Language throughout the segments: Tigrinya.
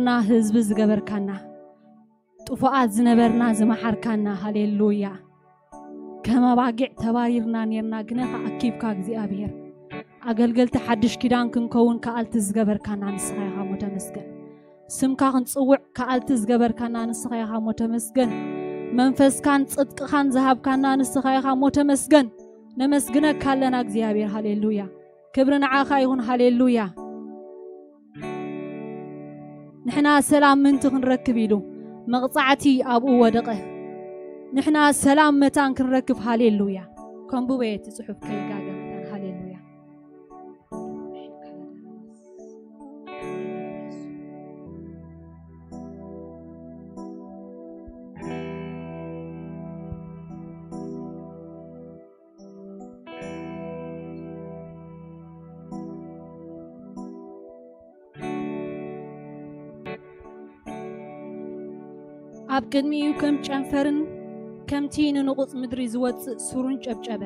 ና ህዝቢ ዝገበርካና፣ ጥፉኣት ዝነበርና ዝመሓርካና፣ ሃሌሉያ። ከም ኣባጊዕ ተባሪርና ኔርና፣ ግነኻ ኣኪብካ እግዚኣብሔር። ኣገልገልቲ ሓድሽ ኪዳን ክንከውን ከኣልቲ ዝገበርካና ንስኻ ኢኻ እሞ ተመስገን። ስምካ ክንጽውዕ ከኣልቲ ዝገበርካና ንስኻ ኢኻ እሞ ተመስገን። መንፈስካን ጽድቅኻን ዝሃብካና ንስኻ ኢኻ እሞ ተመስገን። ነመስግነካ ኣለና እግዚኣብሔር። ሃሌሉያ። ክብሪ ንዓኻ ይኹን። ሃሌሉያ። ንሕና ሰላም ምንቲ ክንረክብ ኢሉ መቕጻዕቲ ኣብኡ ወደቐ። ንሕና ሰላም መታን ክንረክብ። ሃሌሉያ። ከንብቦ እየ እቲ ጽሑፍ ከይጋገ መታን። ሃሌሉያ። ኣብ ቅድሚኡ ከም ጨንፈርን ከምቲ ንንቑጽ ምድሪ ዝወጽእ ሱርን ጨብጨበ።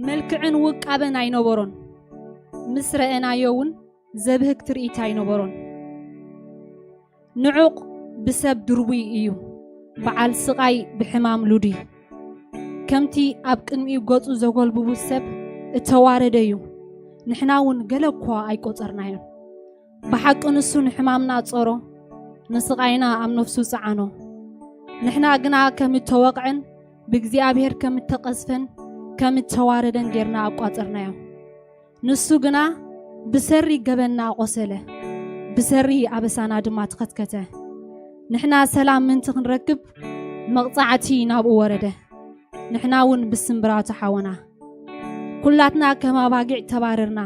መልክዕን ውቃበን ኣይነበሮን። ምስ ረኣናዮ እውን ዘብህግ ትርኢት ኣይነበሮን። ንዑቕ ብሰብ ድርቡይ እዩ፣ በዓል ስቓይ ብሕማም ሉዲ። ከምቲ ኣብ ቅድሚኡ ገጹ ዘጎልብቡ ሰብ እተዋረደ እዩ። ንሕና እውን ገለ እኳ ኣይቆጸርናዮን። ብሓቂ ንሱ ንሕማምና ጾሮ፣ ንስቓይና ኣብ ነፍሱ ጸዓኖ። ንሕና ግና ከም እተወቕዐን ብእግዚኣብሔር ከም እተቐዝፈን ከም እተዋረደን ጌርና ኣቋጸርናዮ። ንሱ ግና ብሰሪ ገበንና ቆሰለ፣ ብሰሪ ኣበሳና ድማ ተኸትከተ። ንሕና ሰላም ምንቲ ክንረክብ መቕጻዕቲ ናብኡ ወረደ። ንሕና እውን ብስምብራቱ ሓወና። ኩላትና ከም ኣባጊዕ ተባረርና፣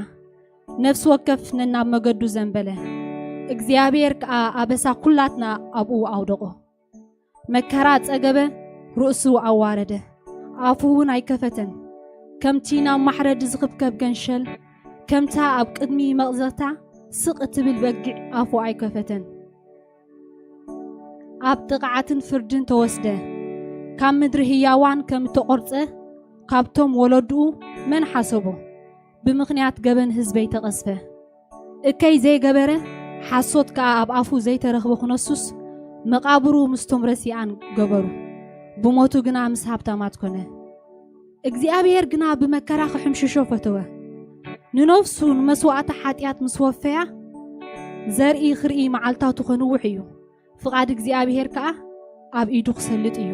ነፍሲ ወከፍ ነናብ መገዱ ዘንበለ። እግዚኣብሔር ከኣ ኣበሳ ኩላትና ኣብኡ ኣውደቖ። መከራ ጸገበ፣ ርእሱ ኣዋረደ፣ ኣፉ እውን ኣይከፈተን። ከምቲ ናብ ማሕረዲ ዝኽብከብ ገንሸል፣ ከምታ ኣብ ቅድሚ መቕዘፍታ ስቕ እትብል በጊዕ ኣፉ ኣይከፈተን። ኣብ ጥቕዓትን ፍርድን ተወስደ። ካብ ምድሪ ህያዋን ከም እተቖርጸ ካብቶም ወለድኡ መን ሓሰቦ? ብምኽንያት ገበን ህዝበይ ተቐስፈ። እከይ ዘይገበረ፣ ሓሶት ከኣ ኣብ ኣፉ ዘይተረኽበ ክነሱስ፣ መቓብሩ ምስቶም ረሲኣን ገበሩ። ብሞቱ ግና ምስ ሃብታማት ኮነ። እግዚኣብሔር ግና ብመከራ ክሕምሽሾ ፈተወ። ንነፍሱ ንመስዋእቲ ሓጢኣት ምስ ወፈያ፣ ዘርኢ ክርኢ መዓልታቱ ከንውሕ እዩ። ፍቓድ እግዚኣብሔር ከኣ ኣብ ኢዱ ክሰልጥ እዩ።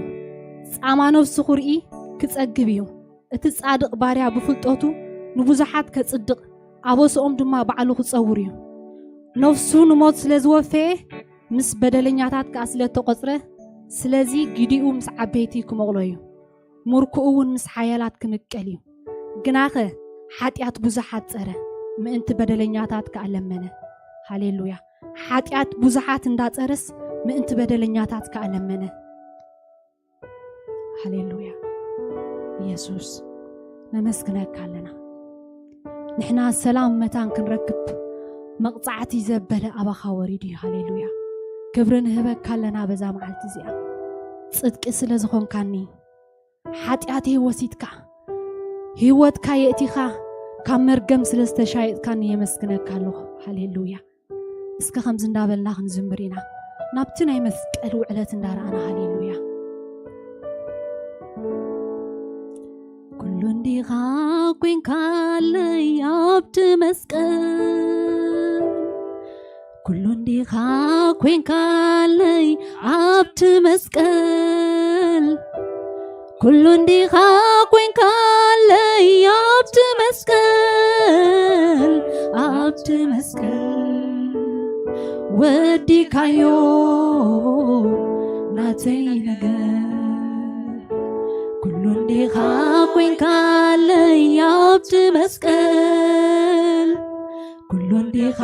ጻማ ነፍሱ ክርኢ ክጸግብ እዩ። እቲ ጻድቕ ባርያ ብፍልጠቱ ንብዙሓት ከጽድቕ፣ ኣበስኦም ድማ ባዕሉ ክጸውር እዩ። ነፍሱ ንሞት ስለ ዝወፈየ፣ ምስ በደለኛታት ከኣ ስለ እተቖጽረ፣ ስለዚ ግዲኡ ምስ ዓበይቲ ክመቕሎ እዩ። ምርኩኡ እውን ምስ ሓያላት ክምቀል እዩ። ግናኸ ሓጢኣት ብዙሓት ጸረ፣ ምእንቲ በደለኛታት ከኣ ለመነ። ሃሌሉያ። ሓጢኣት ብዙሓት እንዳጸረስ፣ ምእንቲ በደለኛታት ከኣ ለመነ። ሃሌሉያ። ኢየሱስ፣ ነመስግነካ ኣለና። ንሕና ሰላም መታን ክንረክብ፣ መቕጻዕቲ ዘበለ ኣባኻ ወሪዱ እዩ። ሃሌሉያ። ክብሪ ንህበካ ኣለና በዛ መዓልቲ እዚኣ። ጽድቂ ስለ ዝኾንካኒ፣ ሓጢኣተይ ወሲድካ፣ ህይወትካ የእቲኻ፣ ካብ መርገም ስለ ዝተሻየጥካኒ የመስግነካ ኣለኹ። ሃሌሉያ። እስከ ከምዚ እንዳበልና ክንዝምር ኢና። ናብቲ ናይ መስቀል ውዕለት እንዳረኣና፣ ሃሌሉያ። ኩሉ እንዲኻ ኮንካለይ ኣብቲ መስቀል፣ ኩሉ እንዲኻ ኮንካለይ ኣብቲ መስቀል፣ ኩሉ እንዲኻ ኮንካለይ ኣብቲ መስቀል፣ ኣብቲ መስቀል ወዲካዮ ናተይ ነገር። ኩሉ እንዲኻ ኮንካለይ ኣብቲ መስቀል፣ ኩሉ እንዲኻ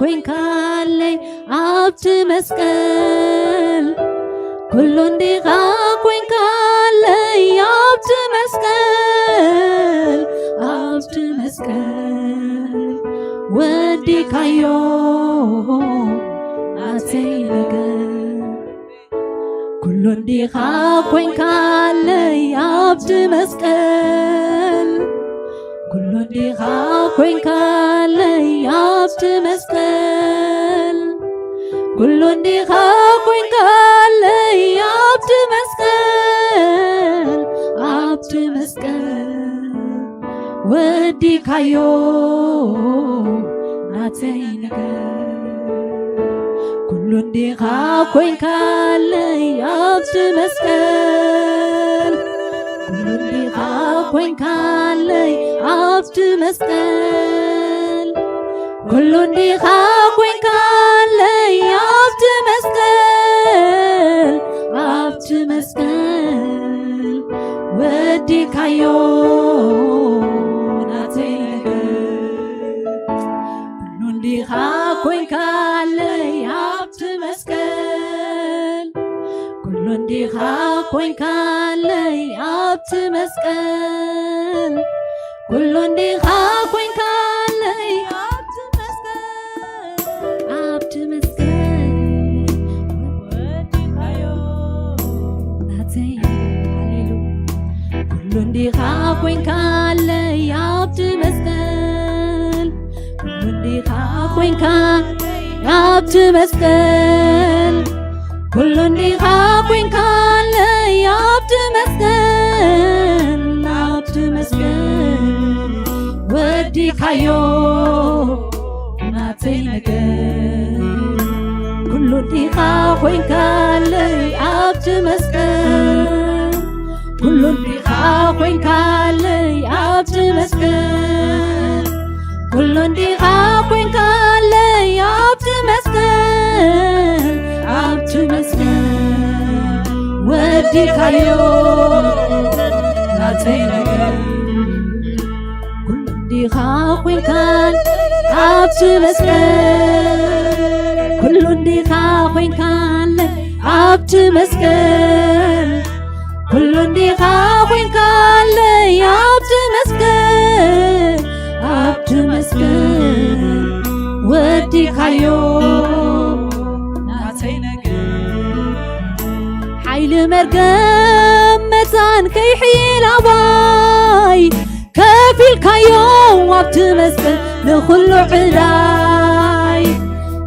ኮንካለይ ኣብቲ መስቀል፣ ኩሉ እንዲኻ ኮንካለይ ኣብቲ መስቀል፣ ኣብቲ መስቀል ወዲካዮ ናተይ ነገር። ኩሉ እንዲኻ ኮንካለይ ኣብቲ መስቀል፣ ኩሉ እንዲኻ ኮንካለይ ኣብቲ መስቀል፣ ኩሉ እንዲኻ ኮይንካለይ ኣብቲ መስቀል፣ ኣብቲ መስቀል ወዲካዮ ናተይ ነገር። ኩሉ እንዲኻ ኮይንካለይ ኣብቲ መስቀል፣ ኩሉ እንዲኻ ኮይንካለይ ኣብቲ መስቀል፣ ኩሉ እንዲኻ ኮይንካለይ ኣብቲ መስቀል፣ ኣብቲ መስቀል ወዲካዮ ናተይ ነገር። ኩሉ እንዲኻ ኮይንካለይ ኣብቲ መስቀል፣ ኩሉ እንዲኻ ኮይንካለይ ኣብቲ መስቀል፣ ኩሉ እንዲኻ ኮይንካለይ ኣብቲ መስቀል፣ ኣብቲ መስቀል ወዲካዮ ናተይ። ሃሌሉያ። ኩሉ እንዲኻ ኮይንካለይ ኣብቲ መስቀል፣ ኩሉ እንዲኻ ኮይንካለይ ኣብቲ መስቀል፣ ኩሉ እንዲኻ ኮይንካለይ ኣብቲ መስቀል፣ ኣብቲ መስቀል ወዲካዮ ናተይ ነገር። ኩሉ እንዲኻ ኮይንካለይ ኣብቲ መስቀል፣ ኩሉ እንዲኻ ኮይንካለይ ኣብቲ መስቀል፣ ኩሉ እንዲኻ ኮይንካለይ ኣብቲ መስቀል፣ ኣብቲ መስቀል ወዲካዮ ናተይ ነገር። ኩሉ እንዲኻ ኮይንካለይ ኣብቲ መስቀል፣ ኩሉ እንዲኻ ኮይንካለይ ኣብቲ መስቀል፣ ኩሉ እንዲኻ ኮይንካለይ ኣብቲ መስቀል፣ ኣብቲ መስቀል ወዲካዮ ናተይ ነገር። ሓይሊ መርገም መታን ከይሕይል ኣባይ ከፊልካዮ ኣብቲ መስቀል ንኹሉ ዕዳይ።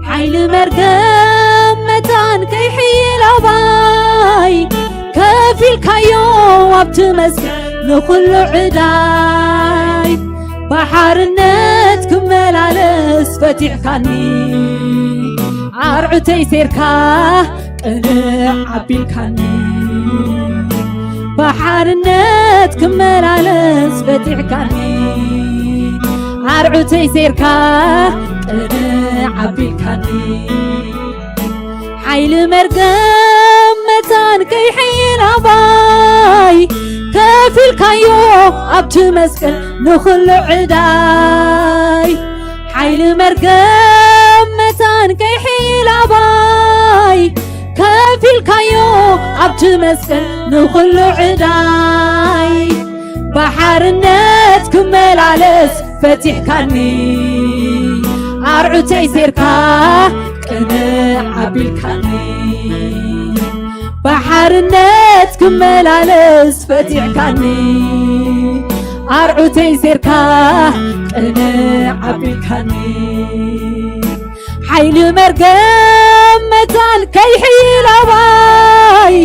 ሓይሊ መርገም መታን ከይሕይል ኣባይ ከፊልካዮ ኣብቲ መስቀል ንኹሉ ዕዳይ። ብሓርነት ክመላለስ ፈቲሕካኒ፣ ኣርዑተይ ሴርካ ቅንዕ ኣቢልካኒ። ብሓርነት ክመላለስ ፈቲሕካኒ፣ ኣርዑተይ ሴርካ ቅንዕ ኣቢልካኒ። ሓይሊ መርገም መታን ከይሕይል ኣባይ ከፊልካዮ ኣብቲ መስቀል ንኹሉ ዕዳይ። ሓይሊ መርገም መታን ከይሕይል ኣባይ ከፊልካዮ ኣብቲ መስቀል ንኹሉ ዕዳይ። ብሓርነት ክመላለስ ፈቲሕካኒ፣ ኣርዑተይ ሴርካ ቅንዕ ኣቢልካኒ። ብሓርነት ክመላለስ ፈቲሕካኒ፣ ኣርዑተይ ሴርካ ቅንዕ ኣቢልካኒ። ሓይሊ መርገም መታን ከይሕይል ኣባይ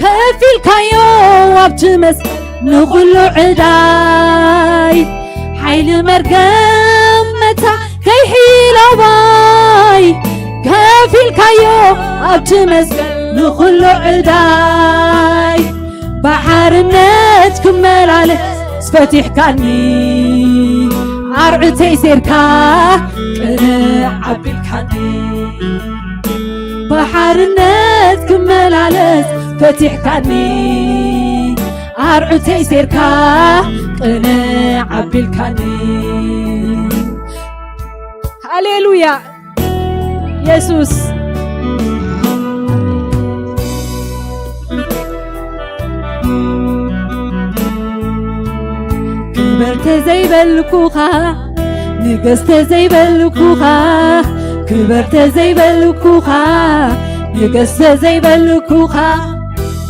ከፊልካዮ ኣብቲ መስቀል ንኹሉ ዕዳይ። ሓይሊ መርገም መታን ከይሕይል ኣባይ ከፊልካዮ ኣብቲ መስቀል ንኹሉ ዕዳይ። ብሓርነት ክመላለስ ፈቲሕካኒ፣ ኣርዑተይ ሴርካ ቅንዕ ኣቢልካኒ። ብሓርነት ክመላለስ ፈቲሕካኒ፣ ኣርዑተይ ሴርካ ቅንዕ ኣቢልካኒ። ሃሌሉያ። የሱስ። ክበርተ ዘይበልኩኻ፣ ንገስተ ዘይበልኩኻ፣ ክበርተ ዘይበልኩኻ፣ ንገስተ ዘይበልኩኻ፣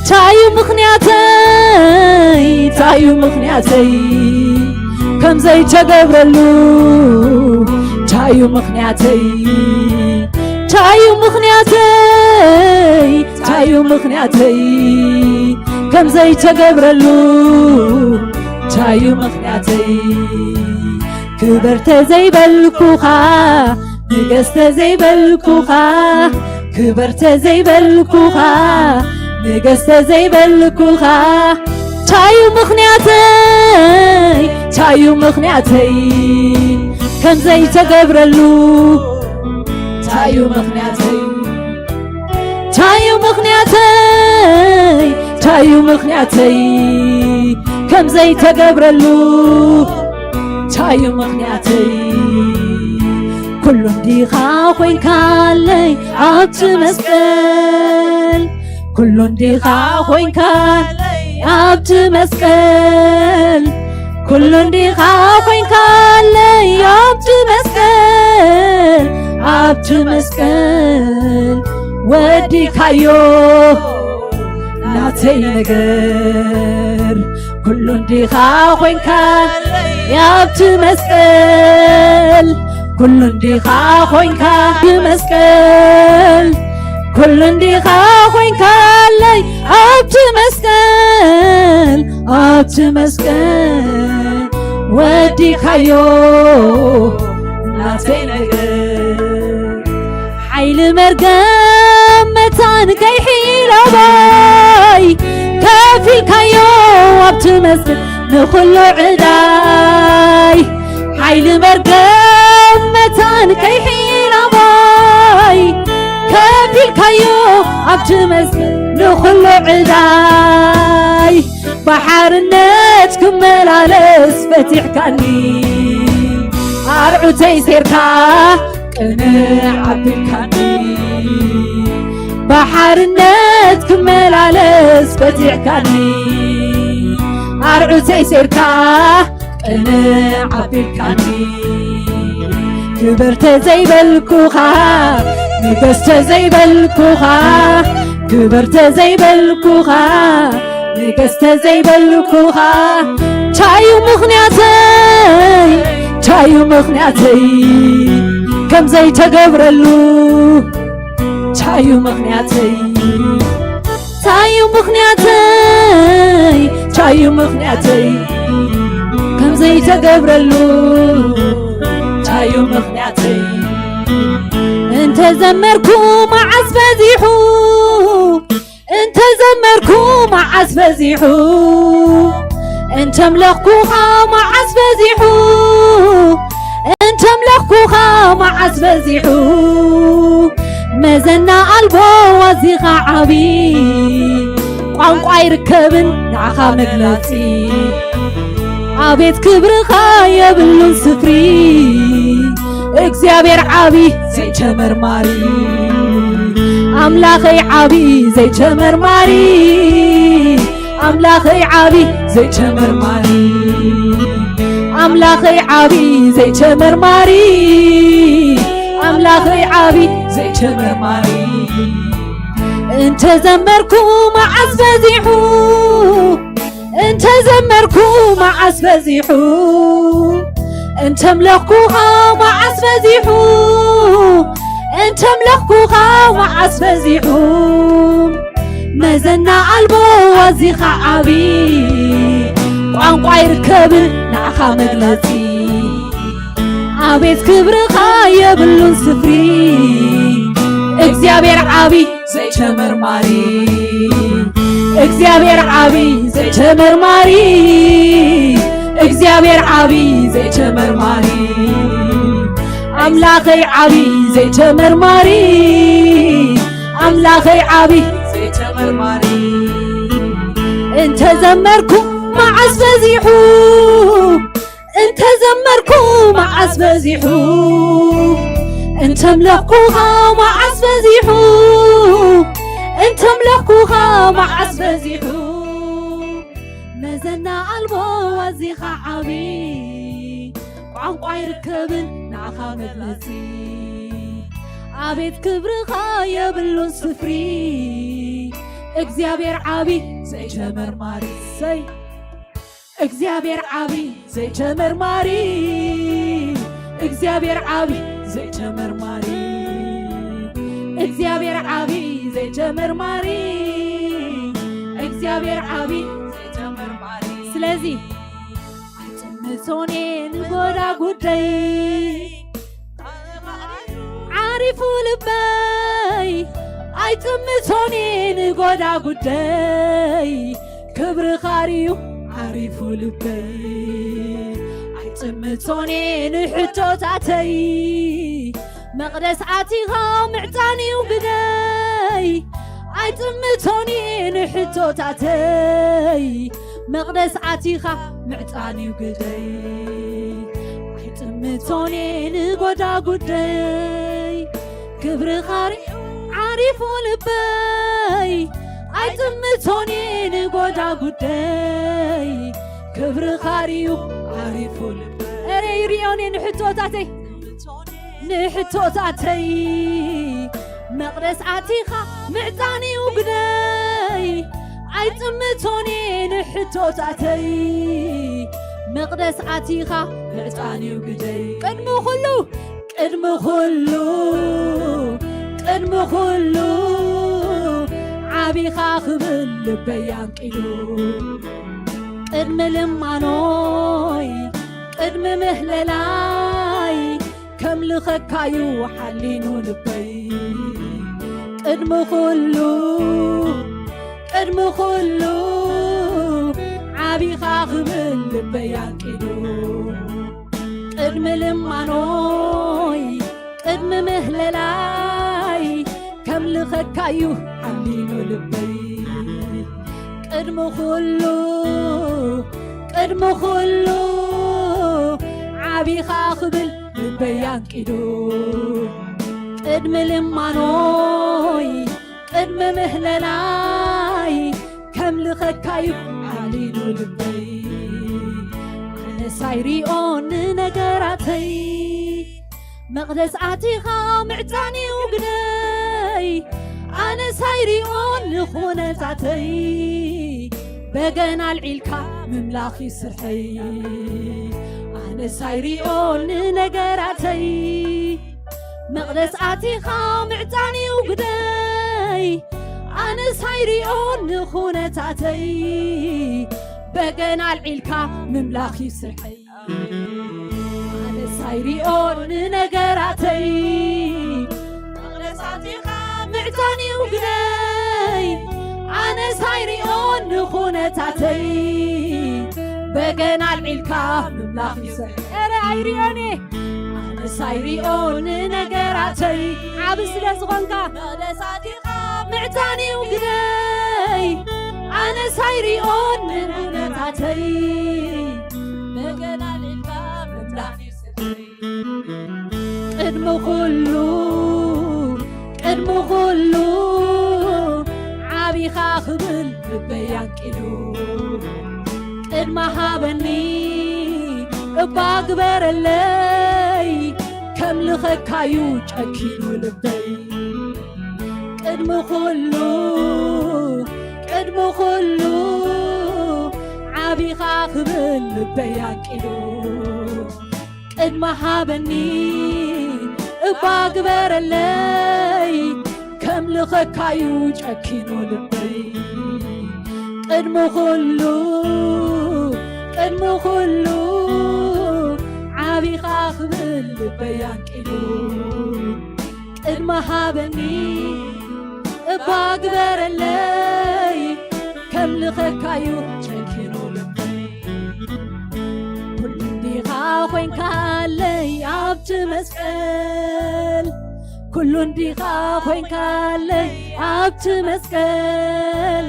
ታዩ ምኽንያተይ፣ ታዩ ምኽንያተይ፣ ከም ዘይተገብረሉ፣ ታዩ ምኽንያተይ፣ ታዩ ምኽንያተይ፣ ታዩ ምኽንያተይ ከም ዘይተገብረሉ፣ ታዩ ምኽንያተይ ክበርተ ዘይበልኩኻ፣ ንገስተ ዘይበልኩኻ፣ ክበርተ ዘይበልኩኻ፣ ንገስተ ዘይበልኩኻ፣ ታዩ ምኽንያተይ፣ ታዩ ምኽንያተይ ከም ዘይተገብረሉ፣ ታዩ ምኽንያተይ፣ ታዩ ምኽንያተይ፣ ታዩ ምኽንያተይ ከም ዘይተገብረሉ፣ ታዩ ምኽንያተይ። ኩሉ እንዲኻ ኮይንካለይ ኣብቲ መስቀል፣ ኩሉ እንዲኻ ኮይንካለይ ኣብቲ መስቀል፣ ኩሉ እንዲኻ ኮይንካለይ ኣብቲ መስቀል፣ ኣብቲ መስቀል ወዲካዮ ናተይ ነገር። ኩሉ እንዲኻ ኮይንካለይ ኣብቲ መስቀል፣ ኩሉ እንዲኻ ኮይንካ መስቀል፣ ኩሉ እንዲኻ ኮይንካለይ ኣብቲ መስቀል፣ ኣብቲ መስቀል ወዲካዮ ናተይ ነገር። ሓይሊ መርገም መታን ከይሒል ኣባይ ከፊልካዮ ኣብቲ መስቀል ንኹሉ ዕዳይ። ሓይሊ መርገም መታን ከይሒል ኣባይ ከፊልካዮ ኣብቲ መስቀል ንኹሉ ዕዳይ። ባሓርነት ክመላለስ ፈቲሕካኒ፣ ኣርዑተይ ሴርካ ቅንዕ ኣቢልካኒ። ባሓርነት ክመላለስ ፈቲሕካኒ፣ ኣርዑተይ ሴርካ ቅንዕ ኣቢልካኒ። ክበርተ ዘይበልኩኻ፣ ንገስተ ዘይበልኩኻ፣ ክበርተ ዘይበልኩኻ፣ ንገስተ ዘይበልኩኻ፣ ታዩ ምኽንያተይ፣ ታዩ ምኽንያተይ ከም ዘይተገብረሉ፣ ታዩ ምኽንያተይ፣ ታዩ ምኽንያተይ፣ ታዩ ምኽንያተይ ከም ዘይተገብረሉ፣ ታዩ ምኽንያተይ። እንተዘመርኩ መዓስ በዚሑ፣ እንተዘመርኩ መዓስ በዚሑ፣ እንተምለኽኩኻ መዓስ በዚሑ፣ እንተምለኽኩኻ መዓስ በዚሑ፣ መዘና ኣልቦ ዋዚኻ ዓቢ፣ ቋንቋ ኣይርከብን ንዓኻ መግለጺ። ኣቤት ክብርኻ የብሉን ስፍሪ፣ እግዚኣብሔር ዓቢ ዘይተመርማሪ፣ ኣምላኸይ ዓቢ ዘይተመርማሪ፣ ኣምላኸይ ዓቢ ዘይተመርማሪ፣ ኣምላኸይ ዓቢ ዘይተመርማሪ፣ ኣምላኸይ ዓቢ ዘይተመርማሪ። እንተዘመርኩ መዓስ በዚሑ፣ እንተዘመርኩ መዓስ በዚሑ፣ እንተምለኽኩኻ መዓስ በዚሑ፣ እንተምለኽኩኻ መዓስ በዚሑ፣ መዘና ኣልቦ ዋዚኻ ዓቢ፣ ቋንቋ ይርከብን ንዓኻ መግለጺ። ኣቤት ክብርኻ የብሉን ስፍሪ፣ እግዚኣብሔር ዓቢ ዘይተመርማሪ፣ እግዚኣብሔር ዓቢ ዘይተመርማሪ፣ እግዚኣብሔር ዓቢ ዘይተመርማሪ፣ ኣምላኸይ ዓቢ ዘይተመርማሪ፣ ኣምላኸይ ዓቢ ዘይተመርማሪ። እንተዘመርኩ መዓስ በዚሑ፣ እንተዘመርኩ መዓስ በዚሑ፣ እንተምለኽኩኻ መዓስ በዚሑ፣ እንተምለኽኩኻ መዓስ በዚሑ፣ መዘና ኣልቦ ዋዚኻ ዓቢ፣ ቋንቋ ይርከብን ንዓኻ መግለጺ። ኣቤት ክብርኻ የብሉን ስፍሪ፣ እግዚኣብሔር ዓቢ ዘይተመርማሪ። ሰይ እግዚኣብሔር ዓቢ ዘይተመርማሪ፣ እግዚኣብሔር ዓቢ ዘይተመርማሪ፣ እግዚኣብሔር ዓቢ ዘይተመርማሪ፣ እግዚኣብሔር ዓቢ ዘይተመርማሪ። ስለዚ ኣይጥምቶን እየ ንጎዳጉደይ፣ ዓሪፉ ልበይ። ኣይጥምቶን እየ ንጎዳጉደይ፣ ክብርኻ ርዩ ዓሪፉ ልበይ። ኣይጥምቶን እየ ንሕቶታተይ፣ መቕደስ ኣቲኻ ምዕጻን እዩ ግደይ። ኣይጥምቶን እየ ንሕቶታተይ፣ መቕደስ ኣቲኻ ምዕጻን እዩ ግደይ። ኣይጥምቶን እየ ንጎዳጉደይ፣ ክብርኻ ርዩ ዓሪፉ ልበይ። ኣይጥምቶን እየ ንጎዳጉደይ፣ ክብርኻ ርዩ ዓሪፉ ልበይ። እረ ይርዮን እየ ንሕቶታተይ፣ ንሕቶታተይ፣ መቕደስ ኣቲኻ ምዕጻን እዩ ግደይ። ኣይጥምቶን እየ ንሕቶታተይ፣ መቕደስ ኣቲኻ ምዕጻን እዩ ግደይ። ቅድሚ ኩሉ፣ ቅድሚ ኩሉ፣ ቅድሚ ኩሉ ዓቢኻ ክብል ልበይ ኣንቂዱ። ቅድሚ ልማኖይ፣ ቅድሚ ምህለላይ ከምልኸካዩ ሓሊኑ ልበይ። ቅድሚ ኩሉ፣ ቅድሚ ኩሉ ዓቢኻ ክብል ልበይ ኣንቂዱ። ቅድሚ ልማኖይ፣ ቅድሚ ምህለላይ ከምልኸካዩ ሓሊኑ ልበይ። ቅድሚ ኩሉ፣ ቅድሚ ኩሉ ዓቢኻ ክብል ልበይ ኣንቂዱ። ቅድሚ ልማኖይ፣ ቅድሚ ምህለላይ ከምልኸካዩ ሓሊኑ ልበይ። ኣነስ ኣይሪኦን ንነገራተይ፣ መቕደስ ኣቲኻ ምዕጻን እዩ ግደይ። ኣነስ ኣይሪኦን ንኹነታተይ፣ በገና ኣልዒልካ ምምላኽ እዩ ስርሐይ። ኣነስ ኣይሪኦን ንነገራተይ፣ መቕደስ ኣቲኻ ምዕጻን እዩ ግደይ። ኣነስ ኣይሪኦን ንኹነታተይ፣ በገና ኣልዒልካ ምምላኽ እዩ ስርሐይ። ኣነስ ኣይሪኦን ንነገራተይ፣ መቕደስ ኣቲኻ ምዕጻን እዩ ግደይ። ኣነስ ኣይሪኦን ንኹነታተይ፣ በገና ኣልዒልካ ምምላኽ እዩ ስርሐይ። እረ ኣይሪኦን እየ፣ ኣነስ ኣይሪኦን ንነገራተይ። ዓቢ ስለ ዝኾንካ፣ መቕደስ ኣቲኻ ምዕጻን እዩ ግደይ። ኣነስ ኣይሪኦን ንኹነታተይ፣ በገና ኣልዒልካ ምምላኽ እዩ ስርሐይ። ቅድሚ ኩሉ፣ ቅድሚ ኩሉ ዓቢኻ ክብል ልበይ ኣንቂዱ። ቅድማ ሃበኒ እባ ግበረለይ፣ ከምልኸካዩ ጨኪኑ ልበይ። ቅድሚ ኩሉ፣ ቅድሚ ኩሉ ዓቢኻ ክብል ልበይ ኣንቂዱ። ቅድሚ ሃበኒ እባ ግበረለይ፣ ከምልኸካዩ ጨኪኑ ልበይ። ቅድሚ ኩሉ፣ ቅድሚ ኩሉ ዓቢኻ ክብል ልበይ ኣንቂዱ። ቅድሚ ሃበኒ እባ ግበረለይ፣ ከምልኸካዩ ጨኪኑ ልበይ። ኩሉ እንዲኻ ኮይንካለይ ኣብቲ መስቀል፣ ኩሉ እንዲኻ ኮይንካለይ ኣብቲ መስቀል፣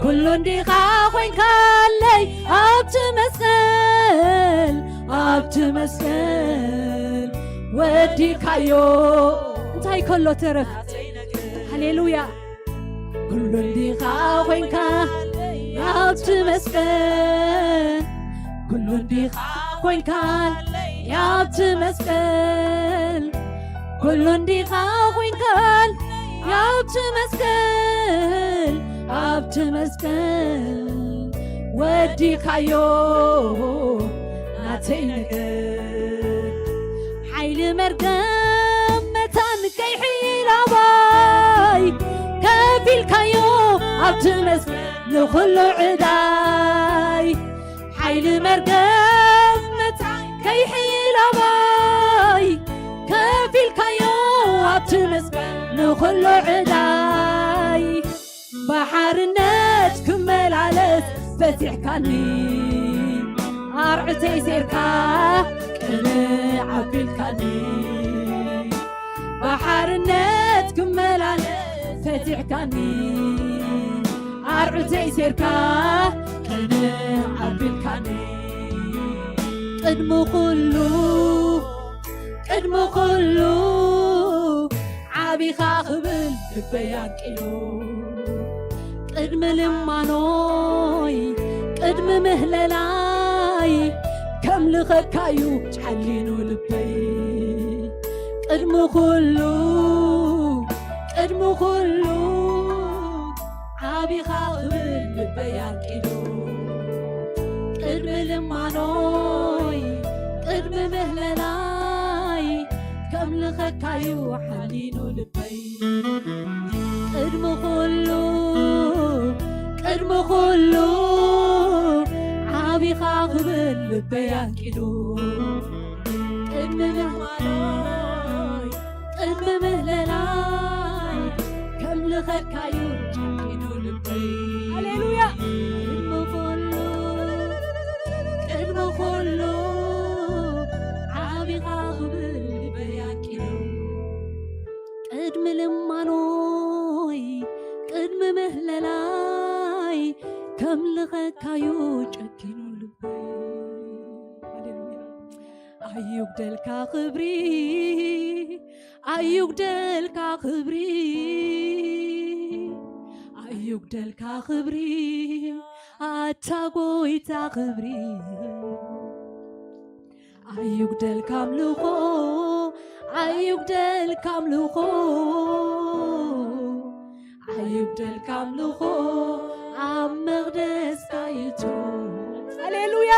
ኩሉ እንዲኻ ኮይንካለይ ኣብቲ መስቀል፣ ኣብቲ መስቀል ወዲካዮ። እንታይ ከሎ ተረፍ? ሃሌሉያ። ኩሉ እንዲኻ ኮይንካ ኣብቲ መስቀል፣ ኩሉ እንዲኻ ኮይንካ ኣብቲ መስቀል፣ ኩሉ እንዲኻ ኮይንካ ኣብቲ መስቀል፣ ኣብቲ መስቀል ወዲኻዮ ናተይ ነገር። ሓይሊ መርገም መታን ከይሕይል ኣባ ከፊልካዮ ኣብቲ መስቀል ንኹሉ ዕዳይ። ሓይሊ መርገም መታን ከይሕይል ኣባይ። ከፊልካዮ ኣብቲ መስቀል ንኹሉ ዕዳይ። ብሓርነት ክመላለስ ፈቲሕካኒ። ኣርዕተይ ሴርካ ቅንዕ ኣቢልካኒ። ብሓርነት ክመላለስ ፈቲሕካኒ። ኣርዕተይ ሴርካ ቅንዕ ኣቢልካኒ። ቅድሚ ኩሉ፣ ቅድሚ ኩሉ ዓቢኻ ክብል ልበይ ኣንቂሉ። ቅድሚ ልማኖይ፣ ቅድሚ ምህለላይ ከምልኸካዩ ጨሊኑ ልበይ። ቅድሚ ኩሉ፣ ቅድሚ ኩሉ ዓቢኻ ክብል ልበይ ኣንቂሉ። ቅድሚ ልማኖይ፣ ቅድሚ ምህለላይ ከምልኸካዩ ሓሊኑ ልበይ። ቅድሚ ኩሉ፣ ቅድሚ ኩሉ ዓቢኻ ክብል ልበይ ኣንቂሉ። ቅድሚ ልማኖይ፣ ቅድሚ ምህለላይ ከምልኸካዩ ጨኪኑ ልበይ። ሃሌሉያ። ቅድሚ ኩሉ፣ ቅድሚ ኩሉ ዓቢኻ ክብል ልበይ ኣንቂሉ። ቅድሚ ልማኖይ፣ ቅድሚ ምህለላይ ከምልኸካዩ ጨኪኑ ልበይ። ሃሌሉያ። ኣዩግደልካ ክብሪ፣ ኣዩግደልካ ክብሪ፣ ኣዩግደልካ ክብሪ፣ ኣታ ጎይታ ክብሪ። ኣዩግደልካ ኣምልኾ፣ ኣዩግደልካ ኣምልኾ፣ ኣዩግደልካ ኣምልኾ ኣብ መቕደስካ ይቶ። ሃሌሉያ።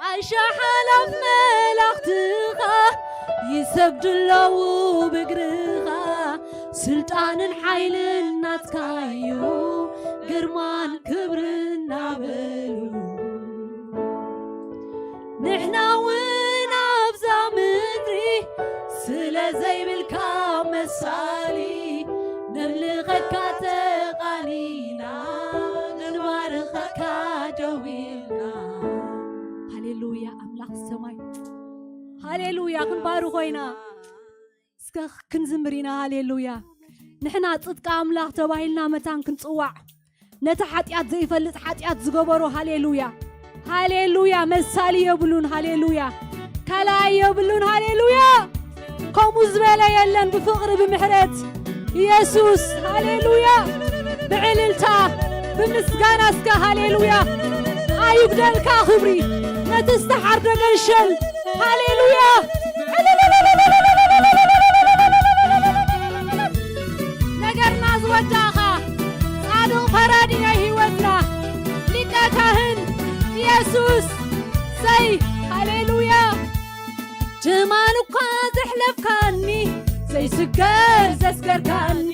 ኣሻሓላፍ መላእኽትኻ ይሰግዱ ኣለዉ ብእግርኻ፣ ስልጣንን ሓይልን ናትካዩ፣ ግርማን ክብርን እናበሉ። ንሕና እውን ኣብዛ ምድሪ ስለ ዘይብልካ መሳሊ፣ ነምልኸካ ተቓሊና፣ ንባርኸካ ደው ኢልና። ሃሌሉያ፣ ኣምላኽ ሰማይ። ሃሌሉያ፣ ክንባርኾ ኢና። እስከ ክንዝምር ኢና። ሃሌሉያ። ንሕና ጽድቂ ኣምላኽ ተባሂልና መታን ክንጽዋዕ፣ ነቲ ሓጢኣት ዘይፈልጥ ሓጢኣት ዝገበሮ፣ ሃሌሉያ፣ ሃሌሉያ፣ መሳሊ የብሉን። ሃሌሉያ፣ ካልኣይ የብሉን። ሃሌሉያ። ከምኡ ዝበለ የለን። ብፍቕሪ ብምሕረት ኢየሱስ፣ ሃሌሉያ። ብዕልልታ ብምስጋና እስከ ሃሌሉያ። ኣዩግደልካ ክብሪ ነቲ ዝተሓርደ ገንሸል። ሃሌሉያ። ነገርና ዝወዳእኻ ጻድቕ ፈራዲ ናይ ህይወትና ሊቀ ካህን ኢየሱስ። ሰይ ሃሌሉያ። ትማል እኳ ዘሕለፍካኒ፣ ዘይስገር ዘስገርካኒ፣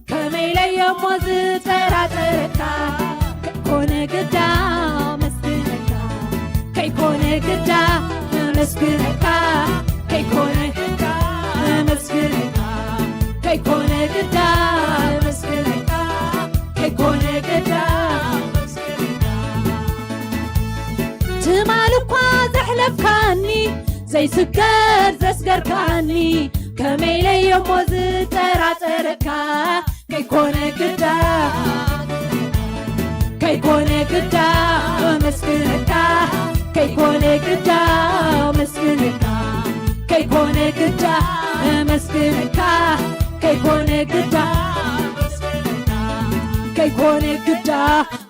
ከመይ ኢለዮ እሞ ዝጠራጠረካ? ከይኮነ ግዳ መስግነካ፣ ከይኮነ ግዳ መስግነካ፣ ከይኮነ ግዳ መስግነካ፣ ከይኮነ ግዳ መስግነካ፣ ከይኮነ ግዳ መስግነካ። ትማል እኳ ዘሕለፍካኒ፣ ዘይስገር ዘስገርካኒ፣ ከመይ ኢለዮ እሞ ዝጠራጠረካ? ከይኮነ ግዳ፣ ከይኮነ ግዳ መስግነካ፣ ከይኮነ ግዳ መስግነካ፣ ከይኮነ ግዳ መስግነካ፣ ከይኮነ ግዳ መስግነካ፣ ከይኮነ ግዳ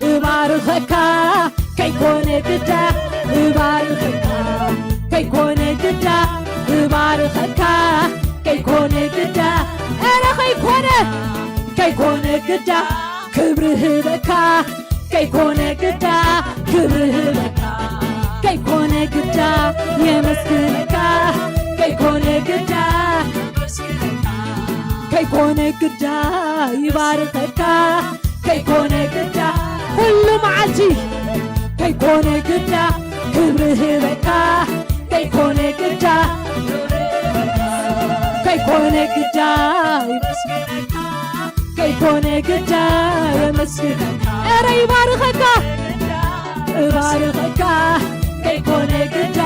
እባርኸካ፣ ከይኮነ ግዳ እባርኸካ፣ ከይኮነ ግዳ እባርኸካ፣ ከይኮነ ግዳ፣ ኧረ ከይኮነ፣ ከይኮነ ግዳ ክብሪ ህበካ፣ ከይኮነ ግዳ ክብሪ ህበካ፣ ከይኮነ ግዳ የመስግነካ፣ ከይኮነ ግዳ ከይኮነ ግዳ ይባርከካ፣ ከይኮነ ግዳ ኩሉ መዓልቲ፣ ከይኮነ ግዳ ክብሪ ህበካ፣ ከይኮነ ግዳ፣ ከይኮነ ግዳ ይመስገነካ፣ ከይኮነ ግዳ የመስግነካ። ኧረ ይባርከካ፣ እባርከካ፣ ከይኮነ ግዳ፣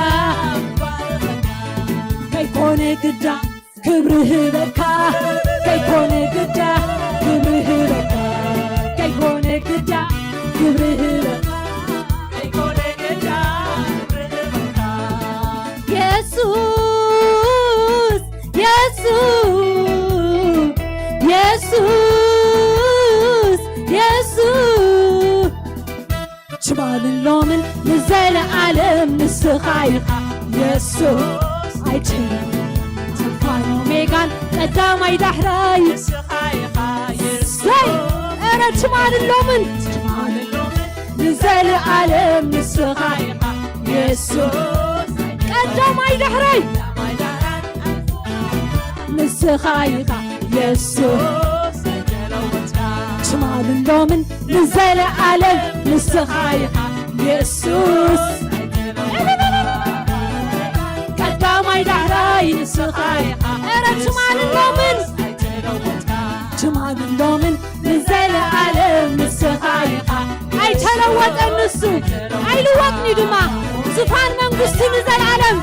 ከይኮነ ግዳ ክብሪ ህበካ፣ ከይኮነ ግዳ ክብሪ ህበካ፣ ከይኮነ ግዳ ክብሪ ህበካ፣ ከይኮነ ግዳ ክብሪ ህበካ። የሱስ፣ የሱስ፣ የሱስ፣ የሱስ። ትማልን ሎምን ንዘለዓለም ንስኻ ኢኻ የሱስ። ኣይትረፍ ኣልፋን ኦሜጋን ቀዳማይ ዳሕራይ ንስኻ ኢኻ የሱስ። ኧረ ትማልን ሎምን፣ ትማልን ሎምን ንዘለዓለም ንስኻ ኢኻ የሱስ። ቀዳማይ ዳሕራይ ንስኻ ኢኻ የሱስ። ትማልን ሎምን ንዘለዓለም ንስኻ ኢኻ የሱስ። ቀዳማይ ዳሕራይ ንስኻ ኢኻ። ኧረ ትማልን ሎምን ትማልን ሎምን ንዘለዓለም ንስኻ ኢኻ። ኣይተለወጠን ንሱ፣ ኣይልወጥን እዩ ድማ። ዙፋን መንግስቱ ንዘለዓለም።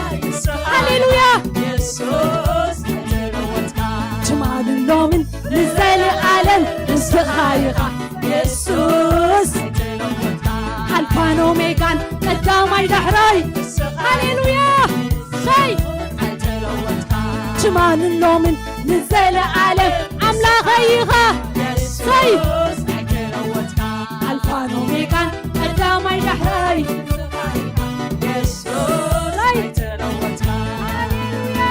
ሃሌሉያ። ትማልን ሎምን ንዘለዓለም ንስኻ ኢኻ የሱስ። ኣልፋን ኦሜጋን ቀዳማይ ዳሕራይ። ሃሌሉያ። ሰይ ትማልን ሎምን ንዘለዓለም ኣምላኸይ ኢኻ። ሰይ ኣልፋን ኦሜጋን ቀዳማይ ዳሕራይ። ሰይ ሃሌሉያ።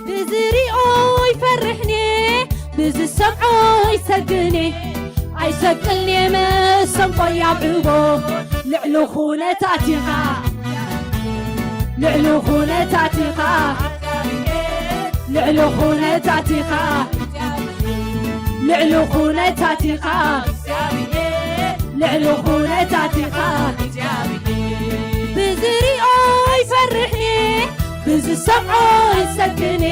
ብዝሪኦ ይፈርሕኔ፣ ብዝሰምዖ ይሰግኔ። ኣይሰቅልኔ መሰንቆይ ኣብዕቦ፣ ልዕሊ ኩነታት ኢኻ፣ ልዕሊ ኩነታት ኢኻ፣ ልዕሊ ኩነታት ኢኻ፣ ልዕሊ ኩነታት ኢኻ፣ ልዕሊ ኩነታት ኢኻ። ብዝሪኦ ይፈርሕኔ፣ ብዝሰምዖ ይሰግኔ።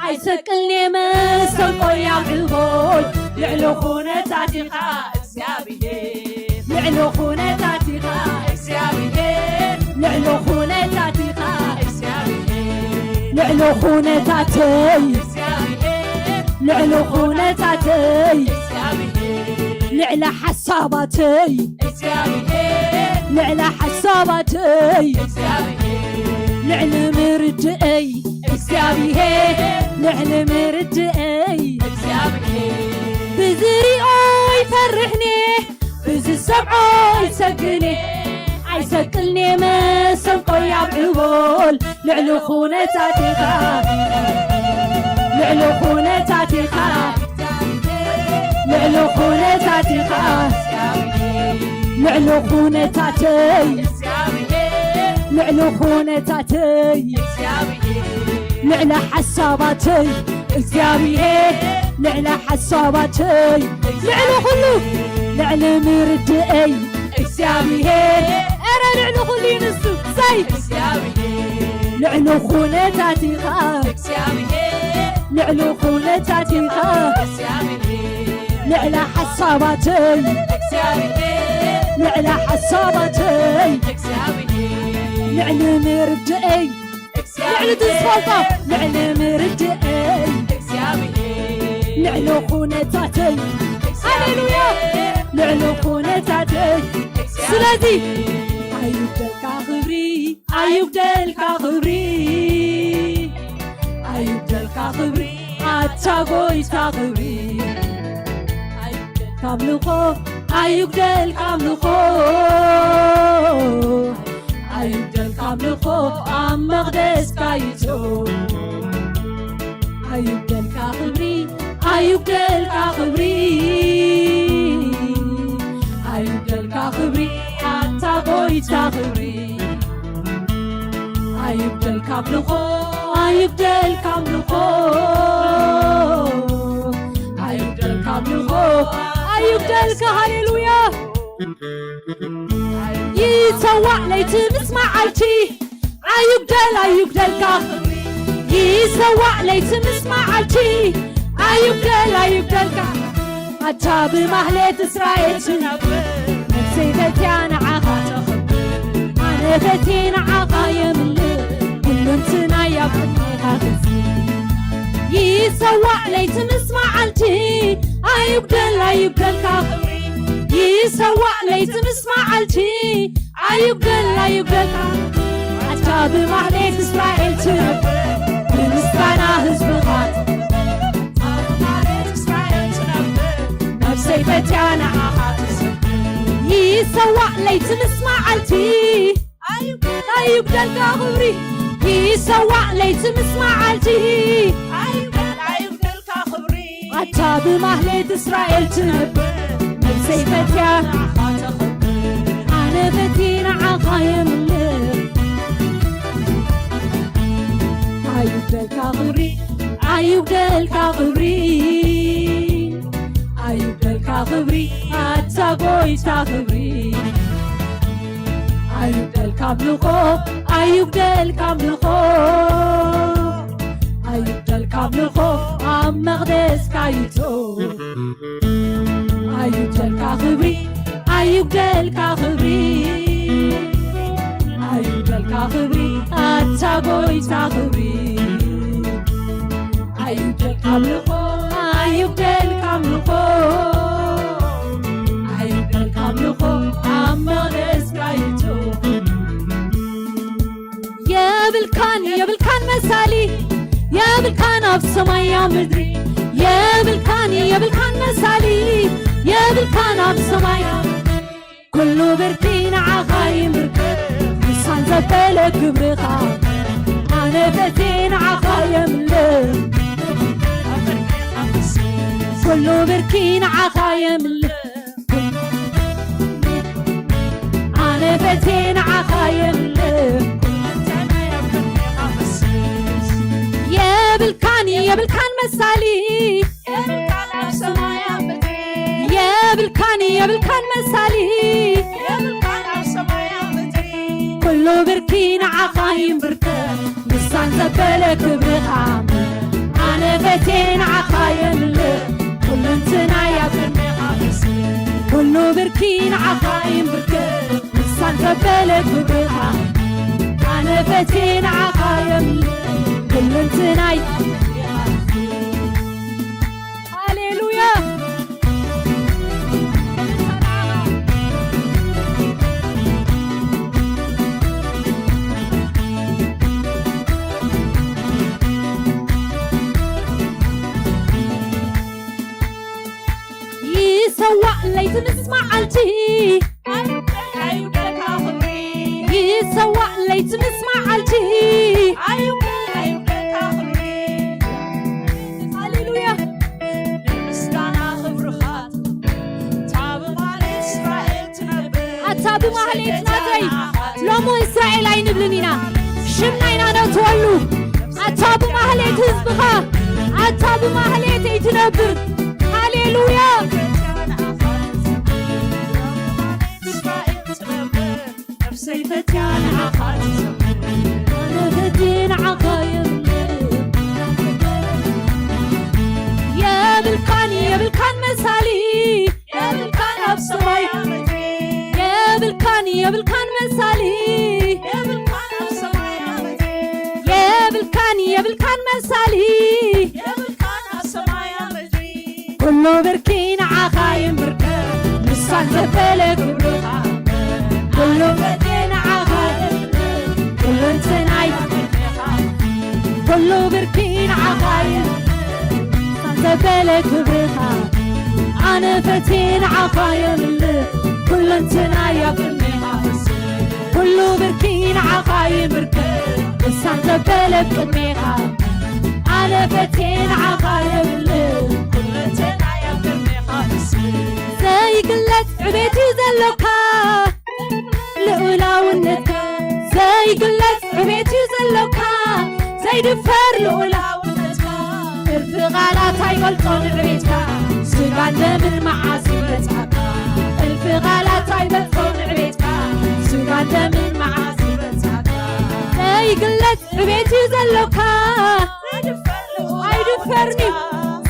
ኣይሰቅልኔ መሰንቆይ ኣብዕቦይ፣ ልዕሊ ኩነታት ኢኻ እግዚኣብሔር። ልዕሊ ኩነታት ኢኻ እግዚኣብሔር። ልዕሊ ኩነታት ኢኻ እግዚኣብሔር። ልዕሊ ኩነታተይ እግዚኣብሔር። ልዕሊ ኩነታተይ እግዚኣብሔር። ልዕሊ ሓሳባተይ እግዚኣብሔር። ልዕሊ ሓሳባተይ እግዚኣብሔር። ልዕሊ ምርድእይ እግዚኣብሔር። ልዕሊ ምርድእይ እግዚኣብሔር። ብዝሪኦ ይፈርሕኔ፣ ብዝሰምዖ ይሰግኔ። ኣይሰቅልኔ መሰንቆይ ኣብዕቦል፣ ልዕሊ ኩነታት ኢኻ፣ ልዕሊ ኩነታት ኢኻ፣ ልዕሊ ኩነታት ኢኻ፣ ልዕሊ ኩነታተይ፣ ልዕሊ ኩነታተይ፣ ልዕሊ ሓሳባተይ እግዚኣብሔር፣ ልዕሊ ሓሳባተይ፣ ልዕሊ ኩሉ፣ ልዕሊ ምርድእይ እግዚኣብሔር። ኧረ ልዕሊ ኩሉ እዩ ንሱ። ሰይ ልዕሊ ኩነታት ኢኻ፣ ልዕሊ ኩነታት ኢኻ፣ ልዕሊ ሓሳባተይ፣ ልዕሊ ሓሳባተይ፣ ልዕሊ ምርድእይ፣ ልዕሊ ትዝፈልጦ፣ ልዕሊ ምርድእይ፣ ልዕሊ ኩነታተይ። ሃሌሉያ። ልዕሊ ኩነታተይ። ስለዚ ኣይጉደልካ ክብሪ፣ ኣይጉደልካ ክብሪ፣ ኣይጉደልካ ክብሪ፣ ኣታ ጎይታ ክብሪ። ኣይጉደልካ ኣምልኾ፣ ኣይጉደልካ ኣምልኾ፣ ኣይጉደልካ ኣምልኾ ኣብ መቕደስካ ይቶ። ኣይጉደልካ ክብሪ፣ ኣይጉደልካ ክብሪ፣ ኣይጉደልካ ክብሪ፣ ኣታ ጎይታ ክብሪ። ኣይጉደልካ ኣምልኾ፣ ኣይጉደልካ ኣምልኾ፣ ኣይጉደልካ ኣምልኾ፣ ኣይጉደልካ። ሃሌሉያ። ይሰዋእ ለይቲ ምስ መዓልቲ ኣይጉደል ኣይጉደልካ ይሰዋእ ለይቲ ምስ መዓልቲ ኣይጉደል ኣይጉደልካ ኣታ ብማህሌት እስራኤል ትነብር ነፍሰይ ፈትያ ንዓኻ ተኽብር ኣነ ፈትየ ንዓኻ የምልኽ ኩሉንትናይ ኣብ ቅድሜኻ ክዝር ይሰዋእ ለይቲ ምስ መዓልቲ ኣይጉደል ኣይጉደልካ ይሰዋእ ለይቲ ምስ መዓልቲ ኣይጉደል ኣይጉደልካ ኣታ ብማህሌት እስራኤል ትነብር ብምስጋና ህዝብኻ ትኽብር ኣታ ብማህሌት እስራኤል ትነብር ነፍሰይ ፈትያ ንዓኻ ትስብር ይሰዋእ ለይቲ ምስ መዓልቲ ኣይጉደል ኣይጉደልካ ክብሪ ይሰዋእ ለይቲ ምስ መዓልቲ ኣይጉደል ኣይጉደልካ ክብሪ ኣታ ብማህሌት እስራኤል ትነብር ነፍሰይ ፈትያ ኣነ ፈትየ ንዓኻ የምልኽ ኣይጉደልካ ክብሪ ኣይጉደልካ ክብሪ ኣይጉደልካ ክብሪ ኣታ ጎይታ ክብሪ ኣይጉደልካ ኣምልኾ ኣይጉደልካ ኣምልኾ ኣይጉደልካ ኣምልኾ ኣብ መቕደስካ ይቶ ኣይጉደልካ ክብሪ ኣይጉደልካ ክብሪ ኣይጉደልካ ክብሪ ኣታ ጎይታ ክብሪ ኣይጉደልካ ኣምልኾ ኣይጉደልካ ኣምልኾ ኣይጉደልካ ኣምልኾ ኣብ መቕደስካ ይቶ የብልካን የብልካን መሳሊ የብልካን ኣብ ሰማይ ኣብ ምድሪ የብልካን የብልካን መሳሊ የብልካን ኣብ ሰማይ ኩሉ ብርኪ ንዓኻ ይምርክ ንሳን ዘበለ ክብርኻ ኣነ ፈትየ ንዓኻ የምልኽ ኩሉ ብርኪ ንዓኻ የምልኽ ኣነ ፈትየ ንዓኻ የምልኽ የብልካን የብልካን መሳሊ የብልካን የብልካን መሳሊ ኩሉ ብርኪ ንዓኻ ይምብርከ ንሳን ዘበለ ክብርኻ ኣነ ፈትየ ንዓኻ የምልኽ ኩሉ እንትናይ ኣብ ቅድሜኻ ኩሉ ብርኪ ንዓኻ ይምብርከ ንሳን ዘበለ ክብርኻ ኣነ ፈትየ ንዓኻ የምልኽ ኩሉ እንትናይ ሃሌሉያ ይሰዋእ ለይቲ ምስ መዓልቲ ይሰዋእ ለይቲ ምስ መዓልቲ ሃሌሉያ ምስጋና ክብርኻ ኣታ ብማህሌት ናተይ ሎሞ እስራኤል ኣይንብልን ኢና ሽምና ኢና ነእትወሉ ኣታ ብማህሌት ህዝብኻ ኣታ ብማህሌት ኣይትነብር ሃሌሉያ ነፍሰይ ፈትያ ንዓኻ ትዘምር ኣነ ፈትየ ንዓኻ የምልኽ የብልካን የብልካን መሳሊ የብልካን ኣብ ሰማይ የብልካን የብልካን መሳሊ የብልካን የብልካን መሳሊ ኩሉ ብርኪ ንዓኻ ይምብርከ ንሳን ዘበለ ክብርኻ ኩሉ ብርኪ ንዓኻ ኩሉ እንትናይ ኩሉ ብርኪ ንዓኻ ይምብርከ ዘበለ ክብርኻ ኣነ ፈትየ ንዓኻ የምልኽ ኩሉ እንትናይ ኣብ ቅድሜኻ ኩሉ ብርኪ ንዓኻ ይምብርከ ንሳን ዘበለ ቅድሜኻ ለፈቴ ንዓኻ የብልን። ኩለንተናይ ኣብ ቅድሜኻ ይስግድ። ዘይግለጽ ዕቤት እዩ ዘሎካ። ልኡላውነትካ ዘይግለጽ ዕቤት እዩ ዘሎካ። ዘይድፈር ልኡላውነትካ። እልፊ ቃላት ኣይገልጾን ዕቤትካ። ስጋን ደምን መዓስ ይበጽሓካ። እልፊ ቃላት ኣይገልጾን ዕቤትካ። ስጋን ደምን መዓስ ይበጽሓካ። ዘይግለጽ ዕቤት እዩ ዘሎካ። ኣይድፈርኒ።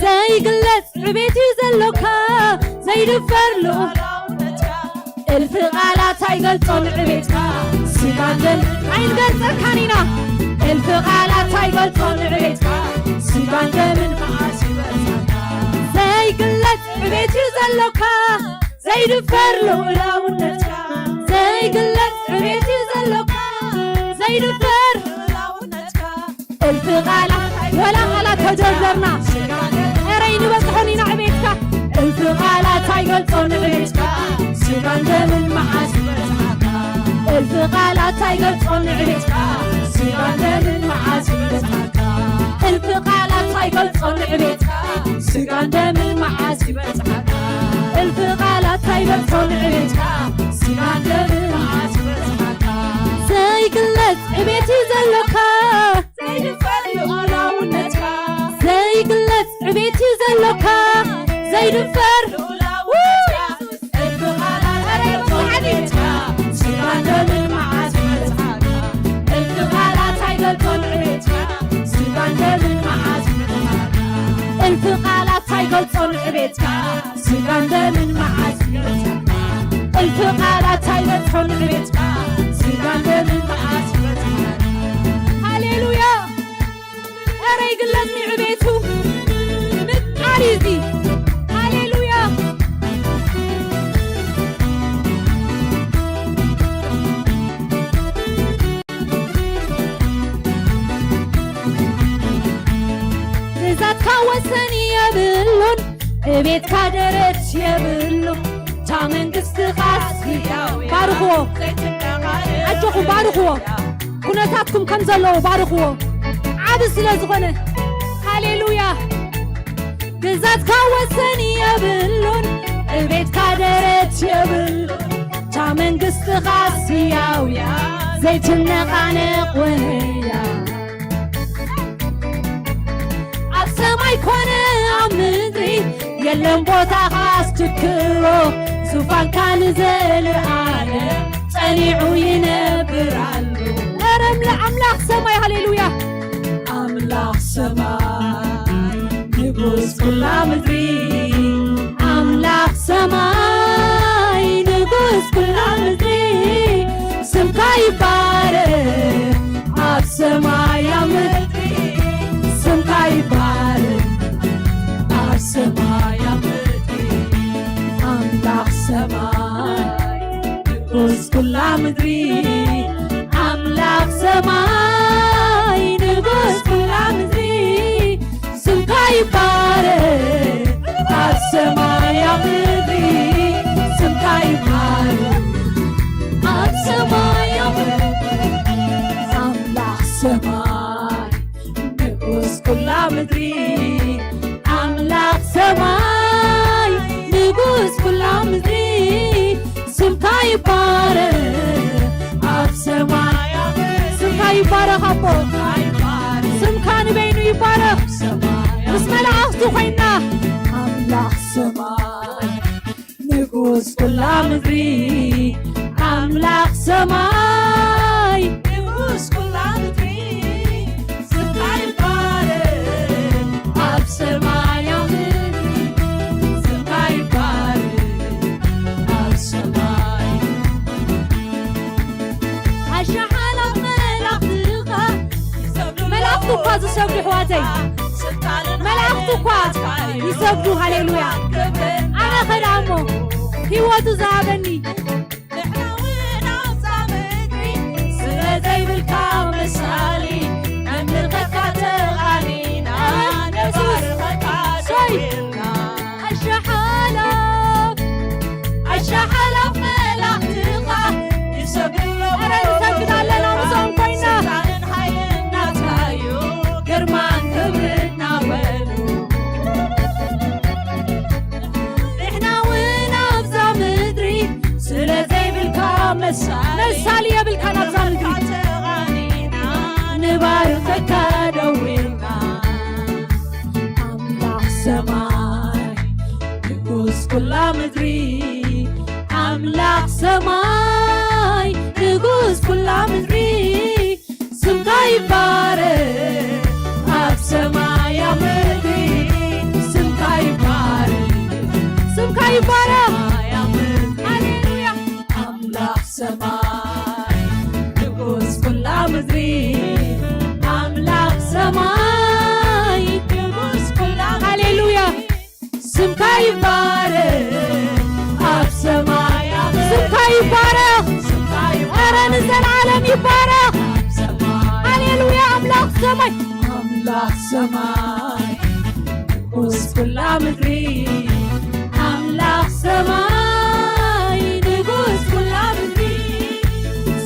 ዘይግለጽ ዕቤት እዩ ዘሎካ። ዘይድፈር ልኡላውነትካ። እልፊ ቃላት ኣይገልጾን ዕቤትካ። ስጋን ደምን ኣይንገልጸካን ኢና። እልፊ ቃላት ኣይገልጾን ዕቤትካ። ስጋን ደምን መዓስ ይበጽሓካ። ዘይግለጽ ዕቤት እዩ ዘሎካ። ዘይድፈር ልኡላውነትካ። ዘይግለጽ ዕቤት እዩ ዘሎካ። ዘይድፈር ልኡላውነትካ። እልፊ ቃላት ወላ ቃላት ተደርደርና፣ ኤረይ ንበጽሖን ኢና ዕቤትካ። እልፊ ቃላት ኣይገልጾን ዕቤትካ። ስጋን ደምን መዓስ ይበጽሓካ። እልፊ ቃላት ኣይገልጾን ዕቤትካ። ስጋን ደምን መዓስ ይበጽሓካ። እልፊ ቃላት ኣይገልጾን ዕቤትካ። ስጋን ደምን መዓስ ይበጽሓካ። እልፊ ቃላት ኣይገልጾን ዕቤትካ። ስጋን ደምን መዓስ ይበጽሓካ። ዘይግለጽ ዕቤት እዩ ዘሎካ። ዘይድፈር ልኡላውነትካ። ዘይግለጽ ዕቤት እዩ ዘሎካ። ዘይድፈር ልኡላውነትካ። እልፊ ቃላት ኣይገልጾን ዕቤትካ። ስጋን ደምን መዓስ ይበጽሓካ። እልፊ ቃላት ኣይገልጾን ዕቤትካ። ስጋን ደምን መዓስ ይበጽሓካ። እልፊ ቃላት ኣይገልጾን ዕቤትካ። ስጋን ደምን መዓስ ይበጽሓካ። እልፊ ቃላት ኣይበጽሖን ዕቤትካ። ስጋን ደምን መዓስ ይበጽሓካ። ሃሌሉያ። ኧረ ይግለጽ ዕቤቱ። ምቃል እዩ እዚ። ሃሌሉያ። ግዛትካ ወሰን የብሉን፣ ዕቤትካ ደረት የብሉን። እታ መንግስትኻስ ህያው እያ፣ ባርኽዎ። ዘይትነቓነቕ። ኣጆኹም ባርኽዎ። ኩነታትኩም ከም ዘለዎ ባርኽዎ። ዓቢ ስለ ዝኾነ። ሃሌሉያ። ግዛትካ ወሰን የብሉን፣ ዕቤትካ ደረት የብሉን። እታ መንግስትኻስ ህያው እያ፣ ዘይትነቓነቕ እውን እያ። ኣብ ሰማይ ኮነ ኣብ ምድሪ የለን ቦታኻስ ትክሮ። ዙፋንካ ንዘለኣለም ጸኒዑ ይነብር ኣሎ። ኧረ ኣምላ-፣ ኣምላኽ ሰማይ፣ ሃሌሉያ። ኣምላኽ ሰማይ ንጉስ ኩላ ምድሪ፣ ኣምላኽ ሰማይ ንጉስ ኩላ ምድሪ፣ ስምካ ይባረክ ኣብ ሰማይ ኣብ ምድሪ፣ ስምካ ይባረክ ኣብ ሰማይ ኣብ ምድሪ፣ ኣምላኽ ሰማይ ንጉስ ኩላ ምድሪ፣ ኣምላኽ ሰማይ ንጉስ ኩላ ምድሪ፣ ስምካ ይባረክ ኣብ ሰማይ ኣብ ምድሪ፣ ስምካ ይባረክ ኣብ ሰማይ ኣብ ምድሪ፣ ኣምላኽ ሰማይ ንጉስ ኩላ ምድሪ፣ ኣምላኽ ሰማይ ንጉስ ኩላ ምድሪ፣ ስምካ ይባረክ ኣብ ሰማይ ኣብ ምድሪ። ስምካ ይባረክ ኣቦ። ስምካ ንበይኑ ይባረክ። ምስ መላእኽቱ ኮይና ኣምላኽ ሰማይ ንጉስ ኩላ ምድሪ ኣምላኽ ሰማይ ንጉስ ኩላ ምድሪ ስምካ ይባረክ ኣብ ሰማይ ኣብ ምድሪ ስምካ ይባረክ ኣብ ሰማይ ኣሻሓላት መላእኽትኻ ይሰግዱ መላእኽቱ እኳ ዝሰግዱ ኣሕዋተይ ስልጣንን መላእኽቱ እኳ ይሰግዱ ሃሌሉያ ኣነ ኸዳ እሞ ህይወቱ ዝሃበኒ ንሕና እውን ኣብዛ ምድሪ ስለ ዘይብልካ መሳሊ ነምልኸካ ተቓኒና ነባርኸካ ሸይ ደዊልና ኣሻሓላ ኣሻሓላ መላእኽትኻ ይሰግዱ ኣለዉ ኧረ ንሰግድ ኣለና ምስኦም ኮይና ስልጣንን ሓይልን ናትካ እዩ ግርማን ክብርን ይባረኽ ኣብ ሰማይ ኣምላኽ። ስምካ ይባረኽ። ስምካ ይባረኽ። ኧረ ንዘለዓለም ይባረኽ። ኣብ ሰማይ። ሃሌሉያ ኣምላኽ ሰማይ። ኣምላኽ ሰማይ ንጉስ ኩላ ምድሪ። ኣምላኽ ሰማይ ንጉስ ኩላ ምድሪ።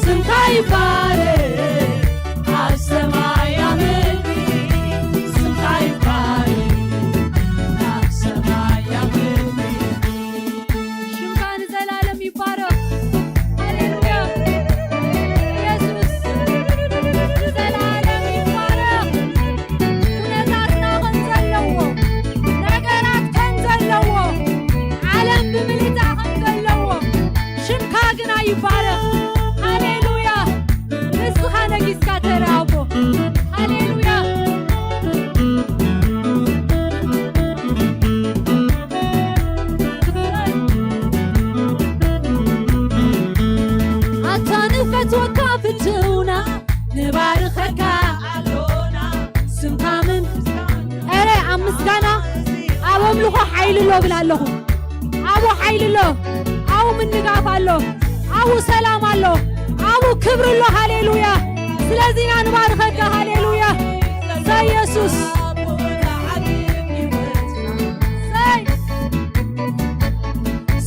ስምካ ይባረኽ ኣብ ሰማይ ኣብ ምድሪ። ስምካ ይባረኽ ኣብ ሰማይ ኣብ ምድሪ። ሽምካ ንዘላለም ይባረኽ። ሃሌሉያ። ኢየሱስ ንዘላለም ይባረኽ። ኩነታትና ከም ዘለዎ፣ ነገራት ከም ዘለዎ፣ ዓለም ብምልእታ ከም ዘለዎ፣ ሽምካ ግና ይባረኽ። ሃሌሉያ። ንስኻ ነጊስካ ተራቦ። ሃሌሉያ። ኣታ ንፈትወካ ፍትውና፣ ንባርኸካ ኣሎና፣ ስምካ ምን-፣ ኧረ ኣብ ምስጋና ኣብ ኣምልኾ ሓይሊ ኣሎ ብል ኣለኹ። ኣብኡ ሓይሊ ኣሎ፣ ኣብኡ ምንጋፍ ኣሎ፣ ኣብኡ ሰላም ኣሎ፣ ኣብኡ ክብሪ ኣሎ። ሃሌሉያ። ስለዚ ኢና ንባርኸካ። ሃሌሉያ። ሰይ የሱስ። ሰይ።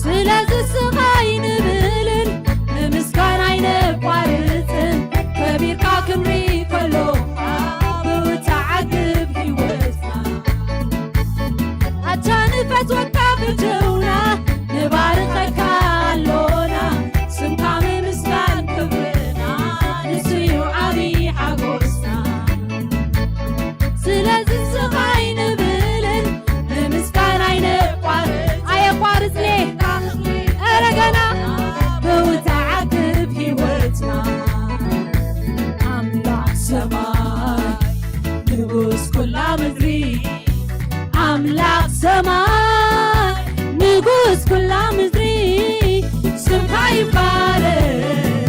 ስለዚ ስቕ ኣይንብልን፣ ንምስጋና ኣይነቋርጽን፣ ከቢርካ ክንሪ ከሎ ብውታ ዓግብ ህይወትና። ኣታ ንፈትወካ ፍትውና፣ ንባርኸካ ኣሎና፣ ስምካ ምምስጋን ክብርና፣ ንሱ እዩ ዓብዪ ሓጎስና። ስለዚ ስቕ ኣይንብልን፣ ንምስጋና ኣይነቋርጽ-፣ ኣየቋርጽኔ። ኧረ ገና ብውታ ዓግብ ህይወትና። ኣምላኽ ሰማይ ንጉስ ኩላ ምድሪ፣ ኣምላኽ ሰማይ ንጉስ ኩላ ምድሪ፣ ስምካ ይባረኽ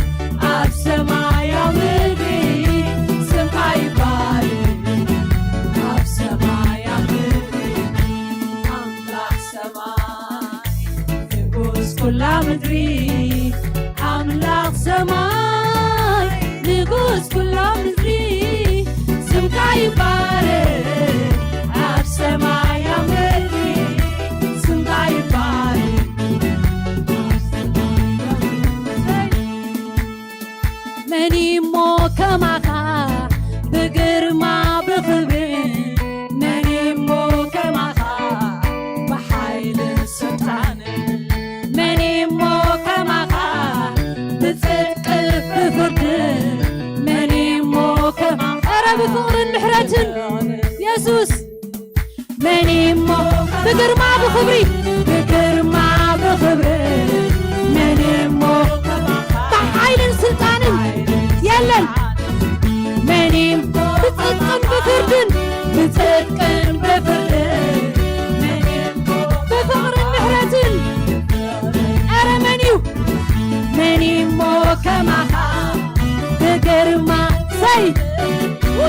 ኣብ ሰማይ ኣብ ምድሪ፣ ስምካ ይባረኽ ኣብ ሰማይ ኣብ ምድሪ፣ ኣምላኽ ሰማይ ንጉስ ኩላ ምድሪ፣ ኣምላኽ ሰማይ ንጉስ ኩላ ምድሪ፣ ስምካ ይባረኽ ኣብ ሰማይ ኣብ ምድሪ፣ ስምካ ይባረኽ። መን እሞ ከማኻ ብግርማ ብኽብሪ፣ መን እሞ ከማኻ ብሓይልን ስልጣንን፣ መን እሞ ከማኻ ብጽድቂ ብፍርድን፣ መን እሞ ከማኻ ኧረ ብፍቕርን ምሕረትን የሱስ። መን እሞ ብግርማ ብኽብሪ፣ ብግርማ ብኽብሪ፣ መን እሞ ብሓይልን ስልጣንን የለን። መን እሞ ብጽድቅን ብፍርድን፣ ብጽድቅን ብፍርድን፣ መን እሞ ብፍቕርን ምሕረትን፣ ኧረ መን እዩ? መን እሞ ከማኻ ብግርማ ሰይ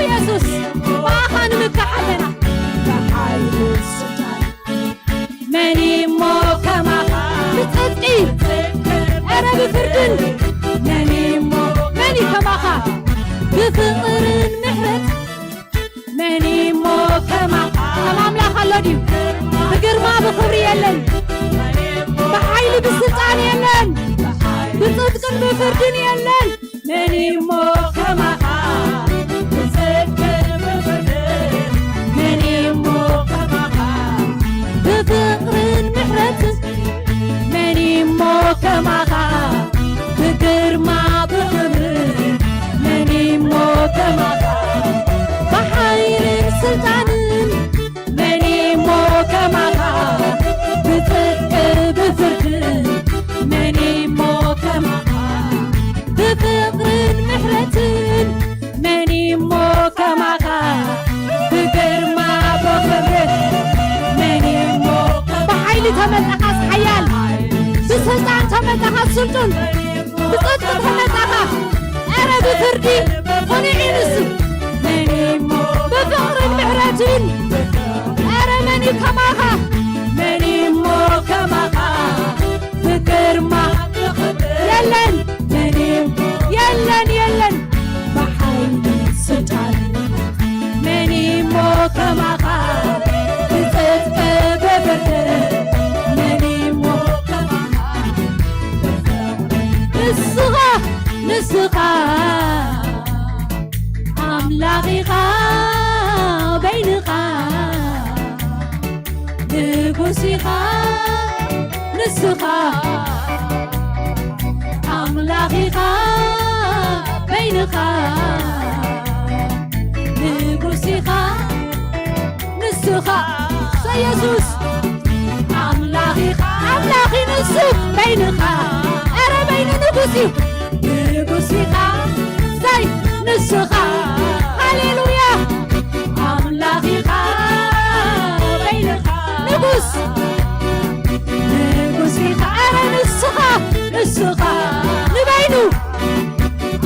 የሱስ ብኣኻ ንምካሕ ኣለና። ብሓይሊ ስልጣን መን እሞ ከማኻ ብጽድቂ ኧረ ብፍርድን መን እሞ መን እዩ ከማኻ ብፍቕርን ምሕረት መን እሞ ከማኻ ከም ኣምላኽ ኣሎ ድዩ? ብግርማ ብኽብሪ የለን፣ ብሓይሊ ብስልጣን የለን፣ ብጽድቅን ብፍርድን የለን። መን እሞ ከማኻ ብጽድቅን ብፍርድን፣ መን እሞ ከማኻ ብፍቕርን ምሕረትን፣ መን እሞ ከማኻ ብግርማ ብኽብርን፣ መን እሞ ከማኻ ብሓይልን ስልጣንን፣ መን እሞ ከማኻ ብጽድቂ ብፍርድን፣ መን እሞ ከማኻ ብፍቕርን ምሕረትን፣ መን እሞ ከማኻ ብግርማ ብኽብርን፣ መን እሞ ብሓይሊ ተመጻኻስ ሓያል፣ ብስልጣን ተመጻኻስ ስልጡን፣ ብጽድቂ ተመጻኻ፣ ኧረ ብፍርዲ ቅኑዕ እዩ ንሱ። መን እሞ ብፍቕርን ምሕረትን፣ ኧረ መን እዩ ከማኻ? መን እሞ የለን፣ መን እሞ፣ የለን፣ የለን፣ ብሓይሊ ስልጣን፣ መን እሞ ከማኻ ብጽድቂ ብፍርዲ፣ መን እሞ ከማኻ ብፍቕሪ፣ ንስኻ፣ ንስኻ ኣምላኽ ኢኻ በይንኻ፣ ንጉስ ኢኻ ንስኻ፣ ኣምላኽ ኢኻ በይንኻ፣ ንጉስ ኢኻ ንስኻ። ኢየሱስ ኣምላኽ ኢኻ፣ ኣምላኽ እዩ ንሱ በይንኻ። ኧረ በይኑ ንጉስ እዩ፣ ንጉስ ኢኻ፣ ዘይ ንስኻ። ሃሌሉያ። ኣምላኽ ኢኻ በይንኻ፣ ንጉስ፣ ንጉስ ኢኻ። ኧረ ንስኻ፣ ንስኻ ንበይኑ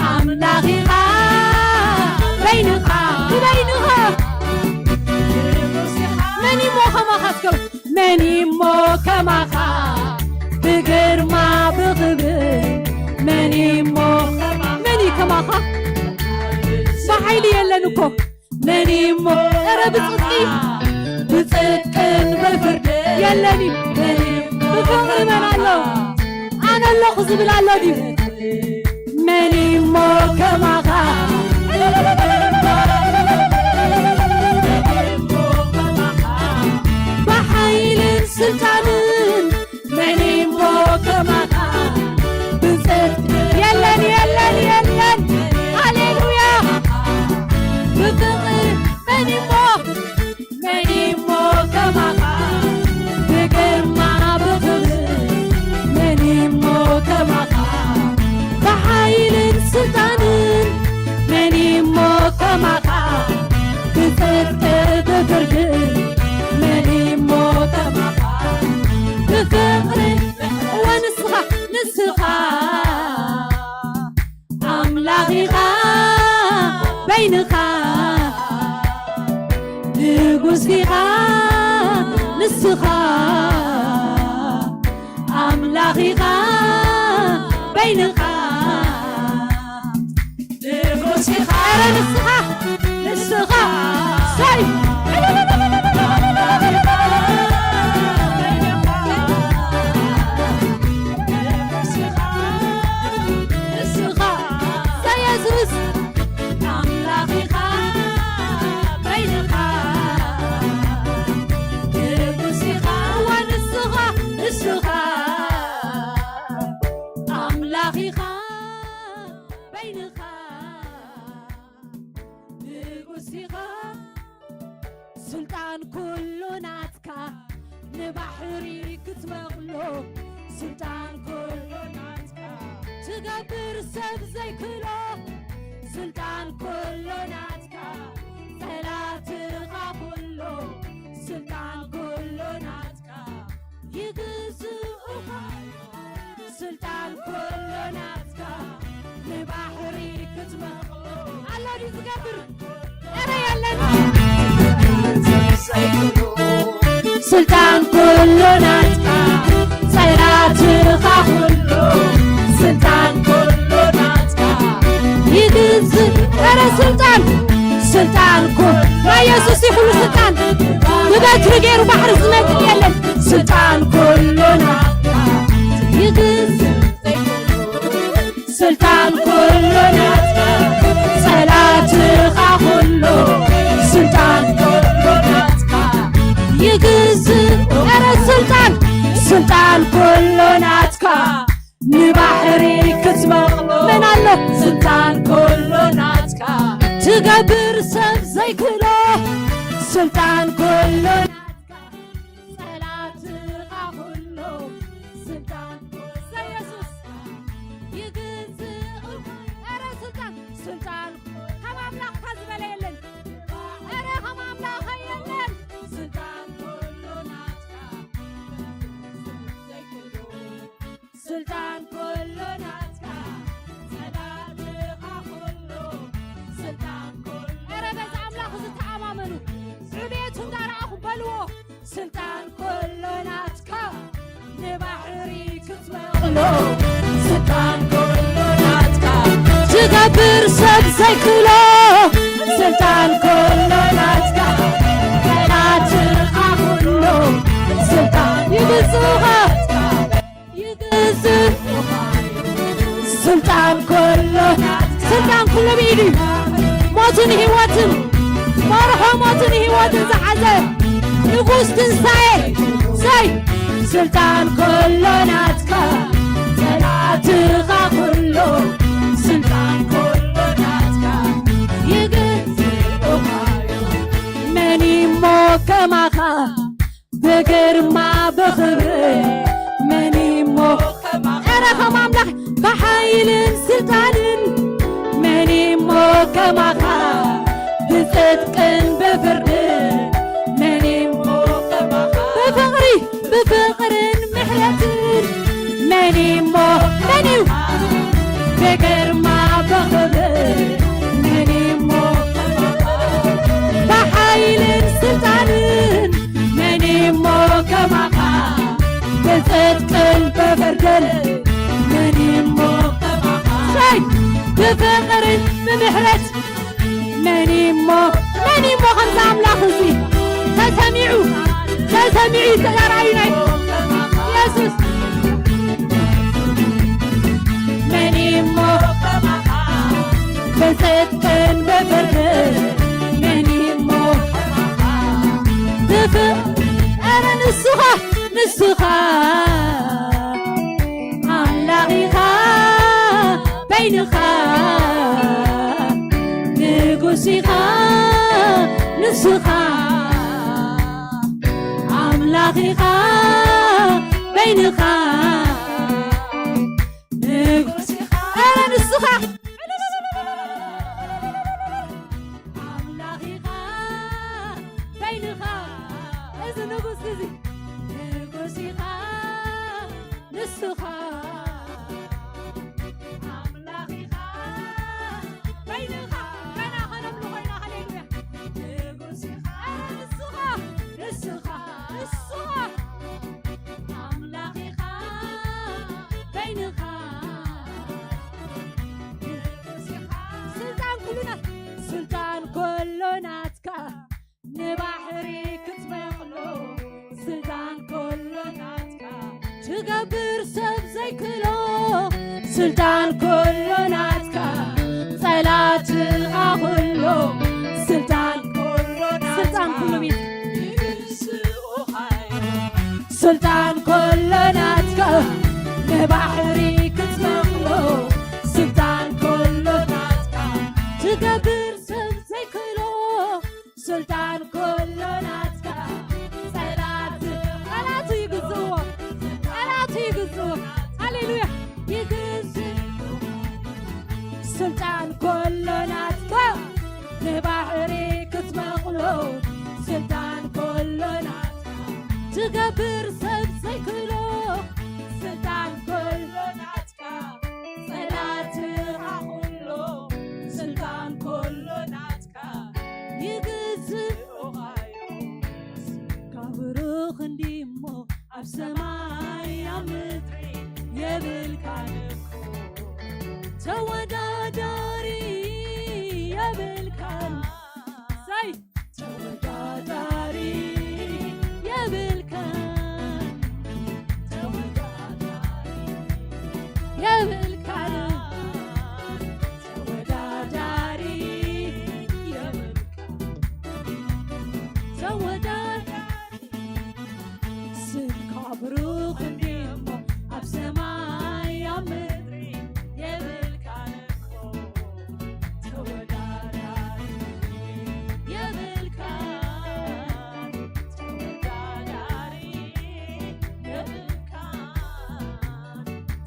ኣምላኽ ኢኻ በይንኻ፣ ንበይንኻ። መን እሞ ከማኻ እስከ፣ መን እሞ ከማኻ ብግርማ ብኽብሪ፣ መን እሞ፣ መን እዩ ከማኻ? ብሓይሊ የለን እኮ። መን እሞ፣ ኧረ ብጽድቂ፣ ብጽድቅን ብፍርድን የለን እዩ። መን እሞ ብፍቕሪ መን ኣሎ? ኣነ ኣለኹ ዝብል ኣሎ ድዩ? መን እሞ ከማኻ? ብሓይልን ስልጣንን መን እሞ ከማኻ? ብጽድቂ የለን፣ የለን፣ የለን። ሃሌሉያ። ብፍቕሪ መን እሞ፣ መን እሞ ከማኻ? ብግርማ ብኽብሪ መን እሞ ከማኻ? ብሓይልን ስልጣንን መን እሞ ከማኻ? ብጽድቂ ብፍርዲ መን እሞ ከማኻ? ብፍቕሪ እወ ንስኻ፣ ንስኻ ኣምላኽ ኢኻ በይንኻ፣ ንጉስ ኢኻ ንስኻ፣ ኣምላኽ ኢኻ በይንኻ፣ ንጉስ ኢኻ፣ ኧረ ንስኻ፣ ንስኻ፣ ሰይ! ንስኻ፣ ሰይ የሱስ! ኣምላኽ ኢኻ በይንኻ፣ ንጉስ ኢኻ፣ እዋ ንስኻ፣ ንስኻ፣ ኣምላኽ ኢኻ በይንኻ፣ ንጉስ ኢኻ፣ ስልጣን ኩሉ ናትካ፣ ንባሕሪ ክትመቕሎ፣ ስልጣን ኩሉ ናትካ፣ ትገብር ሰብ ዘይክሎ፣ ስልጣን ኩሉ ናትካ፣ ጸላትኻ ኩሉ፣ ስልጣን ኩሉ ናትካ፣ ይግዝኡኻ፣ ስልጣን ኩሉ ናትካ፣ ንባሕሪ ክትመቕሎ። ኣሎ ድዩ ዝገብር? ኧረ የለን። ስልጣን ኩሉ ናትካ፣ ጸላትኻ ኩሉ፣ ስልጣን ኩሉ ናትካ፣ ይግዝእ። ኧረ ስልጣን፣ ስልጣን ኩ-፣ ናይ የሱስ እዩ ኩሉ ስልጣን። ብበትሪ ገይሩ ባሕሪ ዝነቅል የለን። ስልጣን ኩሉ ናትካ፣ ይግዝእ። ስልጣን ኩሉ ናትካ፣ ጸላትኻ ኩሉ፣ ስልጣን ኩሉ ናትካ፣ ይግዝእ። ኧረ ስልጣን፣ ስልጣን ኩሉ ናትካ፣ ንባሕሪ ክትመቕሎ መን ኣሎ? ስልጣን ኩሉ ናትካ፣ ትገብር ሰብ ዘይክእሎ፣ ስልጣን ኩሉ ናትካ፣ ጸላትኻ ኩሉ፣ ስልጣን ኩሉ፣ ኢየሱስ ይግዝእ። ኧረ ስልጣን፣ ስልጣን ከም ኣምላኽካ ዝበለ የለን። ኧረ ከም ኣምላኸ የለን። ስልጣን ኩሉ ናትካ፣ ስልጣን ኩሉ ናትካ፣ ጸላትኻ ኩሉ፣ ስልጣን ኩሉ፣ ኧረ በዚ ኣምላኽ እዚ ተኣማመኑ። ዕቤቱ እንዳረኣኹ በልዎ። ስልጣን ኩሉ ናትካ፣ ንባሕሪ ክትመቕሎ፣ ስልጣን ከብር ሰብ ዘይክሎ ስልጣን ኩሉ ናትካ፣ ጠላትኻ ኩሉ ስልጣን ይግዝኡኻ። ይግዝእ ስልጣን ኩሉ፣ ስልጣን ኩሉ ብኢዱ እዩ። ሞትን ህይወትን፣ መርሖ ሞትን ህይወትን ዝሓዘ ንጉስ ትንሳኤ። ሰይ ስልጣን ኩሉ ናትካ፣ ጠላትኻ ኩሉ ስልጣን ኩሉ ናትካ። ይግዝኡኻ እዩ። መን እሞ ከማኻ ብግርማ ብኽብሪ፣ መን እሞ ከማኻ? ኧረ ከም ኣምላኽ ብሓይልን ስልጣንን፣ መን እሞ ከማኻ? ብጽድቅን ብፍርድን፣ መን እሞ ከማኻ? ብፍቕሪ፣ ብፍቕርን ምሕረትን፣ መን እሞ፣ መን እዩ? ብግርማ ብኽብሪ፣ መን እሞ ከማኻ? ብሓይልን ስልጣንን፣ መን እሞ ከማኻ? ብጽድቅን ብፍርድን፣ መን እሞ ከማኻ? ሰይ! ብፍቕርን ብምሕረት፣ መን እሞ፣ መን እሞ ከምዛ ኣምላኽ እዚ ተሰሚዑ፣ ተሰሚዑ ተራእዩ ናይ የሱስ። መን እሞ ብጽድቅን ብፍርድን፣ መን እሞ ብፍ-፣ ኧረ ንስኻ፣ ንስኻ ኣምላኽ ኢኻ በይንኻ፣ ንጉስ ኢኻ ንስኻ፣ ኣምላኽ ኢኻ በይንኻ፣ ንጉስ ኢኻ። ኧረ ንስኻ ኣምላኽ ኢኻ በይንኻ፣ እዚ ንጉስ እዚ ንጉስ ኢኻ ንስኻ፣ ኣምላኽ ኢኻ በይንኻ። ገና ከነምልኾ ኢና። ሃሌሉያ። ንጉስ ኢኻ ንስኻ፣ ንስኻ፣ ንስኻ ኣምላኽ ኢኻ በይንኻ፣ ንጉስ ኢኻ። ስልጣን ኩሉ ናት-፣ ስልጣን ኩሉ ናትካ፣ ንባሕሪ ክትመቕሎ ስልጣን ኩሉ ናትካ፣ ትገብር ሰብ ዘይክሎ ስልጣን ኩሉ ናትካ፣ ጸላትኻ ኩሉ ስልጣን ኩሉ ናትካ፣ ስልጣን ኩሉ ቤት፣ ስልጣን ኩሉ ናትካ፣ ንባሕሪ ክትመቕሎ ስልጣን ኩሉ ናትካ፣ ትገብር ሰብ ዘይክሎ ስልጣን ኩሉ ናትካ፣ ጸላት፣ ጸላቱ ይግዝእዎ፣ ጸላቱ ይግዝእዎ። ሃሌሉያ። ይግዝእ ስልጣን ኩሉ ናትካ፣ ንባሕሪ ክትመቕሎ ስልጣን ኩሉ ናትካ፣ ትገብር ሰብ ዘይክእሎ ስልጣን ኩሉ ናትካ፣ ጸላትኻ ኩሉ ስልጣን ኩሉ ናትካ፣ ይግዝእ ካብ ሩቕ እንዲሞ ኣብ ሰማይ ኣብ ምድሪ የብልካን እኮ ተወዳዳሪ የብልካን። ሳይ ተወዳዳሪ የብልካን፣ ተወዳዳሪ የብልካን፣ ተወዳዳሪ የብልካን፣ ተወዳዳሪ ስምካ ብሩኽ እንዲሞ ኣብ ሰማይ ኣብ ምድሪ የብልካን እኮ ተወዳዳሪ የብልካን፣ ተወዳዳሪ የብልካን፣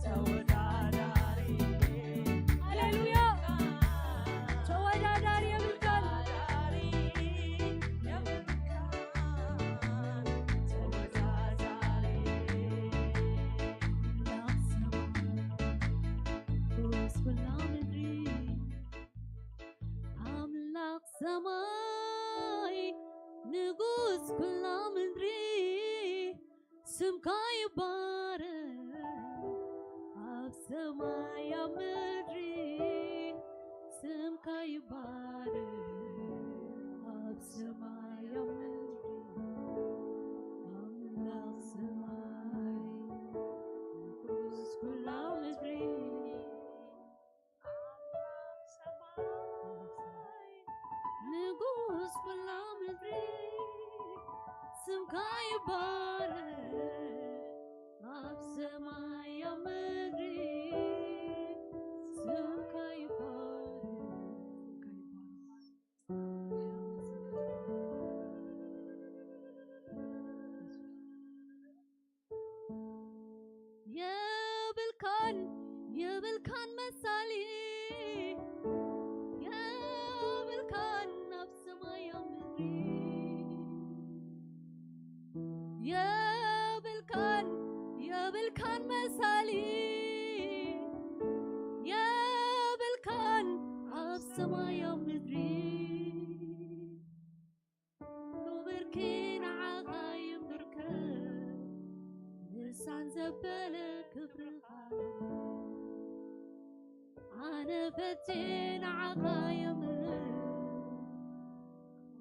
ተወዳዳሪ ሃሌሉያ። ተወዳዳሪ የብልካን። ኣምላኽ ሰማይ ንጉስ ኩላ ምድሪ ስምካ ይባረክ ኣብ ሰማይ ኣብ ምድሪ። ስምካ ይባረክ ኣብ ሰማይ ኣብ ምድሪ፣ ስምካ ይባረክ። የብልካን፣ የብልካን መሳሊ፣ የብልካን ኣብ ሰማይ ኣብ ምድሪ፣ የብልካን፣ የብልካን መሳሊ፣ የብልካን ኣብ ሰማይ ኣብ ምድሪ። ክብርኪ ንዓኻ ይንብርከ፣ ልሳን ዘበለ ክብርኻ። ኣነ ፈቴ ንዓኻ የምልኽ፣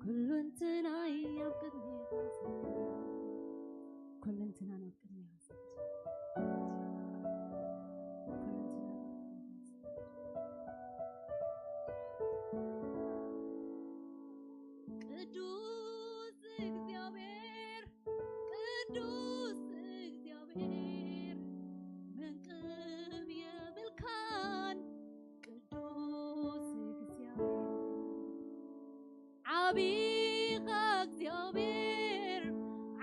ኩሉ እንትናይ ኣብ ቅድሜኻ ዘምልኽ። ኩሉ እንትና ናብ ቅድሜኻ ዘምልኽ። ኩሉ እንትና ናብ ቅድሜኻ ዘምልኽ። ቅዱስ እግዚኣብሔር፣ ቅዱስ እግዚኣብሔር፣ መንቅብ የብልካን። ቅዱስ እግዚኣብሔር፣ ዓቢኻ እግዚኣብሔር፣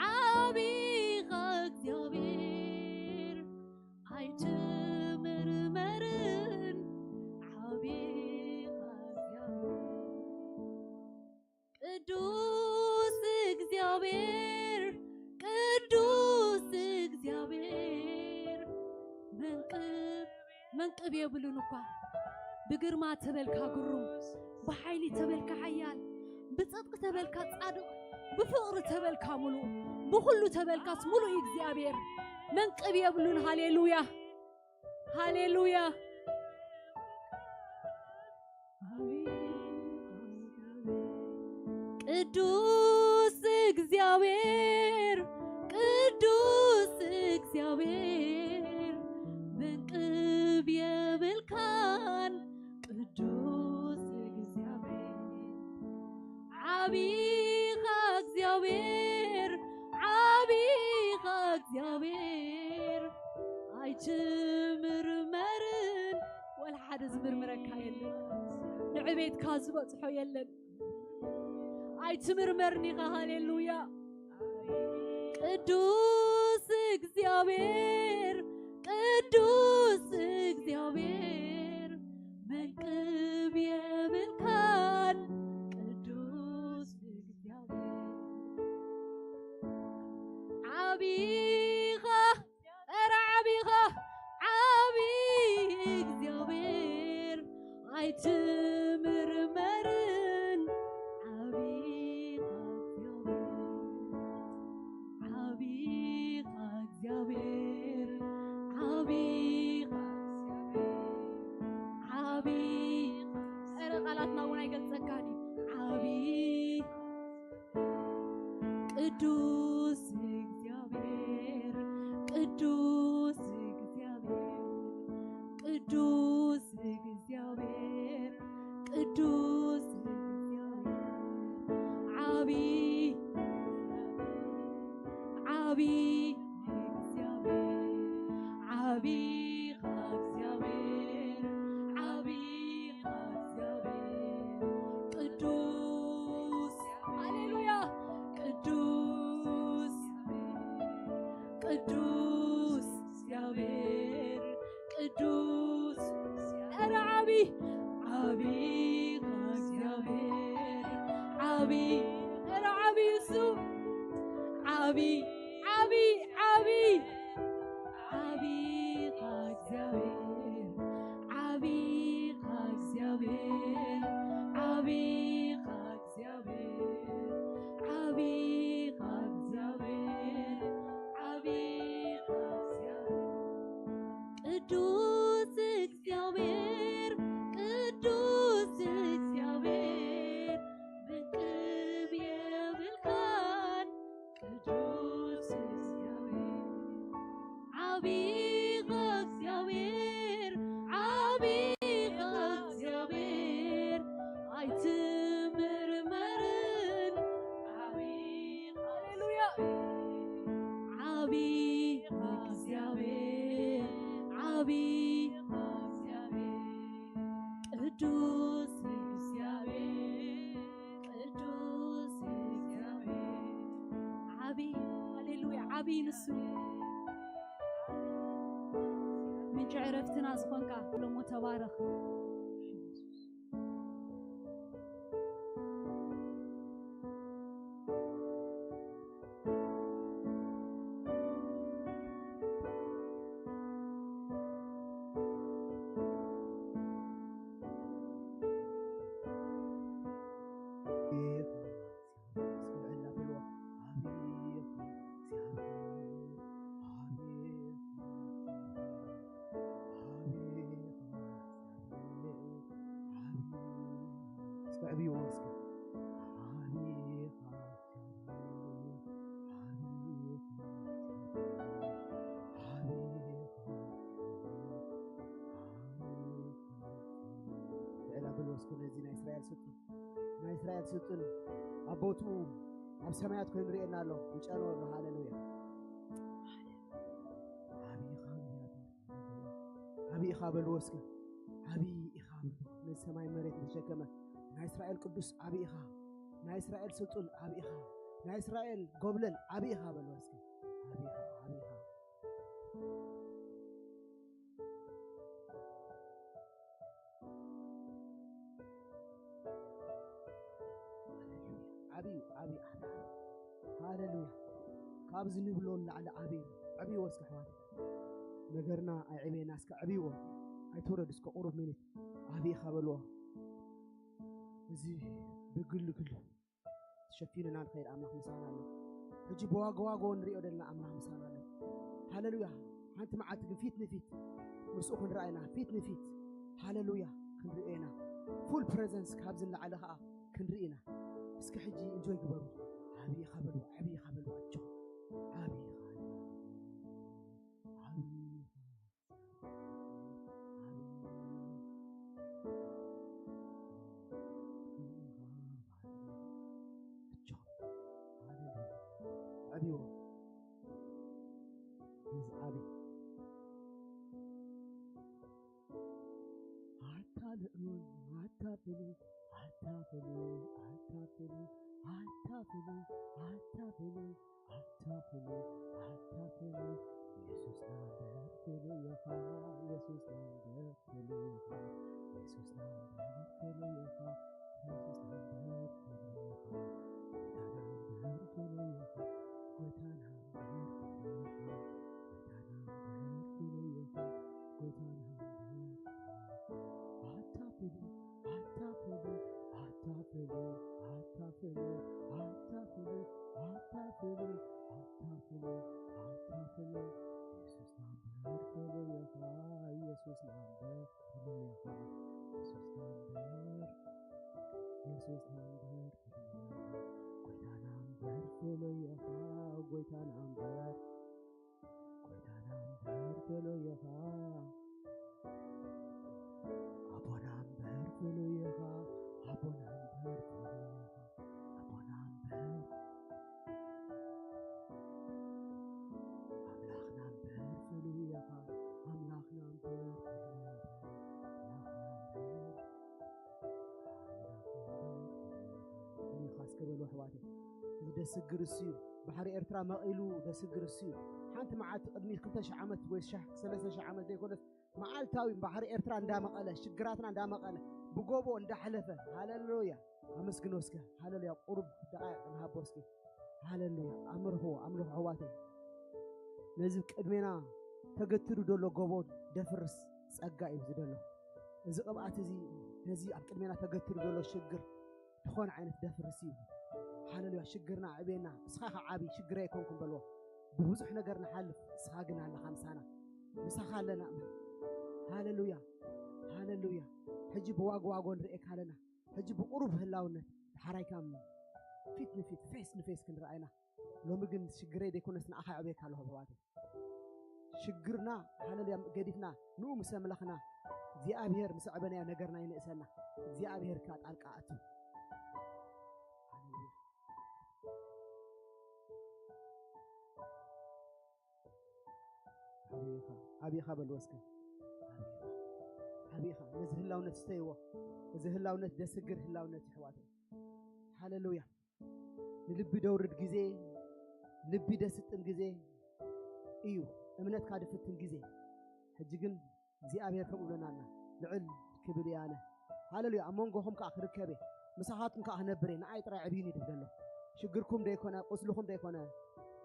ዓቢኻ እግዚኣብሔር፣ ኣይትምርመርን። ዓቢኻ እግዚኣብሔር፣ ቅዱስ እግዚኣብሔር፣ ቅዱስ እግዚኣብሔር፣ መንቅብ፣ መንቅብ የብሉን እኳ። ብግርማ ተበልካ ግሩም፣ ብሓይሊ ተበልካ ሓያል፣ ብጽድቂ ተበልካ ጻድቕ፣ ብፍቕሪ ተበልካ ሙሉእ፣ ብኹሉ ተበልካስ ሙሉእ እዩ እግዚኣብሔር። መንቅብ የብሉን። ሃሌሉያ፣ ሃሌሉያ። ቅዱስ እግዚኣብሔር፣ ቅዱስ እግዚኣብሔር፣ መንቅብ የብልካን። ቅዱስ እግዚኣብሔር፣ ዓቢኻ እግዚኣብሔር፣ ዓቢኻ እግዚኣብሔር፣ ኣይትምርመርን። ወላ ሓደ ዝምርምረካ የለን። ንዕቤትካ ዝበጽሖ የለን። ኣይትምርመርን ኢኻ። ሃሌሉያ። ቅዱስ እግዚኣብሔር፣ ቅዱስ እግዚኣብሔር፣ መንቅብ የብልካን። ቅዱስ እግዚኣብሔር፣ ዓቢኻ፣ ኧረ ዓቢኻ፣ ዓቢ እግዚኣብሔር፣ ኣይትምርመርን። ዓቢኻ እግዚኣብሔር፣ ዓቢኻ እግዚኣብሔር፣ ዓቢኻ እግዚኣብሔር፣ ዓቢኻ። ኧረ ቃላትና እውን ኣይገልጸካን እዩ። ዓቢ ቅዱስ እግዚኣብሔር፣ ቅዱስ እግዚኣብሔር፣ ቅዱስ እግዚኣብሔር፣ ቅዱስ እግዚኣብሔር፣ ዓቢ፣ ዓቢ እግዚኣብሔር፣ ዓቢኻ እግዚኣብሔር፣ ዓቢኻ እግዚኣብሔር፣ ቅዱስ፣ ሃሌሉያ፣ ቅዱስ፣ ቅዱስ እግዚኣብሔር፣ ቅዱስ፣ ኧረ ዓቢ፣ ዓቢ እግዚኣብሔር፣ ዓቢ፣ ኧረ ዓቢ እሱ፣ ዓቢ፣ ዓቢ፣ ዓቢ፣ ዓቢኻ እግዚኣብሔር፣ ዓቢኻ እግዚኣብሔር፣ ዓቢኻ እግዚኣብሔር፣ ዓቢኻ እግዚኣብሔር፣ ዓቢኻ እግዚኣብሔር። ቅዱስ እግዚኣብሔር፣ ቅዱስ እግዚኣብሔር፣ መንቅብ የብልካን። ቅዱስ እግዚኣብሔር፣ ዓቢኻ እግዚኣብሔር፣ ዓቢኻ እግዚኣብሔር፣ ኣይትምርመርን። ዓቢኻ፣ ሃሌሉያ። ሃሌሉያ። ዓብዪ ንሱ እዩ። ምንጪ ዕረፍትና ዝኾንካ እሞ ተባረኽ። እስኪ ልዕል በልዎ። ዓብኻ እግዚኣብሔር፣ ዓብኻ፣ ዓብኻ እግዚኣብሔር፣ ዓብኻ። እስኪ ዕብይዎ እስኪ። ዓብኻ እግዚኣብሔር፣ ዓብኻ፣ ዓብኻ። ልዕል በልዎ እስኪ ነዚ ናይ እስራኤል ስጡን፣ ናይ እስራኤል ስጡን ኣብ ቦትኡ ኣብ ሰማያት ኮይኑ ርእየና ኣሎ፣ ይጨንዎ ኣሎ። ሃሌሉያ። ዓብኻ እግዚኣብሔር፣ ዓብኻ በልዎ እስኪ። ዓብይ ኢኻ በልዎ። ነዚ ሰማይ መሬት ዝተሸከመ ናይ እስራኤል ቅዱስ ዓብይ ኢኻ። ናይ እስራኤል ስልጡን ዓብይ ኢኻ። ናይ እስራኤል ጎብለል ዓብይ ኢኻ በልዎ እስኪ። ዓብይ ኢኻ፣ ዓብይ ኢኻ። ዓብዩ፣ ዓብዩ፣ ዓብዩ። ሃሌሉያ። ካብዚ ንብሎ ንላዕሊ ዓብዩ። ዕብይዎ እስከ ኣሕዋት። ነገርና ኣይዕበየና እስከ ዕብይዎ። ኣይትውረድ እስከ ቁሩብ ሚኒት። ዓብይ ኢኻ በልዎ። እዚ ብግልግል ተሸፊኑና ንኸይድ ኣምላኽ ምሳና ኣሎ። ሕጂ ብዋጎ ዋጎ ንሪኦ ዘለና ኣምላኽ ምሳና ኣሎ። ሃሌሉያ። ሓንቲ መዓልቲ ግን ፊት ንፊት ምስኡ ክንረኣይና፣ ፊት ንፊት። ሃሌሉያ። ክንሪኦ ኢና። ፉል ፕሬዘንስ ካብዚ ንላዕሊ ኸዓ ክንርኢ ኢና። እስኪ ሕጂ ኢንጆይ ግበሩ። ዓብይ ኢኻ በልዎ፣ ዓብይ ኢኻ በልዎ፣ ኣጆኹም። ዓብይ ኢኻ፣ ዓብይ ኢኻ። ዕብይዎ። He's ዓብይ። ኣታ ልዑል፣ ኣታ ፍሉይ፣ ኣታ ፍሉይ፣ ኣታ ፍሉይ፣ ኣታ ፍሉይ፣ ኣታ ፍሉይ፣ ኣታ ፍሉይ፣ ኣታ ፍሉይ። የሱስና እምበር ፍሉይ ኢኻ፣ የሱስና እምበር ፍሉይ ኢኻ፣ የሱስና እምበር ፍሉይ ኢኻ፣ የሱስና እምበር ፍሉይ ኢኻ። ጎይታና እምበር ፍሉይ ኢኻ፣ ጎይታና እምበር ፍሉይ ኢኻ፣ ጎይታና እምበር ፍሉይ ኢኻ፣ ጎይታና እምበር ፍሉይ ኢኻ። ኣታ ፍሉይ፣ ኣታ ፍሉይ፣ ኣታ ፍሉይ፣ ኣታ ፍሉይ፣ ኣታ ፍሉይ፣ ኣታ ፍሉይ፣ ኣታ ፍሉይ፣ ኣታ ፍሉይ። የሱስና እምበር ፍሉይ ኢኻ፣ የሱስና እምበር ፍሉይ ኢኻ፣ የሱስና እምበር፣ የሱስና እምበር ፍሉይ ኢኻ፣ ጎይታና እምበር ፍሉይ ኢኻ፣ ጎይታና እምበር፣ ጎይታና እምበር ፍሉይ ኢኻ። ኣቦና እምበር ፍሉይ ኢኻ፣ ኣቦና እምበር ፍሉይ ኢኻ፣ ኣቦና እምበር፣ ኣምላኽና እምበር ፍሉይ ኢኻ፣ ኣምላኽና እምበር ፍሉይ ኢኻ፣ ኣምላኽና እምበር፣ ኣምላኽና እምበር ፍሉይ ኢኻ። ፍሉይ ኢኻ እስከ በሉ ኣሕዋተይ። እዚ ደስግር እሱ እዩ። ባሕሪ ኤርትራ መቒሉ ደስግር እሱ እዩ። ሓንቲ መዓልቲ ቅድሚ ክልተ ሽሕ ዓመት ወይ ሻሕ-፣ ሰለስተ ሽሕ ዓመት ዘይኮነስ መዓልታዊ ባሕሪ ኤርትራ እንዳመቐለ፣ ሽግራትና እንዳመቐለ፣ ብጎቦ እንዳሕለፈ፣ ሃሌሉያ፣ ኣመስግኖ እስከ፣ ሃሌሉያ፣ ቁሩብ ደቓይቕ ንሃቦ እስኪ፣ ሃሌሉያ፣ ኣምርኽዎ፣ ኣምልኹ ኣሕዋተይ። ነዚ ቅድሜና ተገትሩ ዘሎ ጎቦ ደፍርስ ጸጋ እዩ እዚ ዘሎ። እዚ ቅብኣት እዚ ነዚ ኣብ ቅድሜና ተገትሩ ዘሎ ሽግር ዝኾነ ዓይነት ደፍርስ እዩ። ሃሌሉያ፣ ሽግርና ኣዕብየና፣ እስኻ ኸዓ ዓቢ፣ ሽግረይ ኣይኮንኩን በልዎ። ብብዙሕ ነገር ንሓልፍ፣ እስኻ ግን ኣለኻ ምሳና። ምሳኻ ኣለና። ሃሌሉያ፣ ሃሌሉያ። ሕጂ ብዋጎ ዋጎ ንርእየካ ኣለና። ሕጂ ብቁሩብ ህላውነት፣ ደሓራይ ካም ፊት ንፊት፣ ፌስ ንፌስ ክንረኣይና። ሎሚ ግን ሽግረይ ዘይኮነስ ንኣኻ የዕብየካ ኣለኹ ኣሕዋተይ። ሽግርና፣ ሃሌሉያ፣ ገዲፍና ንኡ ምስ ኣምላኽና እግዚኣብሔር ምስ ኣዕበናዮ ነገርና ይንእሰና። እግዚኣብሔር ከኣ ጣልቃ ኣቱ። ሃሌሉያ። ዓብኻ፣ ዓብኻ በልዎ እስከ። ዓብኻ፣ ዓብኻ። ነዚ ህላውነት ስተይዎ። እዚ ህላውነት ደስግር ህላውነት ይሕዋተይ። ሃሌሉያ። ንልቢ ደውርድ ግዜ ልቢ ደስጥን ግዜ እዩ፣ እምነትካ ድፍትን ግዜ። ሕጂ ግን እግዚኣብሔር ከምኡ ብለናና፣ ልዕል ክብል እየ ኣነ። ሃሌሉያ። ኣብ መንጎኹም ከኣ ክርከብ እየ፣ ምሳኻትኩም ከኣ ክነብር እየ፣ ንኣይ ጥራይ ዕብዩኒ ድብል ኣሎ። ሽግርኩም ደይኮነ፣ ቁስልኹም ደይኮነ፣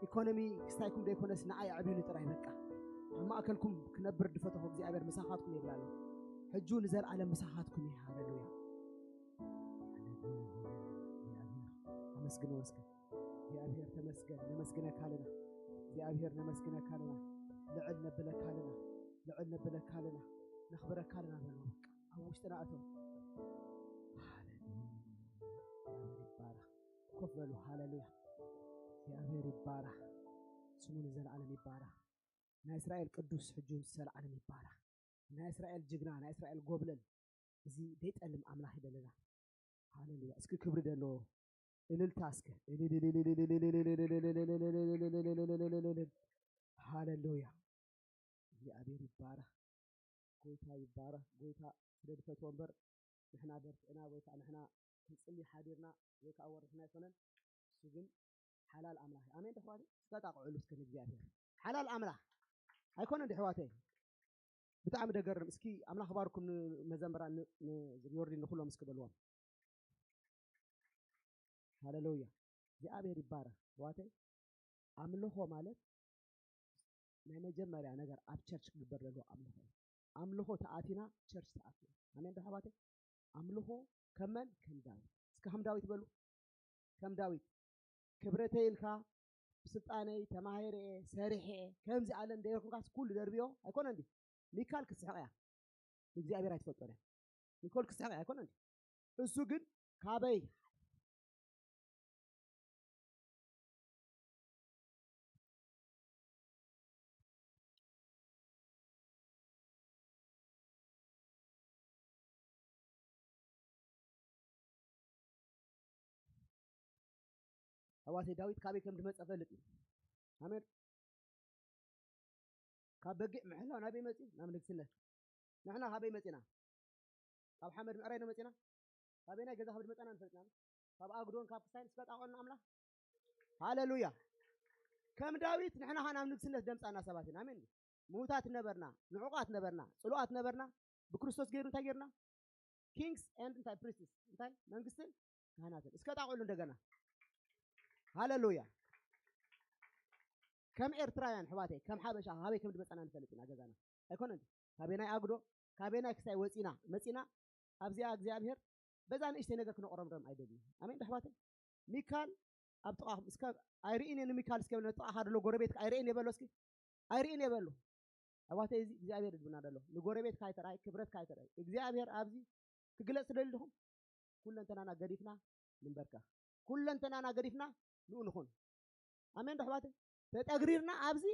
ኢኮኖሚ ክስታይኩም ደይኮነስ ንኣይ ዕብዩኒ ጥራይ በቃ። ኣብ ማእከልኩም ክነብር ድፈተኹ እግዚኣብሔር ምሳኻትኩም ይብል ኣሎ። ሕጁ ንዘለኣለም ምሳኻትኩም እየ። ሃሌሉያ። ሃሌሉያ። እግዚኣብሔር ኣመስግንዎ እስከ። እግዚኣብሔር ተመስገን፣ ነመስግነካ ኣለና። እግዚኣብሔር ነመስግነካ ኣለና። ልዕል ነብለካ ኣለና። ልዕል ነብለካ ኣለና። ነኽብረካ ኣለና በሉ። በቃ ኣብ ውሽጥና እተው። ሃሌሉያ። እግዚኣብሔር ይባረኽ። ኮፍ በሉ። ሃሌሉያ። እግዚኣብሔር ይባረኽ። ስሙ ንዘለዓለም ይባረኽ። ናይ እስራኤል ቅዱስ ሕጂ ንዘለዓለም ይባረኽ። ናይ እስራኤል ጅግና፣ ናይ እስራኤል ጎብለል፣ እዚ ደይጠልም ኣምላኽ ይደለና። ሃሌሉያ። እስኪ ክብሪ ደሎ እልልታ እስከ። ሃሌሉያ። እግዚኣብሔር ይባረኽ። ጎይታ ይባረኽ። ጎይታ ስለ ድፈትዎ እምበር ንሕና ደርፊዕና ወይ ከዓ ንሕና ክንጽሊ ሓዲርና ወይ ከዓ ወሪሕና ኣይኮነን። እሱ ግን ሓላል ኣምላኽ እዩ። ኣሜን ዶ ኣሕዋተይ? እስከ ጣቕዑሉ እስከ ንእግዚኣብሔር። ሓላል ኣምላኽ ኣይኮነን ዶ ኣሕዋተይ? ብጣዕሚ ደገርም። እስኪ ኣምላኽ ባርኩም ንመዘምራን ን-፣ ን-፣ ዮርዲ ንኩሎም እስኪ በልዎም። ሃሌሉያ። እግዚኣብሔር ይባረኽ። ኣሕዋተይ፣ ኣምልኾ ማለት ናይ መጀመርያ ነገር ኣብ ቸርች ክግበር ዘለዎ ኣምልኾ እዩ። ኣምልኾ ተኣቲና ቸርች ተኣቲና። ኣሜን ዶ ኣሕዋተይ? ኣምልኾ ከም መን? ከም ዳዊት። እስከ ከም ዳዊት በሉ። ከም ዳዊት። ክብረተይ ኢልካ፣ ብስልጣነይ፣ ተማሂረ እየ፣ ሰሪሐ እየ፣ ከምዚ ኣለ እንደ ኢልኩንካስ ኩሉ ደርብዮ ኣይኮነን ድዩ? ሚካል ክስሕቕ እያ። ንእግዚኣብሔር ኣይትፈልጦን እያ። ሚካል ክስሕቕ እያ ኣይኮነን ድዩ? እሱ ግን ካበይ ኣሕዋተይ፣ ዳዊት ካበይ ከም ዝመጸ ፈልጥ እዩ። ኣሜን። ካብ በጊዕ ምሕላው ናበይ መጺኡ? ናብ ንግስነት። ንሕና ካበይ መጺና? ካብ ሓመድ ምዕራይ ዶ መጺና? ካበይ ናይ ገዛ ካብ ዝመጻና ንፈልጥና? ካብ ኣጉዶን ካብ ክስታይን እስከ ጣቕዑልና ኣምላኽ። ሃሌሉያ። ከም ዳዊት ንሕና ኸኣ ናብ ንግስነት ደምጻና ሰባት ኢና። ኣሜን። ምዉታት ነበርና፣ ንዑቓት ነበርና፣ ጽሉኣት ነበርና። ብክርስቶስ ገይሩ እንታይ ገይሩና? Kings and እንታይ? Priests። እንታይ? መንግስትን ካህናትን። እስከ ጣቕዑሉ እንደገና። ሃሌሉያ። ከም ኤርትራውያን ኣሕዋተይ፣ ከም ሓበሻ ካበይ ከም ዝመጻና ንፈልጥ ኢና። ገዛና ኣይኮነን። ካበይ ናይ ኣጉዶ፣ ካበይ ናይ ክስታይ ወጺና፣ መጺና ኣብዚኣ እግዚኣብሔር በዛ ንእሽተይ ነገር ክነቑረምረም ኣይደልን። ኣሜን ዶ ኣሕዋተይ? ሚካል ኣብ ጥቓኹም እስከ ኣይርእን እየ ንሚካል እስከ በል፣ ነጥቓኻ ዘሎ ጎረቤትካ ኣይርእን እየ በሎ እስኪ። ኣይርእን እየ በሎ። ኣሕዋተይ፣ እዚ እግዚኣብሔር ዝብልና ዘሎ ንጎረቤትካ ኣይተርኣይ፣ ክብረትካ ኣይተርኣይ። እግዚኣብሔር ኣብዚ ክግለጽ ትደልዩ ዲኹም? ኩለንተናና ገዲፍና ንንበርከኽ። ኩለንተናና ገዲፍና ንኡ ንኹን። ኣሜን ዶ ኣሕዋተይ? ተጠግሪርና ኣብዚ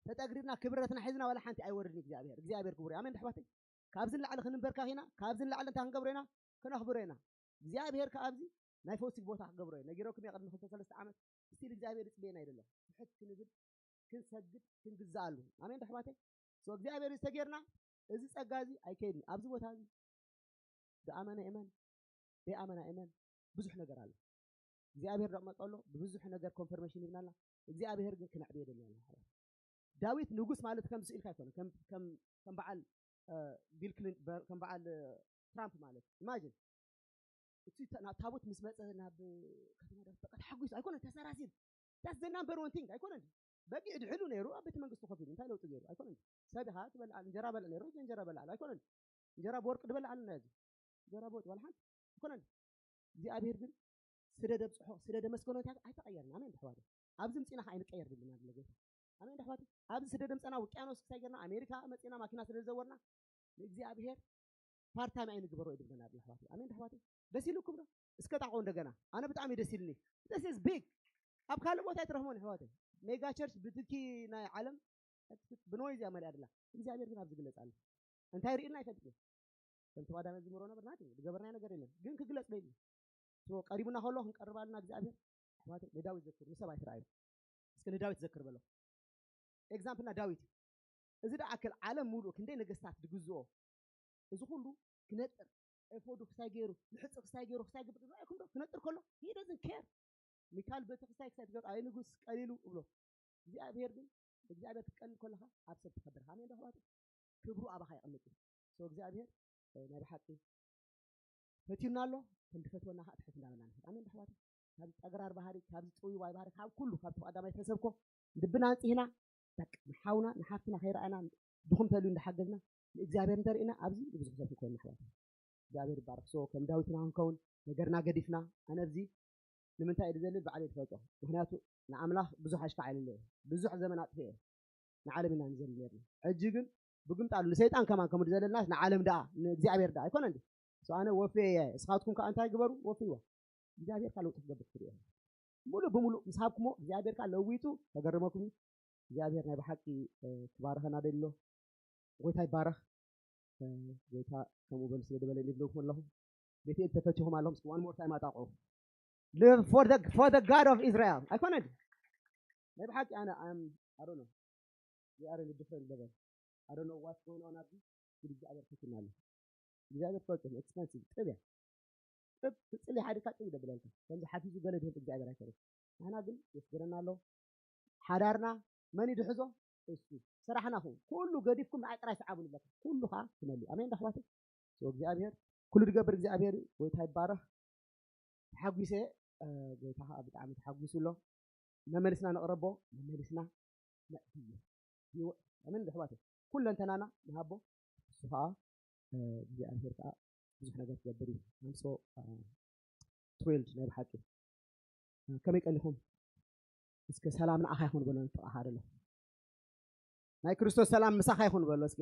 ተጠግሪርና ክብረትና ሒዝና ዋላ ሓንቲ ኣይወርድን እግዚኣብሔር። እግዚኣብሔር ክቡር እዩ። ኣሜን ዶ ኣሕዋተይ? ካብዚ ንላዕሊ ክንንበርከኽ ኢና። ካብዚ ንላዕሊ እንታይ ክንገብሮ ኢና? ክነኽብሮ ኢና። እግዚኣብሔር ከኣ ኣብዚ ናይ ፈውሲ ቦታ ክገብሮ እዩ። ነጊረኩም እየ ቅድሚ ክልተ ሰለስተ ዓመት። ስቲል እግዚኣብሔር ይጽበየና እዩ ዘሎ። ትሕት ክንብል፣ ክንሰግድ፣ ክንግዛኣሉ። ኣሜን ዶ ኣሕዋተይ? ሶ እግዚኣብሔር ዝተጌርና እዚ ጸጋ እዚ ኣይከይድን። ኣብዚ ቦታ እዚ ዝኣመነ እመን፣ ዘይኣመነ እመን፣ ብዙሕ ነገር ኣሎ። እግዚኣብሔር ደቕመጦ ኣሎ፣ ብብዙሕ ነገር ኮንፈርሜሽን ይብናላ። እግዚኣብሔር ግን ክነዕብዮ ደለና። ዳዊት ንጉስ ማለት ከም ስኢልካ ኣይኮነ፣ ከም፣ ከም፣ ከም በዓል፣ እ፣ ቢል ክሊን-፣ በ-፣ ከም በዓል፣ እ፣ ትራምፕ ማለት። ኢማጂን። እቲ ተ-፣ ናብ ታቦት ምስ መጸ ናብ ከተማ ዳዊት በቃ ተሓጒሱ ኣይኮነ፣ ተሰራሲል። That's the number one thing ኣይኮነን። በጊዕ ድሕሉ ነይሩ ኣብ ቤተ መንግስቲ ኮፍ ኢሉ እንታይ ለውጢ ገይሩ? ኣይኮነን። ሰብ ኢኻ ትበልዕ፣ እንጀራ በልዕ ነይሩ፣ ሕጂ እንጀራ በልዕ ኣይኮነን። እንጀራ ብወርቂ ድበልዕ ኣለና እዚ። እንጀራ ብወርቂ ዋላ ሓንቲ ኣይኮነን። እግዚኣብሔር ግን ስለ ደብጽሖ፣ ስለ ደመስገኖ እንታይ ኣይተቐየርና። ኣሜን ዶ ኣሕዋተይ? ኣብዚ ምጺና ከኣ ኣይንቀየር ድልና ኣሎ ጌታ። ኣሜን ዶ ኣሕዋተይ? ኣብዚ ስለ ደምጸና ውቅያኖስ ክሳይ ጌርና ኣሜሪካ መጺና ማኪና ስለ ዘወርና ንእግዚኣብሔር ፓርታይም ኣይንግበሮ እዩ ድብለና ኣሎ ኣሕዋተይ። ኣሜን ዶ ኣሕዋተይ? ደስ ኢሉኩም ዶ? እስከ ጣቕዑ እንደገና። ኣነ ብጣዕሚ ደስ ኢልኒ። This is big። ኣብ ካልእ ቦታ ኣይትረኽቦን ኣሕዋተይ። ሜጋ ቸርች ብትኪ ናይ ዓለም ብኖይዝ እያ መሊኣ ደላ። እግዚኣብሔር ግን ኣብዚ ይግለጽ ኣሎ። እንታይ ርኢልና ኣይፈልጥን። ከም ተዋዳዳሪ ዝምሮ ነበር ናት ዝገበርናዮ ነገር የለን። ግን ክግለጽ ደልዩ። ሶ ቀሪቡና ከሎ ክንቀርብ ኣለና እግዚኣብሔር። ኣሕዋተይ ንዳዊት ዘክሩ፣ ንሰብ ኣይትረኣዩ። እስከ ንዳዊት ዘክር በሎ። ኤግዛምፕልና ዳዊት እዩ። እዚ ደኣ ኣክል ዓለም ሙሉእ ክንደይ ነገስታት ድግዝኦ፣ እዚ ኩሉ ክነጥር፣ ኤፎዱ ክሳይ ገይሩ፣ ንሕጹ ክሳይ ገይሩ፣ ክሳይ ግብር ዝረኣየኩም ዶ? ክነጥር ከሎ፣ he doesn't care። ቤተክርስትያን ክሳይ ትገብር ኣይ ንጉስ ቀሊሉ እብሎ። እግዚኣብሔር ግን እግዚኣብሔር ክትቀልል ከለኻ ኣብ ሰብ ትኸብር። ኣሜን ዶ ኣሕዋት? ክብሩ ኣባኻ የቐምጥ እዩ። So እግዚኣብሔር ናይ ብሓቂ ፈትዩና ኣሎ። ከም ዝፈትወና ከዓ ትሕት እንዳበልና ንኸድ። ኣሜን ዶ ኣሕዋት? ካብዚ ጠገራር ባህሪ፣ ካብዚ ጥውይዋይ ባህሪ፣ ካብ ኩሉ ካብቲ ቀዳማይ ተሰብኮ ልብና ኣንጽህና በቃ ንሓውና ንሓፍትና ከይረኣና ድኹም ተልዩ እንዳሓገዝና ንእግዚኣብሔር እንተርእና ኣብዚ ብዙሕ ሰብ ክኮን ኣሕዋት። እግዚኣብሔር ይባረክ። So ከም ዳዊትና ክንከውን ነገርና ገዲፍና ኣነ ኣብዚ ንምንታይ እየ ዝዘልል ባዕለይ ዝፈልጦ። ምክንያቱ ንኣምላኽ ብዙሕ ኣሽካዕ ኢለ ብዙሕ ዘመን ኣጥፍኤ ንዓለም ኢና ንዘልል ነርና። ሕጂ ግን ብግምጣሉ ንሰይጣን ከማን ከም ዝዘለልናስ ንዓለም ደኣ ንእግዚኣብሔር ደኣ ኣይኮነ እንዲ ኣነ ወፍየ እየ። እስኻትኩም ከዓ እንታይ ግበሩ? ወፍይዋ። እግዚኣብሔር ከዓ ለውጢ ክገብር ትሪኦ። ሙሉእ ብሙሉእ ምስ ሃብኩሞ እግዚኣብሔር ከዓ ለዊጡ ከገርመኩም እዩ። እግዚኣብሔር ናይ ብሓቂ ክባረኸና ደሎ። ጎይታ ይባረኽ። ጎይታ ከምኡ በሉ ስለ ዝበለ ይብለኩም ኣለኹ። ቤትኤል ተፈቲኹም ኣለኹም። እስኪ one more time ኣጣቕዑ። Live for the for the God of Israel ኣይኮነን። ናይ ብሓቂ ኣነ I'm I don't know. We are in a different level. I don't know what's going on ኣብዚ ግን እግዚኣብሔር ፈቲና ኣሎ። እግዚኣብሔር ፈልጡ expensive ጥብ እያ። ጥብ ትፅሊ ሓዲካ ጥብ ይደብለልካ። ከምዚ ሓፊዙ ገለ ድህብ እግዚኣብሔር ኣይኮነን። ንሕና ግን የስገረና ኣሎ። ሓዳርና መን ይድሕዞ? እሱ። ስራሕና ኹ ኩሉ ገዲፍኩም ንዓይ ጥራይ ሰዓቡ ንብለካ። ኩሉ ከዓ ትመልእ። ኣሜን ዶ ኣሕዋተይ? So እግዚኣብሔር ኩሉ ዝገብር እግዚኣብሔር እዩ። ጎይታ ይባረኽ። ተሓጒሰ። ጎይታ ከዓ ብጣዕሚ ተሓጒሱ ኣሎ። መመልስና ነቕረቦ መመልስና ነእትዮ። ኣሜን ዶ ኣሕዋተይ? ኩለንተናና ንሃቦ። እሱ ከዓ እግዚኣብሔር ከዓ ብዙሕ ነገር ክገብር እዩ። I'm so thrilled ናይ ብሓቂ። ከመይ ቀኒኹም? እስከ ሰላም ንዓኻ ይኹን በሎ ንጥቓኻ ደሎ። ናይ ክርስቶስ ሰላም ምሳኻ ይኹን በሎ እስከ።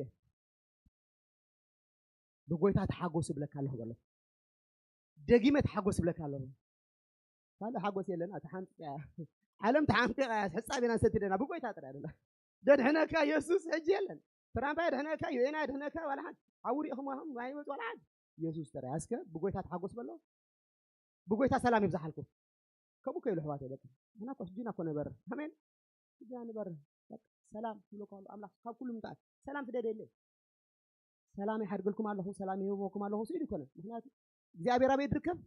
ብጎይታ ተሓጎስ እብለካ ኣለኹ በሎ። ደጊመ ተሓጎስ እብለካ ኣለኹ። ካልእ ሓጎስ የለን። ኣቲ ሓንጢያ ዓለም ተሓንጢያ ሕጻብ ኢና ንሰትደና ብጎይታ ጥራይ ደሎ። ደድሕነካ የሱስ ሕጂ የለን። ትራምፕ ኣየድሕነካ፣ ዩኤን ኣየድሕነካ፣ ዋላ ሓንቲ። ዓውሪ ኢኹም ዋላ ሓንቲ። የሱስ ጥራይ። እስከ ብጎይታ ተሓጎስ በሎ። ብጎይታ ሰላም ይብዛሓልኩም። ከምኡ ከይሉ ኣሕዋተይ በቃ ንሕና እኮ ሕጂና እኮ ንበርህ። ኣሜን። ሕጂና ንበርህ። በቃ ሰላም ይብለኩም ኣሎ ኣምላኽ ካብ ኩሉ ምንታይ ሰላም ስደደለይ። ሰላም ይሓድገልኩም ኣለኹ፣ ሰላም ይህበኩም ኣለኹ ስኢሉ ይኮነ። ምክንያቱ እግዚኣብሔር ኣበይ ድርከብ?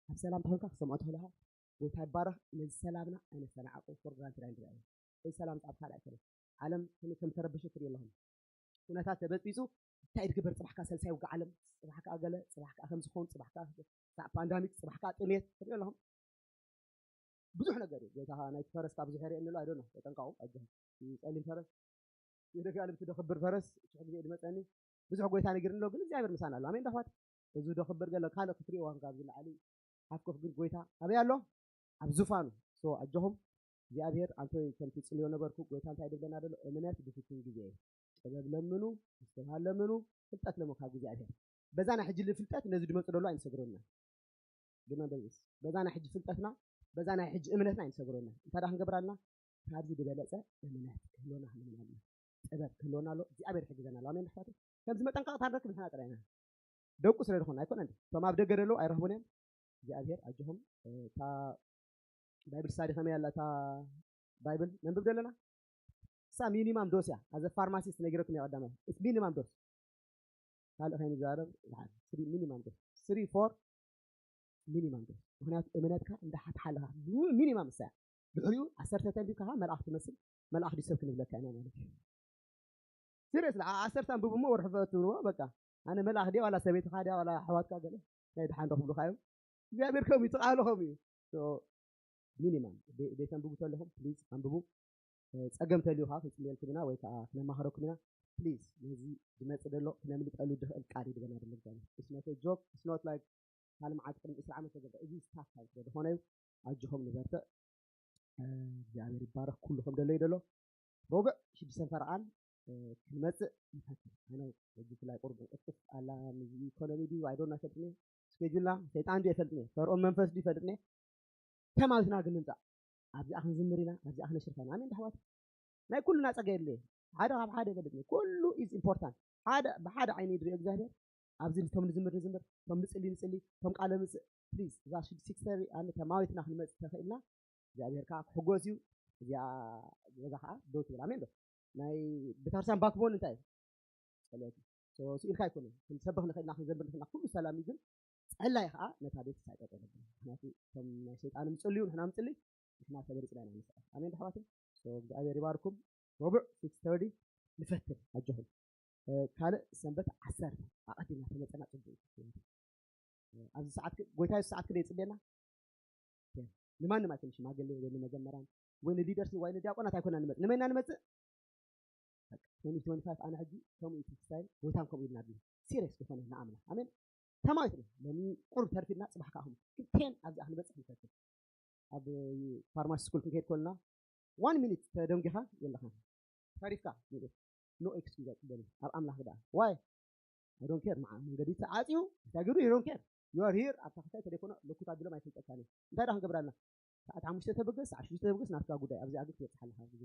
ኣብ ሰላም ተኾንካ ክሰምዖ ትኽእል ኢኻ። ጎይታ ይባረኽ። ነዚ ሰላምና ኣይነሰናዕቆ። For granted ኣይንድርኣዮ። እዚ ሰላም ጻብ ካልእ ኣይኮነ። ዓለም ከመይ ከም ተረበሸት ትርኢ ኣለኹም። ኩነታት ተበጽቢጹ እንታይ ድግበር? ጽባሕካ ሰልሳይ ውግእ ዓለም፣ ጽባሕካ ገለ፣ ጽባሕካ ከም ዝኸውን፣ ጽባሕካ ፓንዳሚክ፣ ጽባሕካ ጥሜት ትርኢ ኣለኹም። ብዙሕ ነገር እዩ። ጎይታ ናይቲ ፈረስ ካብ ዝሕርየኒ ኣሎ ኣይደኖ ተጠንቀቁ። ኣጆኹም ጸሊም ፈረስ የደጋልብቲ ደኽብር ፈረስ ሽሕ ግዜ ድመጸኒ። ብዙሕ ጎይታ ነጊርኒ ኣሎ ግን እግዚኣብሔር ምሳና ኣሎ። ኣሜን ዶ ኣሕዋት? እዚ ደኽብር ገለ ካልእ ክትሪእዋ ካብ ዝለዓሊ ሓፍኮፍ ግን ጎይታ ኣበይ ኣሎ? ኣብ ዙፋኑ። So ኣጆኹም እግዚኣብሔር ኣንቶይ ከምቲ ጽልዮ ነበርኩ ጎይታ እንታይ ድብለና ደሎ እምነት ብፍትን ግዜ እዩ። ጥበብ ለምኑ፣ ምስትብሃል ለምኑ፣ ፍልጠት ለምኑ ካብ እግዚኣብሔር። በዛ ናይ ሕጂ ፍልጠት ነዚ ድመጽእ ደሎ ኣይንሰግረና። Remember this። በዛ ናይ ሕጂ ፍልጠትና በዛ ናይ ሕጂ እምነትና ኣይንሰግረና። እንታይ ደኣ ክንገብር ኣለና? ካብዚ ዝበለጸ እምነት ክህልወና ክንምን ኣለና። ጥበብ ክህልወና ኣሎ። እግዚኣብሔር ይሕግዘና ኣሎ። ኣሜን ኣሕዋተይ። ከምዚ መጠንቀቕታ ንረክብ ንሕና ጥራይ ኢና። ደቁ ስለ ዝኾን ኣይኮነን። እቶም ኣብ ደገ ደለዉ ኣይረኽቡን እዮም። እግዚኣብሔር ኣጆኹም። እታ ባይብል ስታዲ ከመይ ኣላ እታ ባይብል ነንብብ ደለና? እሳ ሚኒማም ዶስ እያ። ኣዘ ፋርማሲስት ነጊረኩም እየ ቀዳማይ። It's ሚኒማም ዶስ። ካልእ ከይንዛረብ ዝሓል ስሪ ሚኒማም ዶስ። ስሪ ፎር ሚኒማም ዶስ። ምክንያቱ እምነትካ እንዳሓትሓለኻ ሚኒማም እሳ እያ። ድሕሪኡ ዓሰርተ ተንቢብካ ከዓ መልኣኽ ትመስል መልኣኽ ድዩ ሰብ ክንብለካ ኢና ማለት እዩ። ሲሪየስሊ ዓሰርተ ኣንብቡ እሞ ወርሒ ፈትንዎ በቃ። ኣነ መልኣኽ ድያ ዋላ ሰበይትኻ ድያ ዋላ ኣሕዋትካ ገለ ናይ ድሓን ዶ ክብሉኻ እዮም። እግዚኣብሔር ከምኡ እዩ፣ እቲ ቃሉ ከምኡ እዩ። So ሚኒማም ደይተንብቡ ተለኹም ፕሊዝ ኣንብቡ። ጸገም ተልዩ ከዓ ክንጽልየልኩም ኢና ወይ ከዓ ክነማኽረኩም ኢና። ፕሊዝ ነዚ ዝመጽእ ዘሎ ክነምልጠሉ ድኽእል ቃል እዩ ዝበና ዘሎ እግዚኣብሔር። It's not a joke, it's not like ካልእ መዓልቲ ቅድሚ ዕስራ ዓመት ተገብረ። እዚ ስታፍ ታይም ስለ ዝኾነ እዩ። ኣጆኹም ንበርትዕ። እግዚኣብሔር ይባረክ። ኩሉ ከም ደሎ እዩ ደሎ። ሮብዕ ሽዱሽተ ፈረቓን ክንመጽእ ንፈትን። ኣነ ሕጂ ብፍላይ ቁሩብ እንቅፍቅፍ ኣላ ምስ ኢኮኖሚ ድዩ ኣይዶና ይፈልጥኒ። ስኬጁላ ሰይጣን ድዩ ኣይፈልጥኒ። ፈርኦን መንፈስ ድዩ ይፈልጥኒ። ተማዊትና ግን ንምጻእ ኣብዚኣ ክንዝምር ኢና ኣብዚኣ ክነሽርፋ ኢና ኣሜን ዳሕዋት ናይ ኩልና ጸጋ የድልየ ሓደ ካብ ሓደ ይበልጽ ኩሉ is important ሓደ ብሓደ ዓይኒ ይድሪኦ እግዚኣብሔር ኣብዚ ቶም ንዝምር ንዝምር ቶም ንጽሊ ንጽሊ ቶም ቃለ ምጽእ please እዛ ሽዱሽተ ኣነ ተማዊትና ክንመጽእ ተኽእልና እግዚኣብሔር ከዓ ክሕጎስ እዩ እዚኣ ገዛ ከዓ ደው ትብል ኣሜን ዶ ናይ ቤተክርስትያን ባክቦን እንታይ እዩ ጸሎት እዩ ስኢልካ ኣይኮነን ክንሰብኽ ንኽእልና ክንዘምር ንኽእልና ኩሉ ሰላም እዩ ግን ጸላይ ከዓ ነታ ቤት ክሳይ ጠጠው ነብላ። ምክንያቱ እቶም ናይ ሰይጣን ምጽልዩ ንሕና ምጽሊ ንሕና ተበሪጽና ኢና ንስዕር። ኣሜን ኣሕዋተይ። So እግዚኣብሔር ይባርኩም። ረቡዕ six thirty ንፈትን ኣጆኹም። ካልእ ሰንበት ዓሰርተ ኣቐዲምና ተመጸና ጽቡቅ እዩ። ኣብዚ ሰዓት ጎይታ የሱስ ሰዓት ክደ ይጽበየና። ንማንም ኣይኮን ሽማግሌ ወይ ንመዘመራን ወይ ንሊደርስ ወይ ንዲያቆናት ኣይኮና ንመጽእ። ንመና ንመጽእ? Twenty twenty five ኣነ ሕጂ ከምኡ እዩ ስታይል ጎይታን ከምኡ ኢልና ድና ሲሪየስ ዝኾነ ንኣምና ኣሜን። ተማዊት ሎሚ ቁርብ ተርፊድና ጽባሕ ከዓ ኹም ቴን ኣብዚኣ ክንበጽሕ ንፈትን። ኣብ ፋርማሲ ስኩል ክንከይድ ከልና ዋን ሚኒት ተደንጊኻ የለኻን ተሪፍካ። No excuse ኣይቅበልን ኣብ ኣምላኽ ደኣ። Why? I don't care። መዓ መንገዲ ተዓጽዩ እንታይ ገሩ? You don't care። You are here ኣብታ ክታይ ተደኮኖ ለኩት ኣቢሎም ኣይፈልጠካን እዩ። እንታይ ደኣ ክንገብራልና? ሰዓት ሓሙሽተ ተበገስ፣ ሰዓት ሽዱሽተ ተበገስ ናትካ ጉዳይ። ኣብዚኣ ግን ትበጽሕ ኣለኻ ግዜ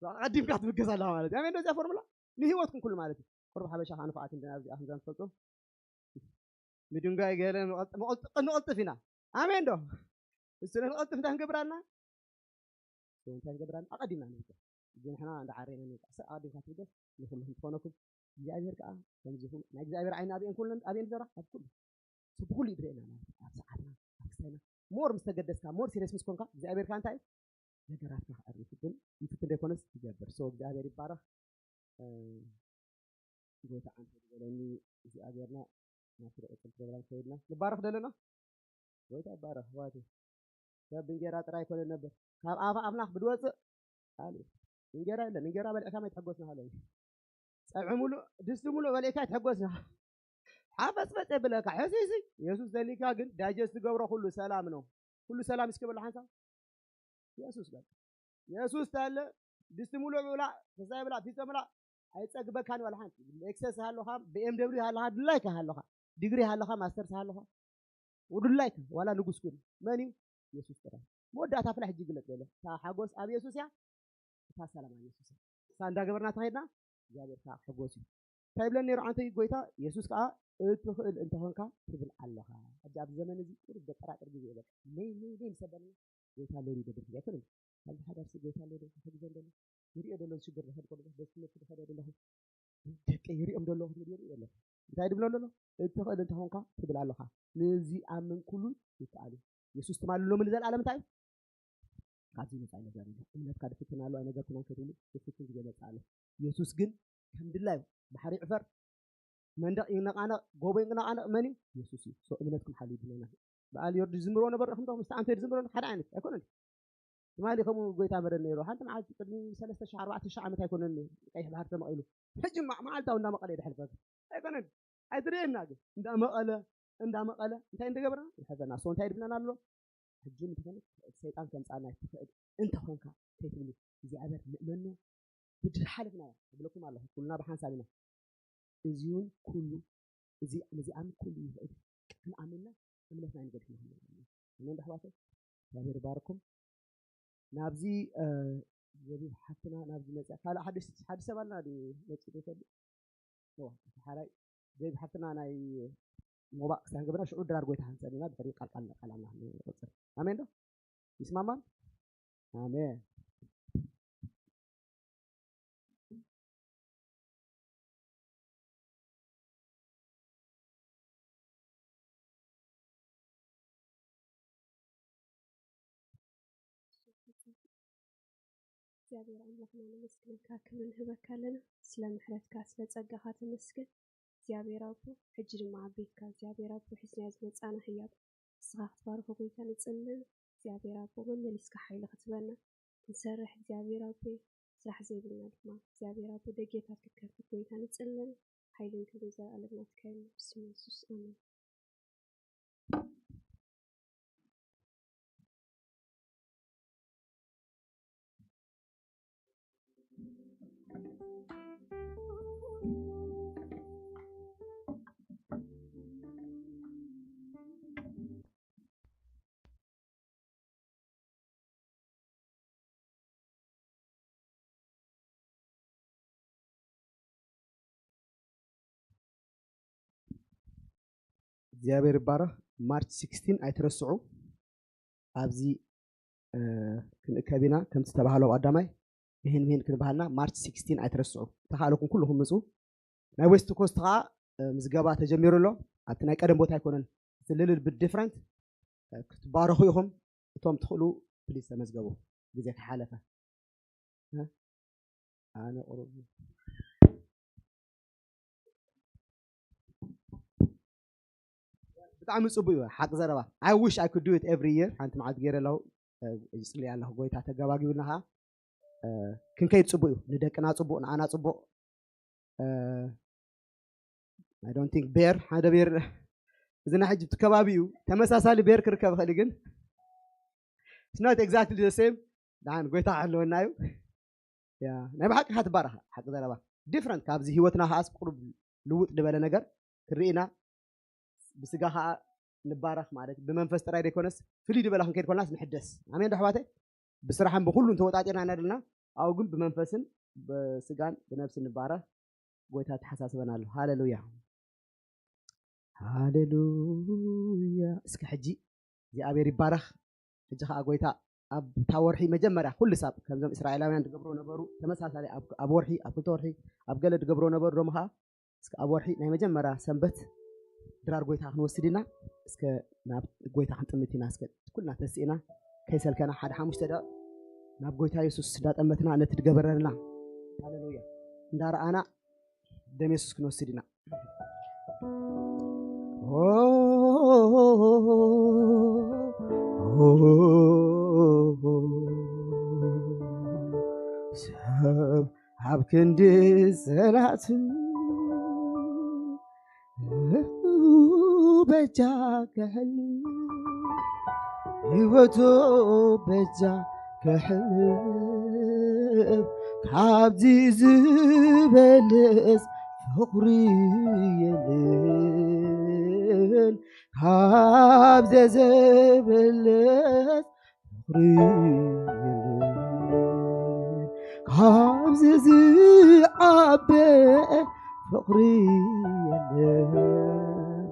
ኣቐዲምካ ትብገስ ኣለኻ ማለት እዩ። ኣሜን። እዚኣ ፎርሙላ ንህይወትኩም ኩሉ ማለት እዩ። ቁርብ ሓበሻ ከዓ ንፉዓት እንድና ኣብዚኣ ከምዛ ንፈልጦ ምድንጋይ ገለ መቐልጥፍ ኢና። ኣሜን ዶ? እሱ ንቐልጥፍ እንታይ ክንገብር ኣለና? እንታይ ክንገብር ኣለና? ኣቐዲምና ንብገስ። እዚ ንሕና እንዳዓረና ንውጣ። ሰብ ኣቐዲምካ ትብገስ ንኩሉ እንትኾነኩም እግዚኣብሔር ከዓ ከምዚ ይኹን። ናይ እግዚኣብሔር ዓይኒ ኣበየን ኩለን ኣበየን ዘራ ኣብ ኩሉ ብኩሉ ይድረየና ማለት እዩ። ኣብ ሰዓትና ኣብ ክስታይና ሞር ምስ ተገደስካ ሞር ሲሪየስ ምስ ኮንካ እግዚኣብሔር ከዓ እንታይ ነገራትካ ክዕርፍ ግን ይፍትን ደይኮነስ ይገብር። So እግዚኣብሔር ይባረኽ። ጎይታ ዓንተ ዝበለኒ እዚኣ ጌርና ናብ ዝቕጽል ፕሮግራም ከይድና ንባረኽ ደለና። ጎይታ ይባረኽ ኣሕዋተይ። ሰብ ብእንጌራ ጥራይ ኣይኮነን ነበር፣ ካብ ኣፍ ኣምላኽ ብድወፅእ ቃል እዩ። እንጌራ የለን፣ እንጌራ በልዕካ መይትሕጎስ ናሃለኒ ፀብሒ ሙሉእ ድስቲ ሙሉእ በልዕካ ይትሕጎስ ናሃ ሓፈፅፈፅ የብለካ ሕስይሲ። የሱስ ዘሊካ ግን ዳይጀስት ትገብሮ ኩሉ ሰላም ነው። ኩሉ ሰላም እስኪ በሉ ሓንሳብ የሱስ በቃ የሱስ ታለ ድስቲ ሙሉእ ብላ ክሳይ ብላ ፒዞ ምላ ኣይፀግበካን ዋላ ሓንቲ። ሌክሰስ ሃለኻ፣ ቢኤምደብሊው ሃለኻ፣ ድላይካ ሃለኻ፣ ዲግሪ ሃለኻ፣ ማስተርስ ሃለኻ፣ ውዱላይካ ዋላ ንጉስ ኩን መን እዩ? የሱስ ጥራይ። መወዳእታ ፍላ ሕጂ ይግለፅ ዘሎ። እታ ሓጎስ ኣብ የሱስ እያ፣ እታ ሰላም ኣብ የሱስ እያ። እሳ እንዳገበርና ተኸድና እግዚኣብሔር ከዓ ሕጎስ እዩ። እንታይ ይብለን ነይሩ ዓንተይ ጎይታ የሱስ ከዓ እትኽእል እንተኾንካ ትብል ኣለኻ። ኣብዚ ኣብዚ ዘመን እዚ ቁሩብ ዘጠራጥር ግዜ እዩ። በቃ ነይ ነይ ነይ ምስ ኣበለና ጎይታ ሎሪ ደብር ሒዛ ኣይኮነን። ኣብዚ ሓዳር ሲ ጎይታ ኣሎ ዶ ተግዘን ደሎ ይሪኦ ደሎ ሽግር ዝኸድ ከሎ በዚ ትምህርቲ ዝኸደ ደለኹ ደቂ ይሪኦም ደሎ ይሪኦ ደሎ እንታይ ድብሎ ደሎ እትኽእል እንተኾንካ ትብል ኣለኻ። ንዚ ኣምን ኩሉ ይከኣል እዩ። የሱስ ትማሊ ሎሚ ንዘለኣለም እንታይ እዩ? ካብዚ ነፃ ነገር የለ። እምነትካ ድፍትን ኣሎ ኣይነገርኩናን ከትብሉ ድፍትን ግዜ መፅእ ኣሎ። የሱስ ግን ከም ድላዩ ባሕሪ ይዕፈር መንደቕ ይነቓነቕ ጎቦ ይነቓነቕ መን እዩ? የሱስ እዩ። So እምነትኩም ሓልዩ ድነና በዓል ዮርዲ ዝዝምርዎ ነበሩ። እኹም ምስ ተዓንተ ዝዝምርዎ ሓደ ዓይነት ኣይኮነን። ትማሊ ከምኡ ጎይታ መረን ነይሩ። ሓንቲ መዓልቲ ቅድሚ ሰለስተ ሺሕ ኣርባዕተ ሺሕ ዓመት ኣይኮነን ቀይሕ ባሕሪ ተመቒሉ። ሕጂ ማ- መዓልታዊ እንዳመቐለ ይድሕልፈካ ኣይኮነን። ኣይትርእየና ግን እንዳመቐለ እንዳመቐለ እንታይ እንደገበረና ይሕፈና። So እንታይ ድብለና ኣሎ? ሕጂ እንተኾነ ሰይጣን ከምፃና ትኽእል እንተኾንካ ከይትብሉ እግዚኣብሔር ንእመኖ ብድር ሓለፍና እብለኩም ኣለኹ። ኩልና ብሓንሳብ ኢና። እዚውን ኩሉ እዚ ነዚኣም ኩሉ ይኽእል ክንኣምንና እምነትና ንገድፍና ክንብል ኣለና። ኣሜን ዶ ኣሕዋተይ? እግዚኣብሔር ይባርኩም። ናብዚ እ፣ ዘቢብ ሓፍትና ናብዚ መፅያ ካልእ ሓድሽ ሓድሽ ሰብ ኣለና ድዩ መፂኡ ዘይፈልጥ? እዋ፣ እቲ ሓራይ ዘቢብ ሓፍትና ናይ ሞባእ ክሳን ገበና ሽዑ ድራር ጎይታ ክንሰል ኢና ድሕሪ ቃል ቃል ቃል ኣምላኽ ንቆፅር። ኣሜን ዶ? ይስማማል? ኣሜን። እግዚኣብሔር ኣምላኽና ነመስግነካ ክብሪ ንህበካ ኣለና። ስለ ምሕረትካ ስለ ጸጋኻ ተመስገን እግዚኣብሔር ኣቦ። ሕጂ ድማ ኣብ ቤትካ እግዚኣብሔር ኣቦ ሒዝናዮ ዝመጻና ህያብ ንስኻ ክትባርኾ ጎይታ ንጽልን እግዚኣብሔር ኣቦ መመሊስካ ሓይሊ ክትበና ክንሰርሕ እግዚኣብሔር ኣቦ ስራሕ ዘይብልና ድማ እግዚኣብሔር ኣቦ ደጌታት ክትከፍት ጎይታ ንጽልን ሓይልን ክብርን ዘለኣለም ናትካ እዩ ብስም የሱስ ኣሜን። እግዚኣብሔር ይባረኽ። ማርች ሲክስቲን ኣይትረስዑ። ኣብዚ እ፣ ክንእከብ ኢና ከምቲ ዝተባህሎ ቀዳማይ ይህን ምሂን ክንባሃልና ማርች ሲክስቲን ኣይትረስዑ። ተኻእለኩም ኩልኹም ምፁ። ናይ ዌስት ኮስት ከዓ እ፣ ምዝገባ ተጀሚሩ ኣሎ። ኣብቲ ናይ ቀደም ቦታ ኣይኮነን። It's a little bit different። ክትባረኹ ኢኹም። እቶም ትኽእሉ ፕሊዝ ተመዝገቡ። ግዜ ከሓለፈ። እ? ኣነ ቁሩብ ብጣዕሚ ጽቡቅ እዩ። ሓቂ ዘረባ። I wish I could do it every year። ሓንቲ መዓልቲ ገይረ ኣለኹ። ይጽልይ ኣለኹ። ጎይታ ተጋባጊቡልና ኸዓ ክንከይድ ጽቡቅ እዩ። ንደቅና ጽቡቅ፣ ንኣና ጽቡቅ። I don't think ቤር፣ ሓደ ቤር፣ እዚ ናይ ሕጂ እቲ ከባቢ እዩ። ተመሳሳሊ ቤር ክርከብ ይኽእል እዩ፣ ግን it's not exactly the same። ደሓን ጎይታ ክሕልወና እዩ። ያ፣ ናይ ብሓቂ ኢኻ ትባረኽ። ሓቂ ዘረባ። ዲፍረንት ካብዚ ህይወትና ከዓስ ቁሩብ ልውጥ ዝበለ ነገር ክርኢ ኢና። ብስጋ ከኣ ንባረኽ ማለት ብመንፈስ ጥራይ ዘይኮነስ ፍልይ ዝበለ ክንከይድ ኮልናስ ንሕደስ። ኣሜን ዶ ኣሕዋተይ? ብስራሕን ብኹሉ እንተወጣጢርና ኢና ዘለና፣ ኣብኡ ግን ብመንፈስን ብስጋን ብነፍስን ንባረኽ። ጎይታ ተሓሳስበና ኣሎ። ሃሌሉያ። ሃሌሉያ። እስኪ ሕጂ እግዚኣብሔር ይባረኽ። ሕጂ ከኣ ጎይታ ኣብታ ወርሒ መጀመርያ ኩሉ ሳብ ከምዞም እስራኤላውያን ዝገብሮ ነበሩ ተመሳሳሊ ኣብ ኣብ ወርሒ ኣብ ክልተ ወርሒ ኣብ ገለ ዝገብሮ ነበሩ ዶሞ ከኣ እስከ ኣብ ወርሒ ናይ መጀመርያ ሰንበት ድራር ጎይታ ክንወስድ ኢና። እስከ ናብ ጎይታ ክንጥምት ኢና። እስከ ኩልና ተስኢና ከይሰልከና ሓደ ሓሙሽተ ደቂቕ ናብ ጎይታ የሱስ እንዳጠመትና ነቲ ዝገበረልና ሃሌሉያ እንዳረኣና ደም የሱስ ክንወስድ ኢና። ሰብ ኣብ ክንዲ ጸላእቱ በጃ ክሕል ህይወቱ በጃ ክሕል ካብዚ ዝበልጽ ፍቕሪ የለን። ካብዚ ዝበልጽ ፍቕሪ የለን። ካብዚ ዝዓበ ፍቕሪ የለን።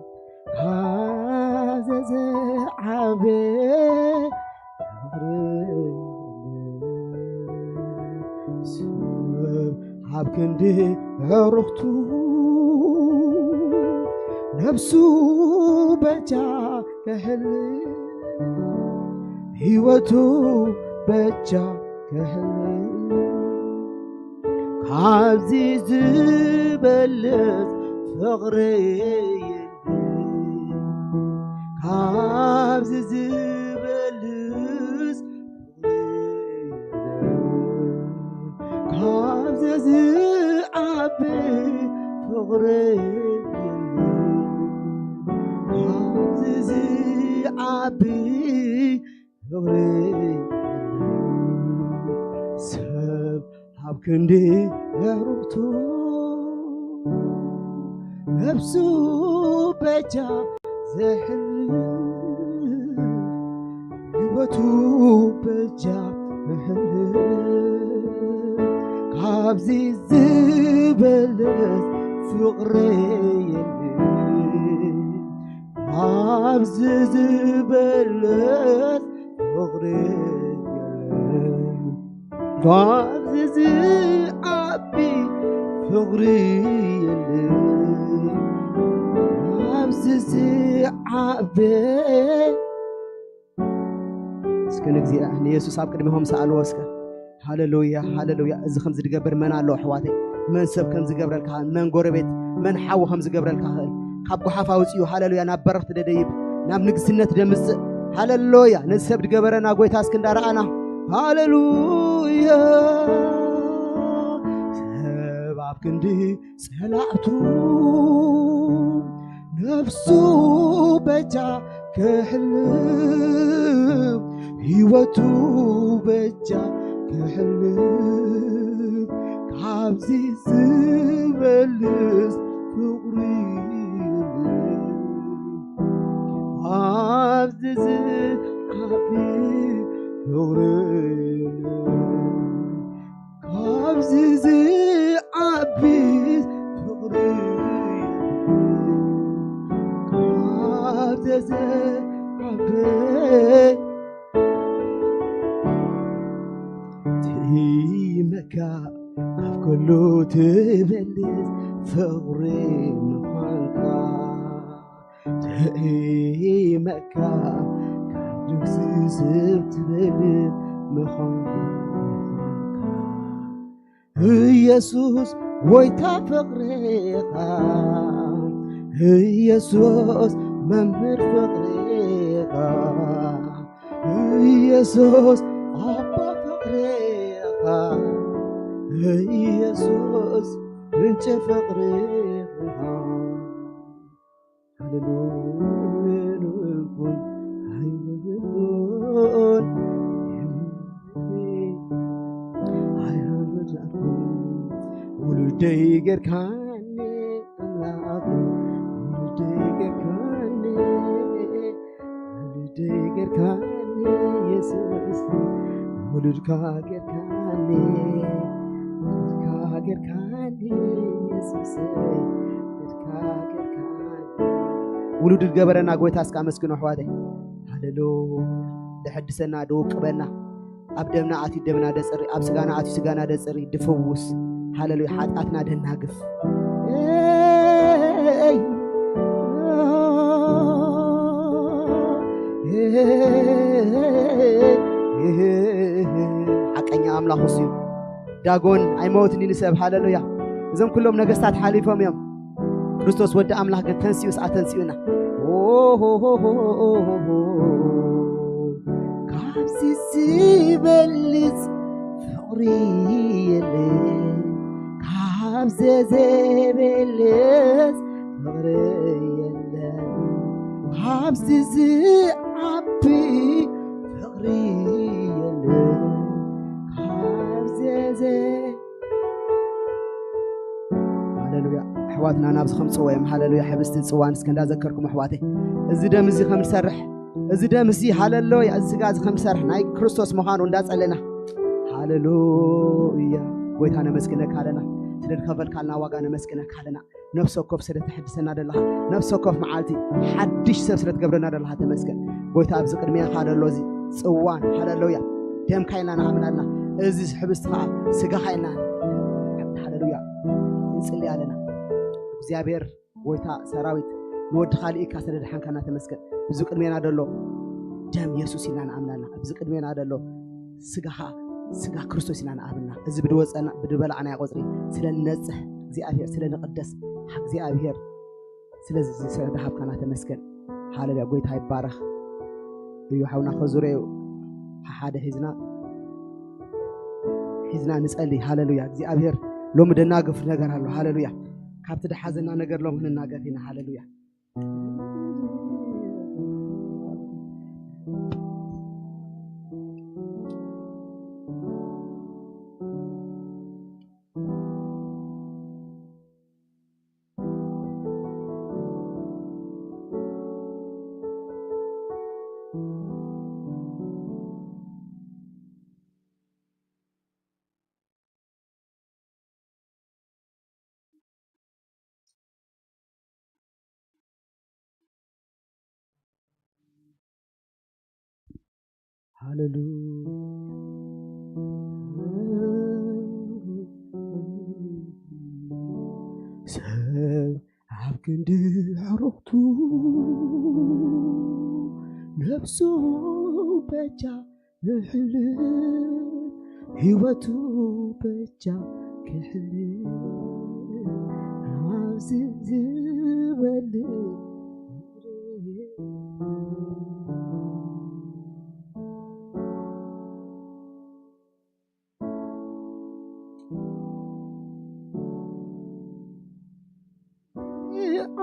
ካብዚ ዝዓበ ፍቕሪ የለን። ሰብ ኣብ ክንዲ ዕሩኽቱ ነፍሱ በጃ ክሕል ህይወቱ በጃ ክሕል ካብዚ ዝበልጽ ፍቕሪ የለን። ካብዚ ዝበልጽ ካብዚ ዝዓቢ ፍቕሪ የለን። ካብዚ ዝዓቢ ፍቕሪ የለን። ሰብ ኣብ ክንዲ ዕሩኽቱ ነፍሱ በጃ ዘሕልፍ ህይወቱ በጃ ዘሕልፍ ካብዚ ዝበልጽ ፍቕሪ የለን። ካብዚ ዝበልጽ ፍቕሪ የለን። ካብዚ ዝዓቢ ፍቕሪ የለን። ካብዚ ዝዓቢ እስከ ንግዚኣ ንየሱስ ኣብ ቅድሚኹም ሰኣልዎ እስከ። ሃሌሉያ፣ ሃሌሉያ። እዚ ከም ዝድገብር መን ኣሎ ኣሕዋተይ? መን ሰብ ከም ዝገብረልካ፣ መን ጎረቤት፣ መን ሓዊ ከም ዝገብረልካ ክእል። ካብ ጓሓፍ ኣውፅኡ፣ ሃሌሉያ፣ ናብ በረኽቲ ደደይብ፣ ናብ ንግስነት ደምፅእ። ሃሌሉያ። ነዚ ሰብ ዝገበረና ጎይታ እስኪ እንዳረኣና። ሃሌሉያ። ሰብ ኣብ ክንዲ ጸላእቱ ነፍሱ በጃ ክሕልፍ ህይወቱ በጃ ክሕልፍ ካብዚ ዝበልጽ ፍቕሪ የለን። ኣብዚ ዝዓቢ ፍቕሪ የለን። ካብዚ ዝዓቢ ፍቕሪ ካብዚ ዝዓቢ ትእመካ ካብ ኩሉ ትበልጽ ፍቕሪ ምዃንካ ርኢመካ ካብ ልብሲ ስብ ትብል ምዃንካ። ኢየሱስ ጎይታ ፍቕርኻ፣ ኢየሱስ መምህር ፍቕርኻ፣ ኢየሱስ ኣባ ፍቕርኻ፣ ኢየሱስ ምንጪ ፍቕርኻ። ሃሌሉያ። ውሉደይ ጌርካኒ ኣምላኽ፣ ውሉደይ ጌርካኒ፣ ውሉደይ ጌርካኒ የሱስ፣ ውሉድካ ጌርካኒ፣ ውሉድካ ጌርካኒ የሱስ፣ ውሉድካ ጌርካኒ። ውሉድ ዝገበረና ጎይታ እስከ ኣመስግኖ ኣሕዋተይ። ሃሌሉያ። ደሐድሰና፣ ደውቅበና። ኣብ ደምና ኣትዩ ደምና ደጽሪ፣ ኣብ ስጋና ኣትዩ ስጋና ደጽሪ፣ ድፍውስ። ሃሌሉያ። ሓጢኣትና ደናግፍ። ኤይ፣ ሓቀኛ ኣምላኽ እሱ እዩ። ዳጎን ኣይመወትን እዩ ንሰብ። ሃሌሉያ። እዞም ኩሎም ነገስታት ሓሊፎም እዮም። ክርስቶስ ወዲ ኣምላኽ ግን ተንሲኡ፣ ስኣ ተንሲኡና። ኦሆሆሆሆሆ። ካብዚ ዝበልጽ ፍቕሪ የለን፣ ካብዚ ዝበልጽ ፍቕሪ የለን፣ ካብዚ ዝዓቢ ፍቕሪ የለን፣ ካብዚ ዝ-፣ ሃሌሉያ። ኣሕዋትና ናብዚ ከምጽዎ እዮም። ሃሌሉያ። ሕብስቲ ጽዋን እስከ እንዳዘከርኩም ኣሕዋተይ፣ እዚ ደም እዚ ከም ዝሰርሕ፣ እዚ ደም እዚ፣ ሃሌሉያ፣ እዚ ስጋ እዚ ከም ዝሰርሕ ናይ ክርስቶስ ምዃኑ እንዳጸለና፣ ሃሌሉያ፣ ጎይታ ነመስግነካ ኣለና። ስለ ዝኸፈልካልና ዋጋ ነመስግነካ ኣለና። ነፍሲ ወከፍ ስለ ተሐድሰና ደለኻ፣ ነፍሲ ወከፍ መዓልቲ ሓድሽ ሰብ ስለ ትገብረና ደለኻ ተመስገን። ጎይታ ኣብዚ ቅድሜኻ ደሎ እዚ ጽዋን፣ ሃሌሉያ፣ ደምካ ኢልና ንኣምን ኣለና። እዚ ሕብስቲ ኸዓ ስጋኻ ኢልና፣ ሃሌሉያ፣ ንጽሊ ኣለና። እግዚኣብሔር ጎይታ ሰራዊት ንወድኻ ልኢካ ስለ ድሓንካና ተመስገን። እዚ ቅድሜና ደሎ ደም የሱስ ኢልና ንኣምን ኣለና። ኣብዚ ቅድሜና ደሎ ስጋኻ፣ ስጋ ክርስቶስ ኢና ንኣብና። እዚ ብድወፀና፣ ብድበላዕናዮ ቁፅሪ ስለ ንነፅህ፣ እግዚኣብሔር ስለ ንቕደስ፣ እግዚኣብሔር ስለዚ ስለ ድሃብካና ተመስገን። ሃሌሉያ፣ ጎይታ ይባረኽ። እዩ ሓውና ከዙረዩ ሓደ ሒዝና፣ ሒዝና ንጸሊ። ሃሌሉያ፣ እግዚኣብሔር ሎሚ ደናግፍ ነገር ኣሎ። ሃሌሉያ፣ ካብቲ ድሓዘና ነገር ሎሚ ክንናገፍ ኢና። ሃሌሉያ። ሃሌሉያ። ሰብ ኣብ ክንዲ ዕሩኽቱ ነብሱ በጃ ክሕልፍ፣ ህይወቱ በጃ ክሕልፍ፣ ኣብዚ ዝበልጽ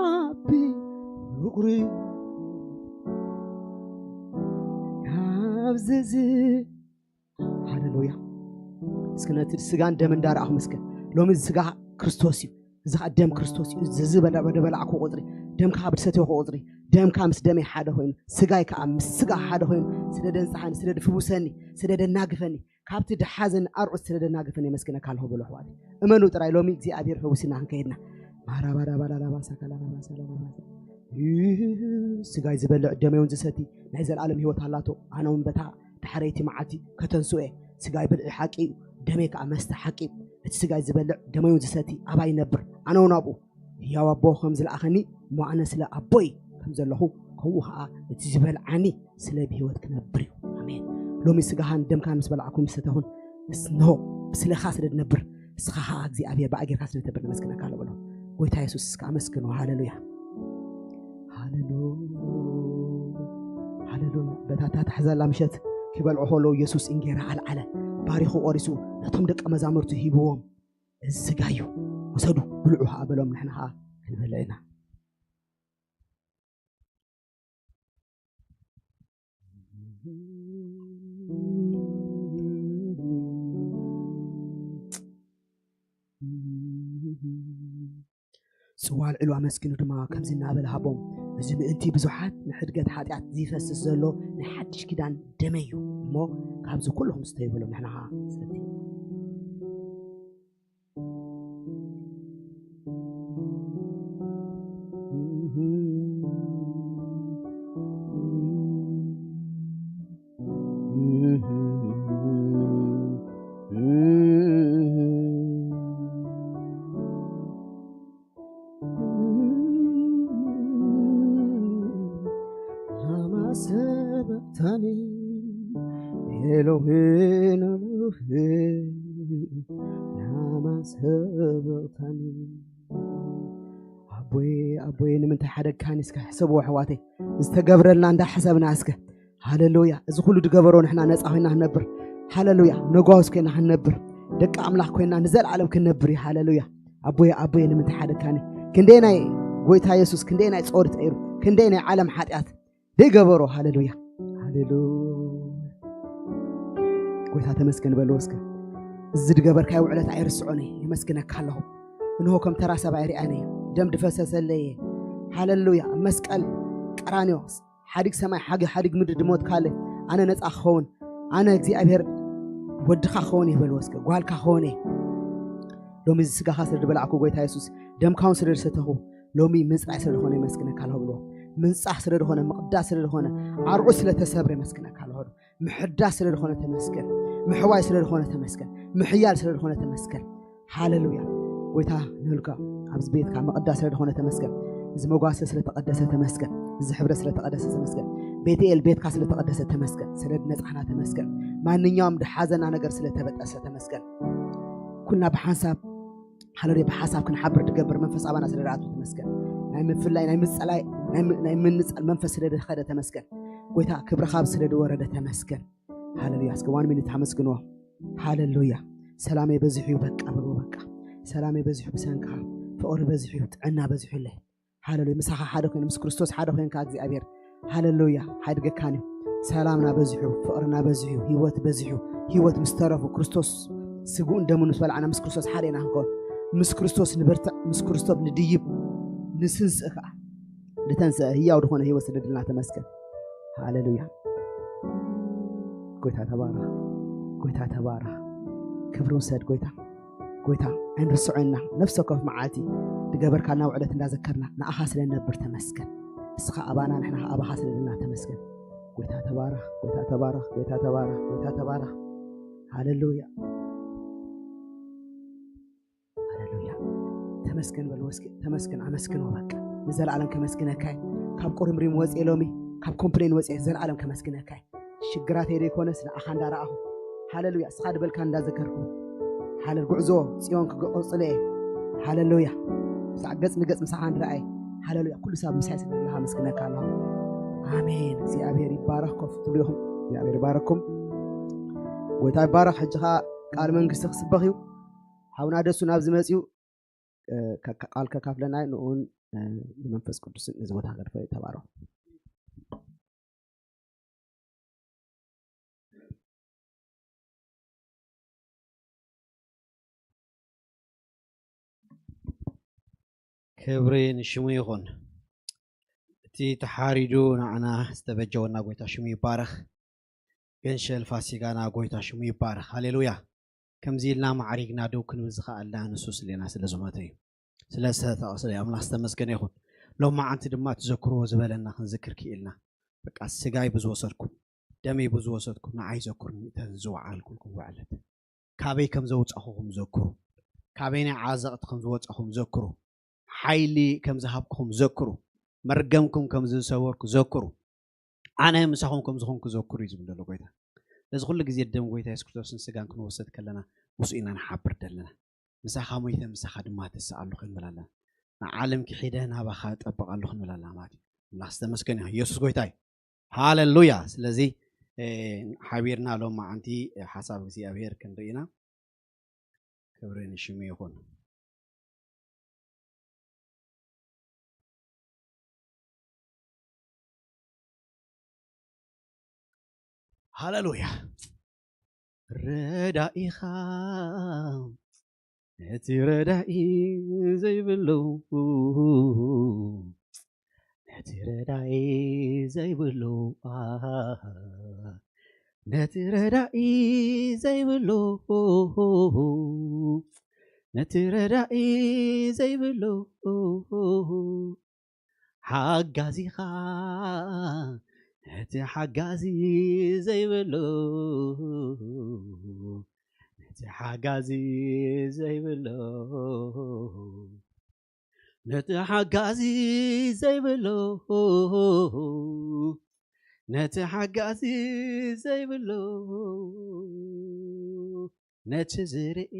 ዓቢ ፍቕሪ ካብዚ ዝ-፣ ሃሌሉያ። እስኪ ነቲ ስጋን ደም እንዳረኣኹም እስከ ሎሚ እዚ ስጋ ክርስቶስ እዩ፣ እዚ ኸዓ ደም ክርስቶስ እዩ። እዚ ዝበለ-፣ በደ በላዕኩ ቁፅሪ፣ ደምካ ኣብ ዝሰትየኹ ቁፅሪ፣ ደምካ ምስ ደመይ ሓደ ኮይኑ፣ ስጋይ ከዓ ምስ ስጋ ሓደ ኮይኑ፣ ስለ ደንጽሓኒ፣ ስለ ድፍውሰኒ፣ ስለ ደናግፈኒ፣ ካብቲ ድሓዘኒ ኣርዑት ስለ ደናግፈኒ የመስግነካ ኣለኹ በሉ ኣሕዋተይ። እመኑ ጥራይ፣ ሎሚ እግዚኣብሔር ፈውስና ክንከይድና። ማራባራባላላባሳካላላባሳላላባሳ። ይህ ስጋይ ዝበልዕ ደመይ እውን ዝሰቲ ናይ ዘለኣለም ህይወት ኣላቶ። ኣነ እውን በታ ዳሕረይቲ መዓልቲ ከተንስኦ እየ። ስጋይ ብልዒ ሓቂ እዩ፣ ደመይ ከዓ መስተ ሓቂ እዩ። እቲ ስጋይ ዝበልዕ ደመይ እውን ዝሰቲ ኣባይ ይነብር፣ ኣነ እውን ኣብኡ። ህያው ኣቦ ከም ዝለኣኸኒ እሞ ኣነ ስለ ኣቦይ ከም ዘለኹ፣ ከምኡ ኸዓ እቲ ዝበልዓኒ ስለ ብህይወት ክነብር እዩ። ኣሜን። ሎሚ ስጋኻን ደምካን ምስ በላዕኩ ምስ ሰተኹን፣ እስንሆ ብስለኻ ስለ ድነብር፣ እስኻ ኸዓ እግዚኣብሔር ብኣጌርካ ስለ ተብር ነመስግነካ ኣሎ በሎ። ጎይታ የሱስ እስከ ኣመስግኖ። ሃሌሉያ። ሃሌሉያ። ሃሌሉያ። በታ ታሕዛላ ምሸት ክበልዑ ከለዉ የሱስ እንጌራ ኣልዓለ፣ ባሪኹ ቆሪሱ ነቶም ደቀ መዛሙርቱ ሂብዎም፣ እዚ ስጋ እዩ፣ ውሰዱ ብልዑ ኸዓ በሎም፣ ንሕና ኸዓ ክንበልዕ ኢና። ጽዋ ኣልዒሉ ኣመስጊኑ ድማ ከምዚ እናበለ ሃቦም፣ እዚ ምእንቲ ብዙሓት ንሕድገት ሓጢኣት ዝፈስስ ዘሎ ናይ ሓድሽ ኪዳን ደመይ እዩ እሞ፣ ካብዚ ኩልኹም ስተዩ በሎም፣ ንሕና ኸዓ ንሰቲ። ላማ ሰበቅታኒ ኤሎሄ፣ ኤሎሄ፣ ላማ ሰበቅታኒ። ኣቦይ፣ ኣቦይ፣ ንምንታይ ሓደግካኒ? እስከ ሕሰብዎ ኣሕዋተይ፣ ዝተገብረልና እንዳሓሰብና እስከ። ሃሌሉያ። እዚ ኩሉ ዝገበሮ ንሕና ነፃ ኮይና ክንነብር፣ ሃሌሉያ፣ ነጓውስ ኮይና ክንነብር፣ ደቂ ኣምላኽ ኮይና ንዘለዓለም ክንነብር እዩ። ሃሌሉያ። ኣቦየ፣ ኣቦየ፣ ንምንታይ ሓደግካኒ? ክንደይ ናይ ጎይታ የሱስ፣ ክንደይ ናይ ጾር ተይሩ፣ ክንደይ ናይ ዓለም ሓጢኣት ደይገበሮ። ሃሌሉያ፣ ሃሌሉያ። ጎይታ ተመስገን በልዎ እስከ። እዚ ዝገበርካዮ ውዕለት ኣይርስዖን እየ፣ የመስግነካ ኣለኹ። እንሆ ከም ተራ ሰብኣይ ርኣኒ፣ ደም ድፈሰሰለየ። ሃሌሉያ። ኣብ መስቀል ቀራንዮ ሓዲግ ሰማይ ሓግ-፣ ሓዲግ ምድሪ ድሞትካለ፣ ኣነ ነፃ ክኸውን፣ ኣነ እግዚኣብሔር ወድኻ ክኸውን እየ በልዎ እስከ፣ ጓልካ ክኸውን እየ። ሎሚ እዚ ስጋኻ ስለ ዝበላዕኩ ጎይታ የሱስ፣ ደምካ እውን ስለ ዝሰተኹ፣ ሎሚ ምፅራይ ስለ ዝኾነ የመስግነካ ኣለኹ ብልዎ። ምንጻህ ስለ ዝኾነ፣ ምቕዳስ ስለ ዝኾነ፣ ዓርዑ ስለ ተሰብረ የመስግነካ ኣለኹ። ምሕዳስ ስለ ዝኾነ ተመስገን። ምሕዋይ ስለ ዝኾነ ተመስገን። ምሕያል ስለ ዝኾነ ተመስገን። ሃሌሉያ። ጎይታ ንህልካ ኣብዚ ቤትካ ምቕዳስ ስለ ዝኾነ ተመስገን። እዚ መጓሰ ስለ ተቐደሰ ተመስገን። እዚ ሕብረት ስለ ተቐደሰ ተመስገን። ቤትኤል ቤትካ ስለ ተቐደሰ ተመስገን። ስለ ነጻና ተመስገን። ማንኛውም ድሓዘና ነገር ስለ ተበጠሰ ተመስገን። ኩልና ብሓንሳብ ሃሌሉያ። ብሓሳብ ክንሓብር ድገብር መንፈስ ኣባና ስለ ድኣቱ ተመስገን። ናይ ምፍላይ፣ ናይ ምጸላይ፣ ናይ ም-፣ ናይ ምንጻል መንፈስ ስለ ድኸደ ተመስገን። ጎይታ ክብርኻ ኣብ ስለ ድወረደ ተመስገን። ሃሌሉያ። እስከ ዋን ሚኒት ኣመስግንዎ። ሃሌሉያ። ሰላመይ በዚሑ እዩ በቃ በልዎ በቃ። ሰላመይ በዚሑ ብሰንካ፣ ፍቕሪ በዚሑ እዩ፣ ጥዕና በዚሑለይ። ሃሌሉያ። ምሳኻ ሓደ ኮይነ፣ ምስ ክርስቶስ ሓደ ኮይንካ እግዚኣብሔር፣ ሃሌሉያ፣ ሓድገካን እዩ። ሰላምና በዚሑ፣ ፍቕርና በዚሑ፣ ህይወት በዚሑ፣ ህይወት ምስ ተረፉ፣ ክርስቶስ ስግኡን ደሙን ምስ በላዕና፣ ምስ ክርስቶስ ሓደ ኢና ክንከውን። ምስ ክርስቶስ ንበርትዕ፣ ምስ ክርስቶስ ንድይብ፣ ንስንስእ ከኣ። ዝተንስአ ህያው ዝኾነ ህይወት ስለ ድልና ተመስገን። ሃሌሉያ። ጎይታ ተባረኽ፣ ጎይታ ተባረኽ። ክብሪ ውሰድ ጎይታ። ጎይታ፣ ኣይንርስዖ ኢና። ነፍሲ ወከፍ መዓልቲ ዝገበርካልና ውዕለት እንዳዘከርና ንኣኻ ስለ ንነብር ተመስገን። እስኻ ኣባና፣ ንሕና ኸኣ ኣባኻ ስለ ዘለና ተመስገን። ጎይታ ተባረኽ፣ ጎይታ ተባረኽ፣ ጎይታ ተባረኽ፣ ጎይታ ተባረኽ። ሃሌሉያ፣ ሃሌሉያ። ተመስገን በልዎ እስኪ፣ ተመስገን፣ ኣመስግንዎ በቃ። ንዘለኣለም ከመስግነካ እየ። ካብ ቁርምሪም ወፅየ ሎሚ፣ ካብ ኮምፕሌን ወፅየ፣ ዘለኣለም ከመስግነካ እየ። ሽግራተይ ዘይኮነስ ንኣኻ እንዳረኣኹ፣ ሃሌሉያ፣ እስኻ ድበልካ እንዳዘከርኩ፣ ሃሌሉ-፣ ጉዕዞ ጽዮን ክቅጽሎ እየ። ሃሌሉያ። ሳዕ ገጽ ንገጽ ምሳኻ ንረኣይ። ሃሌሉያ። ኩሉ ሳብ ምሳይ ስለ ዘለኻ ኣመስግነካ ኣለኹ። ኣሜን። እግዚኣብሔር ይባረኽ። ኮፍ ትብሉ ኢኹም። እግዚኣብሔር ይባረኩም። ጎይታ ይባረኽ። ሕጂ ኸኣ ቃል መንግስቲ ክስበኽ እዩ። ሓውና ደሱ ናብዚ መጺኡ፣ እ፣ ከ-፣ ቃል ከካፍለና እዩ። ንኡን፣ እ፣ ንመንፈስ ቅዱስን ነዚ ቦታ ከድፈ ተባረኹ። ክብሪ ንሽሙ ይኹን። እቲ ተሓሪዱ ንዓና ዝተበጀወና ጎይታ ሽሙ ይባረኽ። ገንሸል ፋሲጋና ጎይታ ሽሙ ይባረኽ። ሃሌሉያ። ከምዚ ኢልና ማዕሪግና ደው ክንብል ዝኸኣልና ንሱ ስሌና ስለ ዝሞተ እዩ። ስለ ዝተጠቕሰ ኣምላኽ ዝተመስገነ ይኹን። ሎማዓንቲ ድማ ትዘክርዎ ዝበለና ክንዝክር ክኢልና። በቃ ስጋይ ብዝወሰድኩም፣ ደመይ ብዝወሰድኩም፣ ንዓይ ዘክሩኒ፣ እተን ዝወዓልኩልኩም ውዕለት። ካበይ ከም ዘውጻኹኹም ዘክሩ። ካበይ ናይ ዓዘቕቲ ከም ዝወጻኹም ዘክሩ። ሓይሊ ከም ዝሃብኩኹም ዘክሩ። መርገምኩም ከም ዝሰበርኩ ዘክሩ፣ ኣነ ምሳኹም ከም ዝኾንኩ ዘክሩ እዩ ዝብል ዘሎ ጎይታ። እዚ ኩሉ ግዜ ደም ጎይታ የሱስ ክርስቶስን ስጋን ክንወስድ ከለና ምስኡ ኢና ንሓብር ዘለና። ምሳኻ ሞይተ ምሳኻ ድማ ተስእ ኣለኹ ንብል ኣለና። ንዓለም ክሒደ ናባኻ እጠብቕ ኣለኹ ንብል ኣለና ማለት እዩ። ኣምላኽ ዝተመስገነ ይኹን። የሱስ ጎይታ እዩ። ሃሌሉያ። ስለዚ ሓቢርና ሎም መዓንቲ ሓሳብ እግዚኣብሔር ክንርኢ ኢና። ክብሪ ንሽሙ ይኹን። ሃሌሉያ። ረዳኢኻ ነቲ ረዳኢ ዘይብሉ፣ ነቲ ረዳኢ ዘይብሉ፣ ነቲ ረዳኢ ዘይብሉ፣ ነቲ ረዳኢ ዘይብሉ ሓጋዚኻ፣ ነቲ ሓጋዚ ዘይብሉ፣ ነቲ ሓጋዚ ዘይብሉ፣ ነቲ ሓጋዚ ዘይብሉ፣ ነቲ ሓጋዚ ዘይብሉ፣ ነቲ ዝርኢ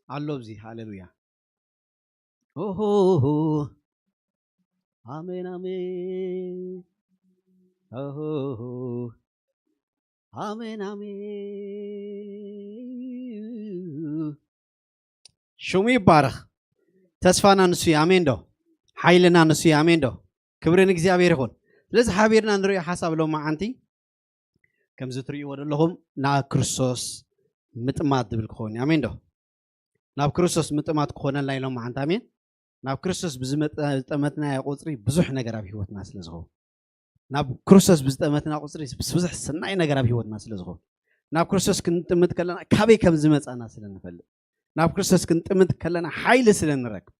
ኣሎ ኣብዚ። ሃሌሉያ። ኦሆ። ኣሜን፣ ኣሜን። ኦሆ። ኣሜን፣ ኣሜን። ሽሙ ይባረኽ። ተስፋና ንሱ እዩ። ኣሜን ዶ? ሓይልና ንሱ እዩ። ኣሜን ዶ? ክብሪ ንእግዚኣብሔር ይኹን። ስለዚ ሓቢርና ንሪኦ ሓሳብ ሎም መዓንቲ ከምዚ ትርእይዎ ዘለኹም ናብ ክርስቶስ ምጥማት ዝብል ክኸውን እዩ። ኣሜን ዶ? ናብ ክርስቶስ ምጥማት ክኾነልና ኢሎም መዓንት። ኣሜን። ናብ ክርስቶስ ብዝመጠ-፣ ዝጠመትናዮ ቁፅሪ ብዙሕ ነገር ኣብ ህይወትና ስለ ዝኸውን፣ ናብ ክርስቶስ ብዝጠመትና ቁፅሪ ብዙሕ ሰናይ ነገር ኣብ ህይወትና ስለ ዝኸውን፣ ናብ ክርስቶስ ክንጥምት ከለና ካበይ ከም ዝመፃና ስለ ንፈልጥ፣ ናብ ክርስቶስ ክንጥምት ከለና ሓይሊ ስለ ንረክብ፣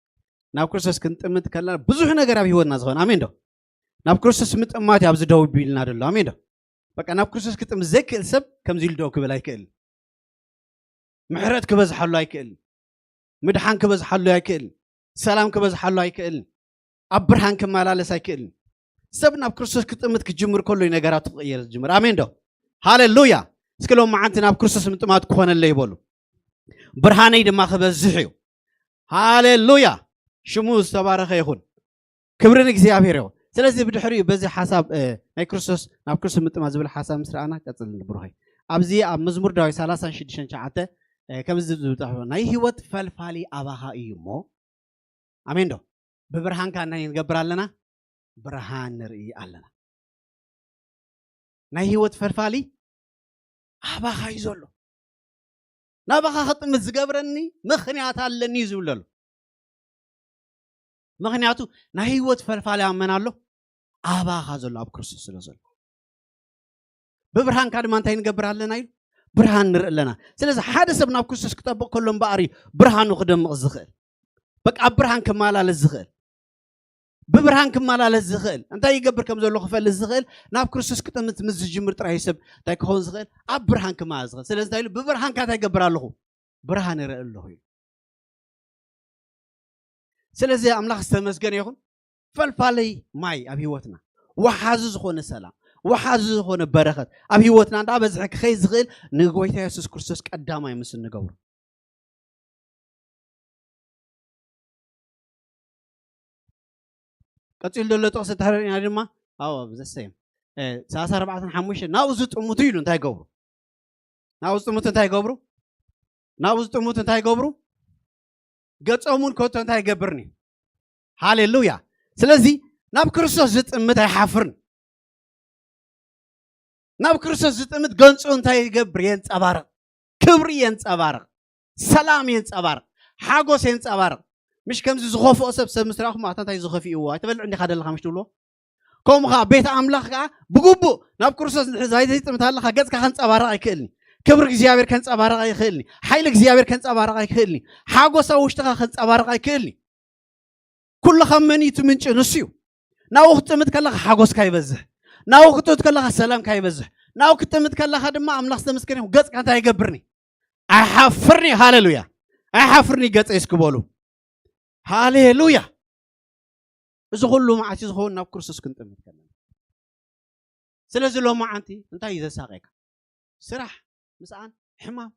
ናብ ክርስቶስ ክንጥምት ከለና ብዙሕ ነገር ኣብ ህይወትና ዝኸውን። ኣሜን ዶ? ናብ ክርስቶስ ምጥማት እዩ ኣብዚ ደው ቢልና ዘሎ። ኣሜን ዶ? በቃ ናብ ክርስቶስ ክጥምት ዘይክእል ሰብ ከምዚ ኢሉ ደው ክብል ኣይክእልን። ምሕረት ክበዝሓሉ ኣይክእልን። ምድሓን ክበዝሓሉ ኣይክእልን። ሰላም ክበዝሓሉ ኣይክእልን። ኣብ ብርሃን ክመላለስ ኣይክእልን። ሰብ ናብ ክርስቶስ ክጥምት ክጅምር ከሎ እዩ ነገራቱ ክቕየር ዝጅምር። ኣሜን ዶ? ሃሌሉያ። እስኪ ሎም መዓንቲ ናብ ክርስቶስ ምጥማት ክኾነለይ ይበሉ። ብርሃነይ ድማ ክበዝሕ እዩ። ሃሌሉያ። ሽሙ ዝተባረኸ ይኹን። ክብሪ ንእግዚኣብሔር ይኹን። ስለዚ ብድሕሪኡ በዚ ሓሳብ፣ እ፣ ናይ ክርስቶስ፣ ናብ ክርስቶስ ምጥማት ዝብል ሓሳብ ምስ ረኣና ቀጽል ንብሩኸይ። ኣብዚ ኣብ መዝሙር ዳዊት ሰላሳን ሽዱሽተን ትሽዓተ፣ እ፣ ከምዚ ዝብል ጽሑፍ፣ ናይ ህይወት ፈልፋሊ ኣባኻ እዩ እሞ፣ ኣሜን ዶ? ብብርሃንካ እንታይ ንገብር ኣለና? ብርሃን ንርኢ ኣለና። ናይ ህይወት ፈልፋሊ ኣባኻ እዩ ዘሎ። ናባኻ ክጥምት ዝገብረኒ ምኽንያት ኣለኒ እዩ ዝብል ዘሎ። ምኽንያቱ ናይ ህይወት ፈልፋሊ ኣብ መን ኣሎ? ኣባኻ ዘሎ፣ ኣብ ክርስቶስ ስለ ዘሎ። ብብርሃንካ ድማ እንታይ ንገብር ኣለና ኢሉ? ብርሃን ንርኢ ኣለና። ስለዚ ሓደ ሰብ ናብ ክርስቶስ ክጠብቕ ከሎ እምበኣር እዩ ብርሃኑ ክደምቕ ዝኽእል። በቃ ኣብ ብርሃን ክመላለስ ዝኽእል። ብብርሃን ክመላለስ ዝኽእል። እንታይ ይገብር ከም ዘሎ ክፈልጥ ዝኽእል፣ ናብ ክርስቶስ ክጥምት ምስ ዝጅምር ጥራይ እዩ ሰብ እንታይ ክኸውን ዝኽእል? ኣብ ብርሃን ክመላለስ ዝኽእል። ስለዚ እንታይ ኢሉ? ብብርሃንካ እንታይ ይገብር ኣለኹ? ብርሃን ይርኢ ኣለኹ ኢሉ። ስለዚ ኣምላኽ ዝተመስገነ ይኹን። ፈልፋለይ ማይ ኣብ ህይወትና፣ ወሓዚ ዝኾነ ሰላም፣ ወሓዚ ዝኾነ በረኸት ኣብ ህይወትና እንዳበዝሐ ክኸይድ ዝኽእል ንጎይታ የሱስ ክርስቶስ ቀዳማይ ምስ እንገብሮ። ቀጺሉ ዘሎ ጥቕሲ እንተሪእና ድማ፣ ኣዎ፣ ዘሰየም፣ እ፣ ሰላሳ ኣርባዕተን ሓሙሽተን፣ ናብኡ ዝጥምቱ ኢሉ እንታይ ይገብሩ? ናብኡ ዝጥምቱ እንታይ ይገብሩ? ናብኡ ዝጥምቱ እንታይ ይገብሩ? ገጾም እውን ከቶ እንታይ ይገብርኒ? ሃሌሉያ። ስለዚ ናብ ክርስቶስ ዝጥምት ኣይሓፍርን። ናብ ክርስቶስ ዝጥምት ገንጹ እንታይ ይገብር? የንጸባርቕ። ክብሪ የንጸባርቕ። ሰላም የንጸባርቕ። ሓጎስ የንጸባርቕ። ምሽ ከምዚ ዝኸፍኦ ሰብ፣ ሰብ ምስ ረኣኹም፣ ኣታ እንታይ ዝኸፍእዎ? ኣይትበልዕ እንዲኻ ደለኻ ምሽ ትብልዎ? ከምኡ ኸዓ ቤት ኣምላኽ ከኣ ብግቡእ ናብ ክርስቶስ እንድሕር ዘይጥምት ኣለኻ፣ ገጽካ ከንጸባርቕ ኣይክእልን እዩ። ክብሪ እግዚኣብሔር ከንጸባርቕ ኣይክእልን እዩ። ሓይሊ እግዚኣብሔር ከንጸባርቕ ኣይክእልን እዩ። ሓጎስ ኣብ ውሽጥኻ ከንጸባርቕ ኣይክእልን እዩ። ኩሉ ካብ መን እዩ እቲ ምንጪ? ንሱ እዩ። ናብኡ ክትጥምት ከለኻ ሓጎስካ ይበዝሕ። ናብኡ ክትጥምት ከለኻ ሰላምካ ይበዝሕ። ናብኡ ክትጥምት ከለኻ ድማ ኣምላኽ ዝተመስገነ ይኹን፣ ገጽካ እንታይ ይገብርኒ? ኣይሓፍርኒ። ሃሌሉያ። ኣይሓፍርኒ ገጸይ እስኪ በሉ። ሃሌሉያ። እዚ ኩሉ መዓት ዝኸውን ናብ ክርስቶስ ክንጥምት ከለና። ስለዚ ሎማዓንቲ እንታይ እዩ ዘሳቀካ? ስራሕ፣ ምስኣን፣ ሕማም፣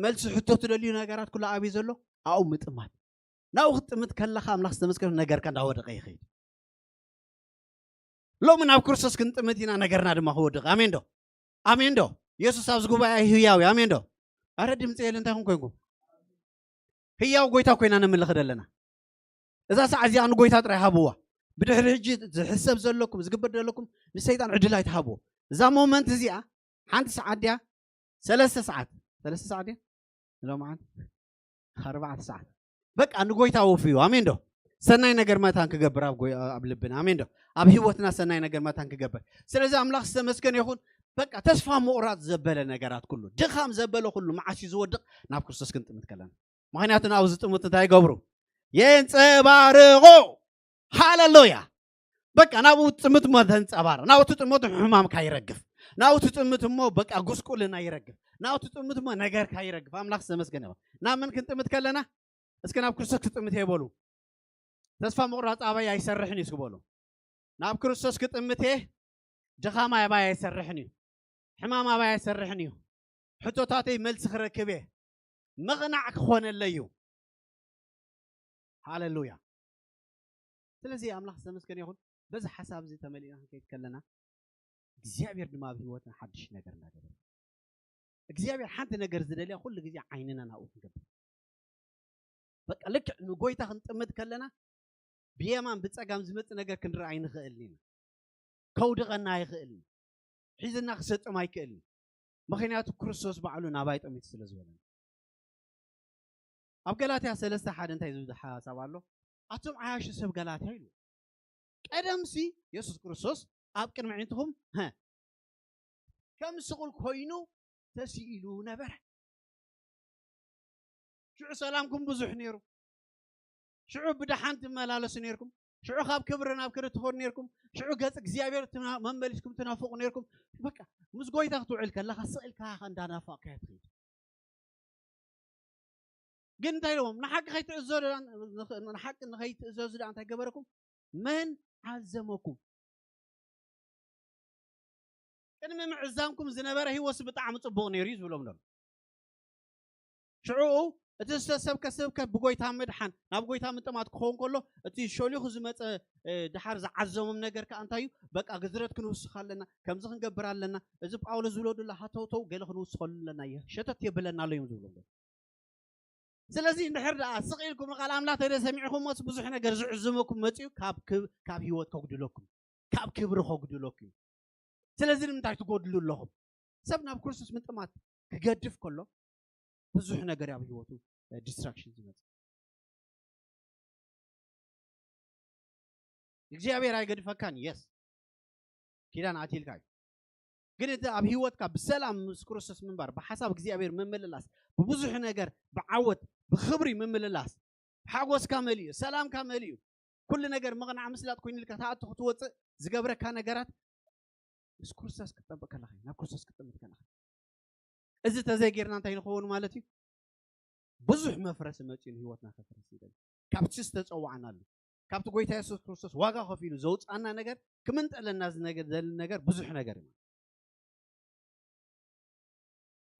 መልሲ ሕቶ ትደልዩ ነገራት ኩሉ ኣብዩ ዘሎ ኣብኡ ምጥማት። ናብኡ ክትጥምት ከለካ ኣምላኽ ዝተመስገነ ነገርካ እንዳወደቀ ይኸይድ። ሎሚ ናብ ክርስቶስ ክንጥምት ኢና፣ ነገርና ድማ ክወድቕ። ኣሜን ዶ? ኣሜን ዶ? የሱስ ኣብዚ ጉባኤ ህያው እዩ። ኣሜን ዶ? ኣረ ድምፂ የለ እንታይ ኮንኩ? ህያው ጎይታ ኮይና ነምልኽ ዘለና። እዛ ሰዓት እዚኣ ንጎይታ ጥራይ ሃብዋ። ብድሕሪ ሕጂ ዝሕሰብ ዘለኩም ዝግበር ዘለኩም ንሰይጣን ዕድል ኣይትሃብዎ። እዛ ሞመንት እዚኣ ሓንቲ ሰዓት ድያ? ሰለስተ ሰዓት፣ ሰለስተ ሰዓት ድያ? ሎማዓንቲ ኣርባዕተ ሰዓት። በቃ ንጎይታ ወፍዩ። ኣሜን ዶ? ሰናይ ነገር መታን ክገብር ኣብ ጎይ- ኣብ ልብና፣ ኣሜን ዶ? ኣብ ህይወትና ሰናይ ነገር መታን ክገብር። ስለዚ ኣምላኽ ዝተመስገነ ይኹን። በቃ ተስፋ ምቑራጽ ዘበለ ነገራት ኩሉ፣ ድኻም ዘበለ ኩሉ መዓስ እዩ ዝወድቕ? ናብ ክርስቶስ ክንጥምት ከለና። ምክንያቱ ናብኡ ዝጥምቱ እንታይ ይገብሩ? የንጸባርቑ። ሃሌሉያ። በቃ ናብኡ ትጥምት እሞ ተንጸባርቕ። ናብኡ ትጥምት ሕማም ካይረግፍ። ናብኡ ትጥምት እሞ በቃ ጉስቁልና ይረግፍ። ናብኡ ትጥምት እሞ ነገር ካይረግፍ። ኣምላኽ ዝተመስገነ ይኹን። ናብ ምን ክንጥምት ከለና? እስኪ ናብ ክርስቶስ ክትጥምት እየ በሉ። ተስፋ ምቑራጽ ኣባይ ኣይሰርሕን እዩ እስኪ በሉ። ናብ ክርስቶስ ክጥምት እየ፣ ድኻም ኣባይ ኣይሰርሕን እዩ። ሕማም ኣባይ ኣይሰርሕን እዩ። ሕቶታተይ መልሲ ክረክብ እየ። ምቕናዕ ክኾነለይ እዩ። ሃሌሉያ። ስለዚ ኣምላኽ ዝተመስገነ ይኹን። በዚ ሓሳብ እዚ ተመሊእና ክንከይድ ከለና እግዚኣብሔር ድማ ኣብ ህይወትና ሓድሽ ነገር እናገበረ፣ እግዚኣብሔር ሓንቲ ነገር ዝደልያ ኩሉ ግዜ ዓይንና ናብኡ ክንገብር። በቃ ልክዕ ንጎይታ ክንጥምት ከለና ብየማን ብጸጋም ዝመጽእ ነገር ክንርኢ ኣይንኽእልን ኢና። ከውድቐና ኣይኽእልን። ሒዝና ክሰጥም ኣይክእልን። ምኽንያቱ ክርስቶስ ባዕሉ ናባይ ጠሚቱ ስለ ዝበለና። ኣብ ገላትያ ሰለስተ ሓደ እንታይ ዝብል ሓሳብ ኣሎ? ኣቱም ዓያሹ ሰብ ገላትያ ኢሉ። ቀደምሲ የሱስ ክርስቶስ ኣብ ቅድሚ ኣዒንትኹም፣ ሀ፣ ከም ስቑል ኮይኑ ተስኢሉ ነበረ። ሽዑ ሰላምኩም ብዙሕ ነይሩ። ሽዑ ብደሓን ትመላለሱ ነይርኩም። ሽዑ ካብ ክብሪ ናብ ክብሪ ትኸዱ ነይርኩም። ሽዑ ገጽ እግዚኣብሔር ትና- መመሊስኩም ትናፍቑ ነይርኩም። በቃ ምስ ጎይታ ክትውዕል ከለኻ ስቕ ኢልካ ኢኻ እንዳናፋቕካዮ ትኸይድ። ግን እንታይ ኢሎዎም? ንሓቂ ከይትእዘዙ ደኣ- ንኽ- ንሓቂ ንኸይትእዘዙ ደኣ እንታይ ገበረኩም? መን ዓዘመኩም? ቅድሚ ምዕዛምኩም ዝነበረ ህይወትስ ብጣዕሚ ጽቡቕ ነይሩ እዩ ዝብሎም ዘሎ። ሽዑኡ እቲ ዝተሰብከ ስብከት ብጎይታ ምድሓን ናብ ጎይታ ምጥማት ክኸውን ከሎ፣ እቲ ሸሊኹ ዝመጸ፣ እ፣ ድሓር ዝዓዘሞም ነገር ከኣ እንታይ እዩ? በቃ ግዝረት ክንውስኽ ኣለና፣ ከምዚ ክንገብር ኣለና፣ እዚ ጳውሎስ ዝብሎ ዘሎ ሃተውተው ገለ ክንውስኸሉ ኣለና፣ ሸተት የብለና ኣሎ እዮም ዝብሎም ዘሎ። ስለዚ እንድሕር ደኣ ስቕ ኢልኩም ንቓል ኣምላኽ ተደ ሰሚዕኹሞስ ብዙሕ ነገር ዝዕዝመኩም መጺኡ ካብ ክብ- ካብ ህይወት ከጉድለኩም፣ ካብ ክብሪ ከጉድለኩም። ስለዚ ንምንታይ ትጎድሉ ኣለኹም? ሰብ ናብ ክርስቶስ ምጥማት ክገድፍ ከሎ ብዙሕ ነገር ኣብ ህይወቱ ዲስትራክሽን ዝመጽእ። እግዚኣብሔር ኣይገድፈካን፣ የስ ኪዳን ኣትልካ እዩ። ግን እቲ ኣብ ህይወትካ ብሰላም ምስ ክርስቶስ ምንባር፣ ብሓሳብ እግዚኣብሔር ምምልላስ፣ ብብዙሕ ነገር ብዓወት ብኽብሪ ምምልላስ፣ ሓጎስካ መሊኡ፣ ሰላምካ መሊኡ፣ ኩሉ ነገር ምቕናዕ ምስላጥ ኮይኑልካ ትኣቱ ክትወፅእ ዝገብረካ ነገራት ምስ ክርስቶስ ክትጠብቅ ከለኻ እዩ፣ ናብ ክርስቶስ ክትጥምት ከለኻ። እዚ ተዘይጌርና እንታይ ንኸውን ማለት እዩ? ብዙሕ መፍረሲ መፂኡ ንህይወትና ከፍርስ ይደሊ። ካብቲ ዝተፀዋዕናሉ፣ ካብቲ ጎይታ የሱስ ክርስቶስ ዋጋ ከፊሉ ዘውፅኣና ነገር ክምንጠለና ዝነገ- ዘል ነገር ብዙሕ ነገር እዩ።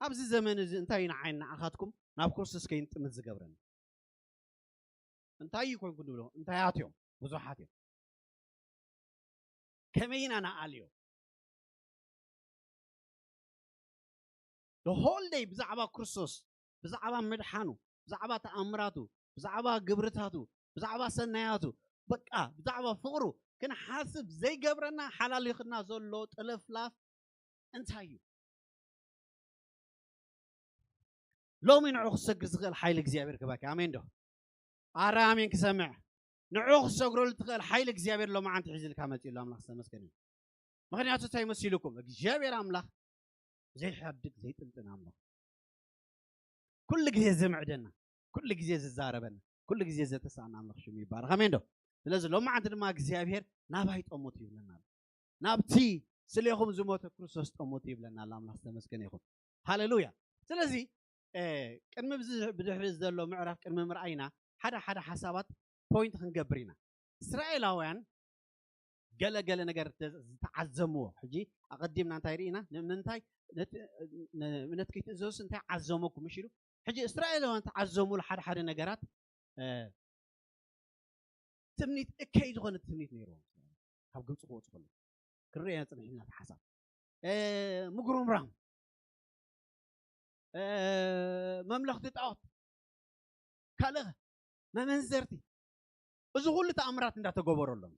ኣብዚ ዘመን እዚ እንታይ እዩ ንዓይን ንዓኻትኩም ናብ ክርስቶስ ከይንጥምት ዝገብረና? እንታይ እዩ ኮንኩ ንብሎ? እንታያት እዮም? ብዙሓት እዮም። ከመይ ኢና ንኣልዮ? The whole day ብዛዕባ ክርስቶስ፣ ብዛዕባ ምድሓኑ፣ ብዛዕባ ተኣምራቱ፣ ብዛዕባ ግብርታቱ፣ ብዛዕባ ሰናያቱ፣ በቃ ብዛዕባ ፍቕሩ ክንሓስብ ዘይገብረና ሓላሊኽና ዘሎ ጥልፍላፍ እንታይ እዩ? ሎሚ ንዑ ክሰግድ ዝኽእል ሓይሊ እግዚኣብሔር ክባኪ። ኣሜን ዶ? ኣረ ኣሜን ክሰምዕ። ንዑ ክሰግረሉ ትኽእል ሓይሊ እግዚኣብሔር ሎሚ ዓንቲ ሒዝልካ መፂኡ ኣሎ። ኣምላኽ ዝተመስገነ እዩ። ምኽንያቱ እንታይ መሲልኩም? እግዚኣብሔር ኣምላኽ ዘይሓድግ ዘይጥንጥን ኣምላኽ፣ ኩሉ ግዜ ዘምዕደና፣ ኩሉ ግዜ ዝዛረበና፣ ኩሉ ግዜ ዘተሳእና ኣምላኽ ሽሙ ይባረኽ። ኣሜን ዶ? ስለዚ ሎሚ ዓንቲ ድማ እግዚኣብሔር ናባይ ጠሙት ይብለና ኣሎ። ናብቲ ስሌኹም ዝሞተ ክርስቶስ ጠሙት ይብለና ኣሎ። ኣምላኽ ዝተመስገነ ይኹን። ሃሌሉያ። ስለዚ እ፣ ቅድሚ ብዚ-፣ ብድሕሪ ዘሎ ምዕራፍ ቅድሚ ምርኣይና ሓደ ሓደ ሓሳባት ፖይንት ክንገብር ኢና። እስራኤላውያን ገለ ገለ ነገር ተ-፣ ዝተዓዘምዎ፣ ሕጂ ኣቐዲምና እንታይ ርኢና? ንምንታይ ነቲ፣ ን-፣ እምነት ከይትእዘዙስ እንታይ ዓዘመኩም? ምሽ ኢሉ። ሕጂ እስራኤላውያን ተዓዘምሉ ሓደ ሓደ ነገራት፣ እ፣ ትምኒት፣ እከይ ዝኾነ ትምኒት ነይርዎም። ካብ ግብፂ ክወፁ ከለዉ ክንሪኦ ኢና ፅንሒና እቲ ሓሳብ። እ፣ ምጉርምራም፣ እ፣ መምለኽቲ ጣዖት፣ ካልእ መመንዘርቲ፣ እዚ ኩሉ ተኣምራት እንዳተገበረሎም፣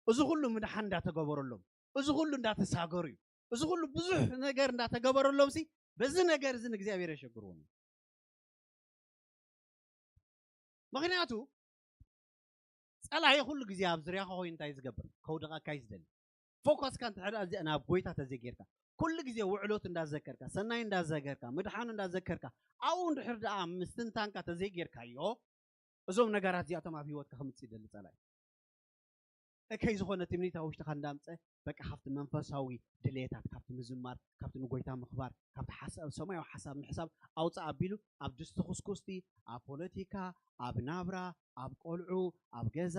እዚ ኩሉ ምድሓን እንዳተገበረሎም፣ እዚ ኩሉ እንዳተሳገሩ እዩ። እዚ ኩሉ ብዙሕ ነገር እንዳተገበረሎም ሲ በዚ ነገር እዚ ንእግዚኣብሔር የሸግርዎም እዩ። ምኽንያቱ ጸላኢ ኩሉ ግዜ ኣብ ዙርያኻ ኮይኑ እንታይ ዝገብር? ከውድቐካ እዩ ዝደሊ። ፎከስካ እንተ ሕደ ኣብዚ ናብ ጎይታ ተዘይጌርካ፣ ኩሉ ግዜ ውዕሎት እንዳዘከርካ፣ ሰናይ እንዳዘከርካ፣ ምድሓኑ እንዳዘከርካ፣ ኣብኡ እንድሕር ደኣ ምስትንታንካ ተዘይጌርካዮ፣ እዞም ነገራት እዚኣቶም ኣብ ህይወትካ ክምጽእ ይደሊ ጸላኢ። እከይ ዝኾነ ትምኒት ኣብ ውሽጥኻ እንዳምጸ፣ በቃ ካብቲ መንፈሳዊ ድሌታት፣ ካብቲ ምዝማር፣ ካብቲ ንጎይታ ምኽባር፣ ካብቲ ሓሳብ፣ ሰማያዊ ሓሳብ ምሕሳብ ኣውጽእ ኣቢሉ ኣብ ድስቲ ኩስኩስቲ፣ ኣብ ፖለቲካ፣ ኣብ ናብራ፣ ኣብ ቆልዑ፣ ኣብ ገዛ፣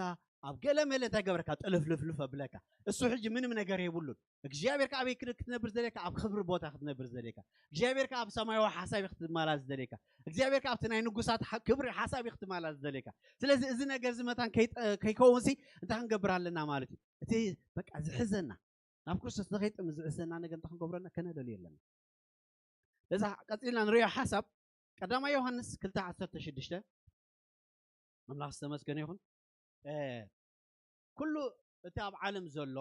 ኣብ ገለ መለ እንታይ ገበረካ? ጥልፍልፍልፍ ኣብለካ። እሱ ሕጂ ምንም ነገር የብሉን። እግዚኣብሔር ከኣ ኣበይ ክን-፣ ክትነብር ዝደልየካ? ኣብ ክብሪ ቦታ ክትነብር ዝደልየካ። እግዚኣብሔር ከኣ ኣብ ሰማያዊ ሓሳብ ክትመላለስ ዝደልየካ። እግዚኣብሔር ከኣ ኣብቲ ናይ ንጉሳት ሓ-፣ ክብሪ ሓሳብ ክትመላለስ ዝደልየካ። ስለዚ እዚ ነገር እዚ መታን ከይጠ-፣ ከይከውንሲ እንታይ ክንገብር ኣለና ማለት እዩ? እቲ በቃ ዝሕዘና፣ ናብ ክርስቶስ ንኸይጥምት ዝሕዘና ነገር እንታይ ክንገብረና? ከነለልዮ ኣለና። በዛ ቀጺልና ንሪኦ ሓሳብ ቀዳማይ ዮሃንስ ክልተ ዓሰርተ ሽዱሽተ፣ ኣምላኽ ዝተመስገነ ይኹን። እ፣ ኩሉ እቲ ኣብ ዓለም ዘሎ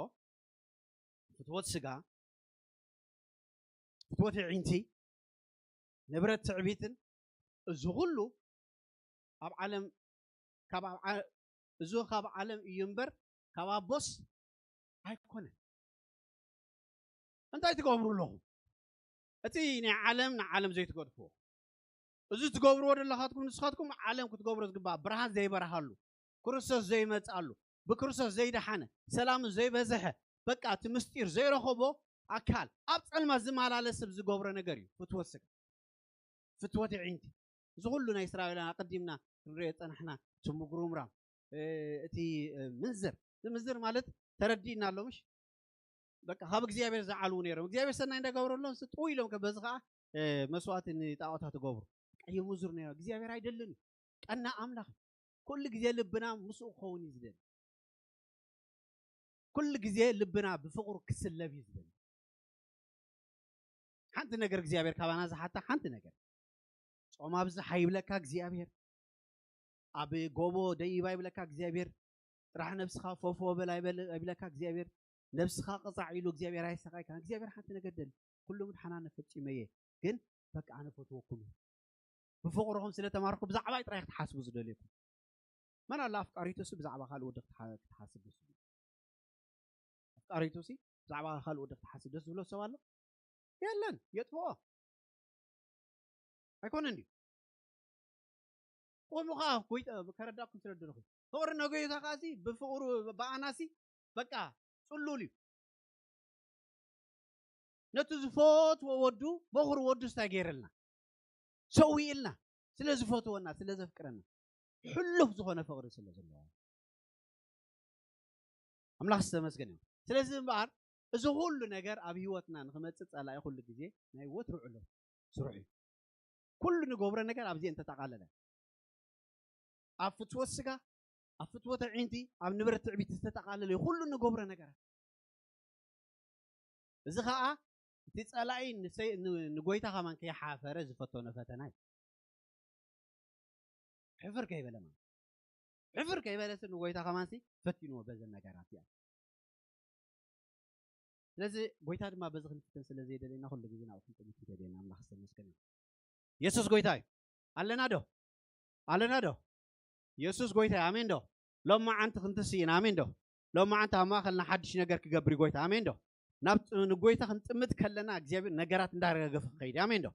ፍትወት ስጋ፣ ፍትወት ኣዒንቲ፣ ንብረት ትዕቢትን፣ እዚ ኩሉ ኣብ ዓለም፣ ካብ ኣብ ዓ-፣ እዚ ካብ ዓለም እዩ እምበር ካብ ኣቦስ ኣይኮነን። እንታይ ትገብሩ ኣለኹም? እቲ ናይ ዓለም ንዓለም ዘይትገድፍዎ፣ እዚ ትገብርዎ ዘለኻትኩም ንስኻትኩም ዓለም ክትገብሮ ዝግባእ ብርሃን ዘይበርሃሉ፣ ክርስቶስ ዘይመጽኣሉ፣ ብክርስቶስ ዘይደሓነ፣ ሰላሙ ዘይበዝሐ፣ በቃ እቲ ምስጢር ዘይረኸቦ ኣካል ኣብ ጸልማት ዝመላለስ ሰብ ዝገብሮ ነገር እዩ ፍትወት ስጋ። ፍትወት ኣዒንቲ። እዚ ኩሉ ናይ እስራኤላውያን ኣቐዲምና ክንሪኦ ዝጸናሕና፣ እቲ ምጉርምራም፣ እ፣ እቲ፣ እ፣ ምንዝር። እቲ ምንዝር ማለት ተረዲእና ኣሎ፣ ምሽ? በቃ ካብ እግዚኣብሔር ዝዓልዉ ነይሮም። እግዚኣብሔር ሰናይ እንዳገበረሎም ስ-፣ ጥው ኢሎም ከ በዚ ኸዓ፣ እ፣ መስዋእቲ ንጣዖታት ይገብሩ። በቃ የምንዝሩ ነይሮም። እግዚኣብሔር ኣይደልን እዩ። ቀና ኣምላኽ እዩ። ኩሉ ግዜ ልብና ምስኡ ክኸውን እዩ ዝደሊ። ኩሉ ግዜ ልብና ብፍቕሩ ክስለብ እዩ ዝደሊ። ሓንቲ ነገር እግዚኣብሔር ካባና ዝሓታ ሓንቲ ነገር። ጾም ኣብዝሕ ኣይብለካ እግዚኣብሔር። ኣብ ጎቦ ደይብ ኣይብለካ እግዚኣብሔር። ጥራሕ ነብስኻ ፎፎ በል ኣይበል-፣ ኣይብለካ እግዚኣብሔር። ነብስኻ ቅጻዕ ኢሉ እግዚኣብሔር ኣየሰቃይካን። እግዚኣብሔር ሓንቲ ነገር ደሊ። ኩሉ ምድሓና ፈጺመ እየ፣ ግን በቃ ኣነ ፈትወኩም እየ። ብፍቕርኹም ስለ ተማርኹ ብዛዕባይ ጥራይ ክትሓስቡ ዝደልየኩም። መን ኣሎ ኣፍቃሪቱሲ ብዛዕባ ካልእ ወዲ ክትሓ-፣ ክትሓስብ ደስ ዝብሎ? ኣፍቃሪቱሲ ብዛዕባ ካልእ ወዲ ክትሓስብ ደስ ዝብሎ ሰብ ኣሎ? የለን፣ የጥፍኦ። ኣይኮነን ድዩ? ከምኡ ኸዓ ጎይታ ከረዳእኩም ስለ ዝደለኹ። ፍቕሪ ነጎይታ ኸዓሲ ብፍቕሩ ብኣናሲ በቃ ጽሉል እዩ። ነቲ ዝፈትዎ ወዱ፣ በኹሪ ወዱ እንታይ ገይርልና? ሰዊእልና። ስለ ዝፈትወና፣ ስለ ዘፍቅረና። ሕሉፍ ዝኾነ ፍቕሪ ስለ ዘለዎ። ኣምላኽ ዝተመስገነ ይሁን። ስለዚ እምበኣር፣ እዚ ኩሉ ነገር ኣብ ህይወትና ንኽመጽእ ጸላኢ ኩሉ ግዜ ናይ ወትሩ ዕሎ ስርሑ እዩ። ኩሉ ንገብሮ ነገር ኣብዚኤን ተጠቓለለ። ኣብ ፍትወት ስጋ፣ ኣብ ፍትወት ኣዒንቲ፣ ኣብ ንብረት ትዕቢት ዝተጠቓለለ እዩ ኩሉ ንገብሮ ነገራት። እዚ ኸኣ እቲ ጸላኢ ንሰይ-፣ ን-፣ ንጎይታ ከማን ከይሓፈረ ዝፈተኖ ፈተና እዩ። ሕፍር ከይበለ ማለት። ሕፍር ከይበለሲ ንጎይታ ከማንሲ ፈቲንዎ በዘን ነገራት እያ። ስለዚ ጎይታ ድማ በዚ ክንፍትን ስለ ዘይደለየና ኩሉ ግዜ ናብኡ ክንጥምት ይደልየና። ኣምላኽ ዝተመስገነ ይሁን። የሱስ ጎይታ እዩ። ኣለና ዶ? ኣለና ዶ? የሱስ ጎይታ እዩ። ኣሜን ዶ? ሎማዓንቲ ክንትስኢና። ኣሜን ዶ? ሎማዓንቲ ኣብ ማእኸልና ሓድሽ ነገር ክገብር እዩ ጎይታ። ኣሜን ዶ? ናብ ጥ-፣ ንጎይታ ክንጥምት ከለና እግዚኣብሔር ነገራት እንዳረገገፈ ክኸይድ እዩ። ኣሜን ዶ?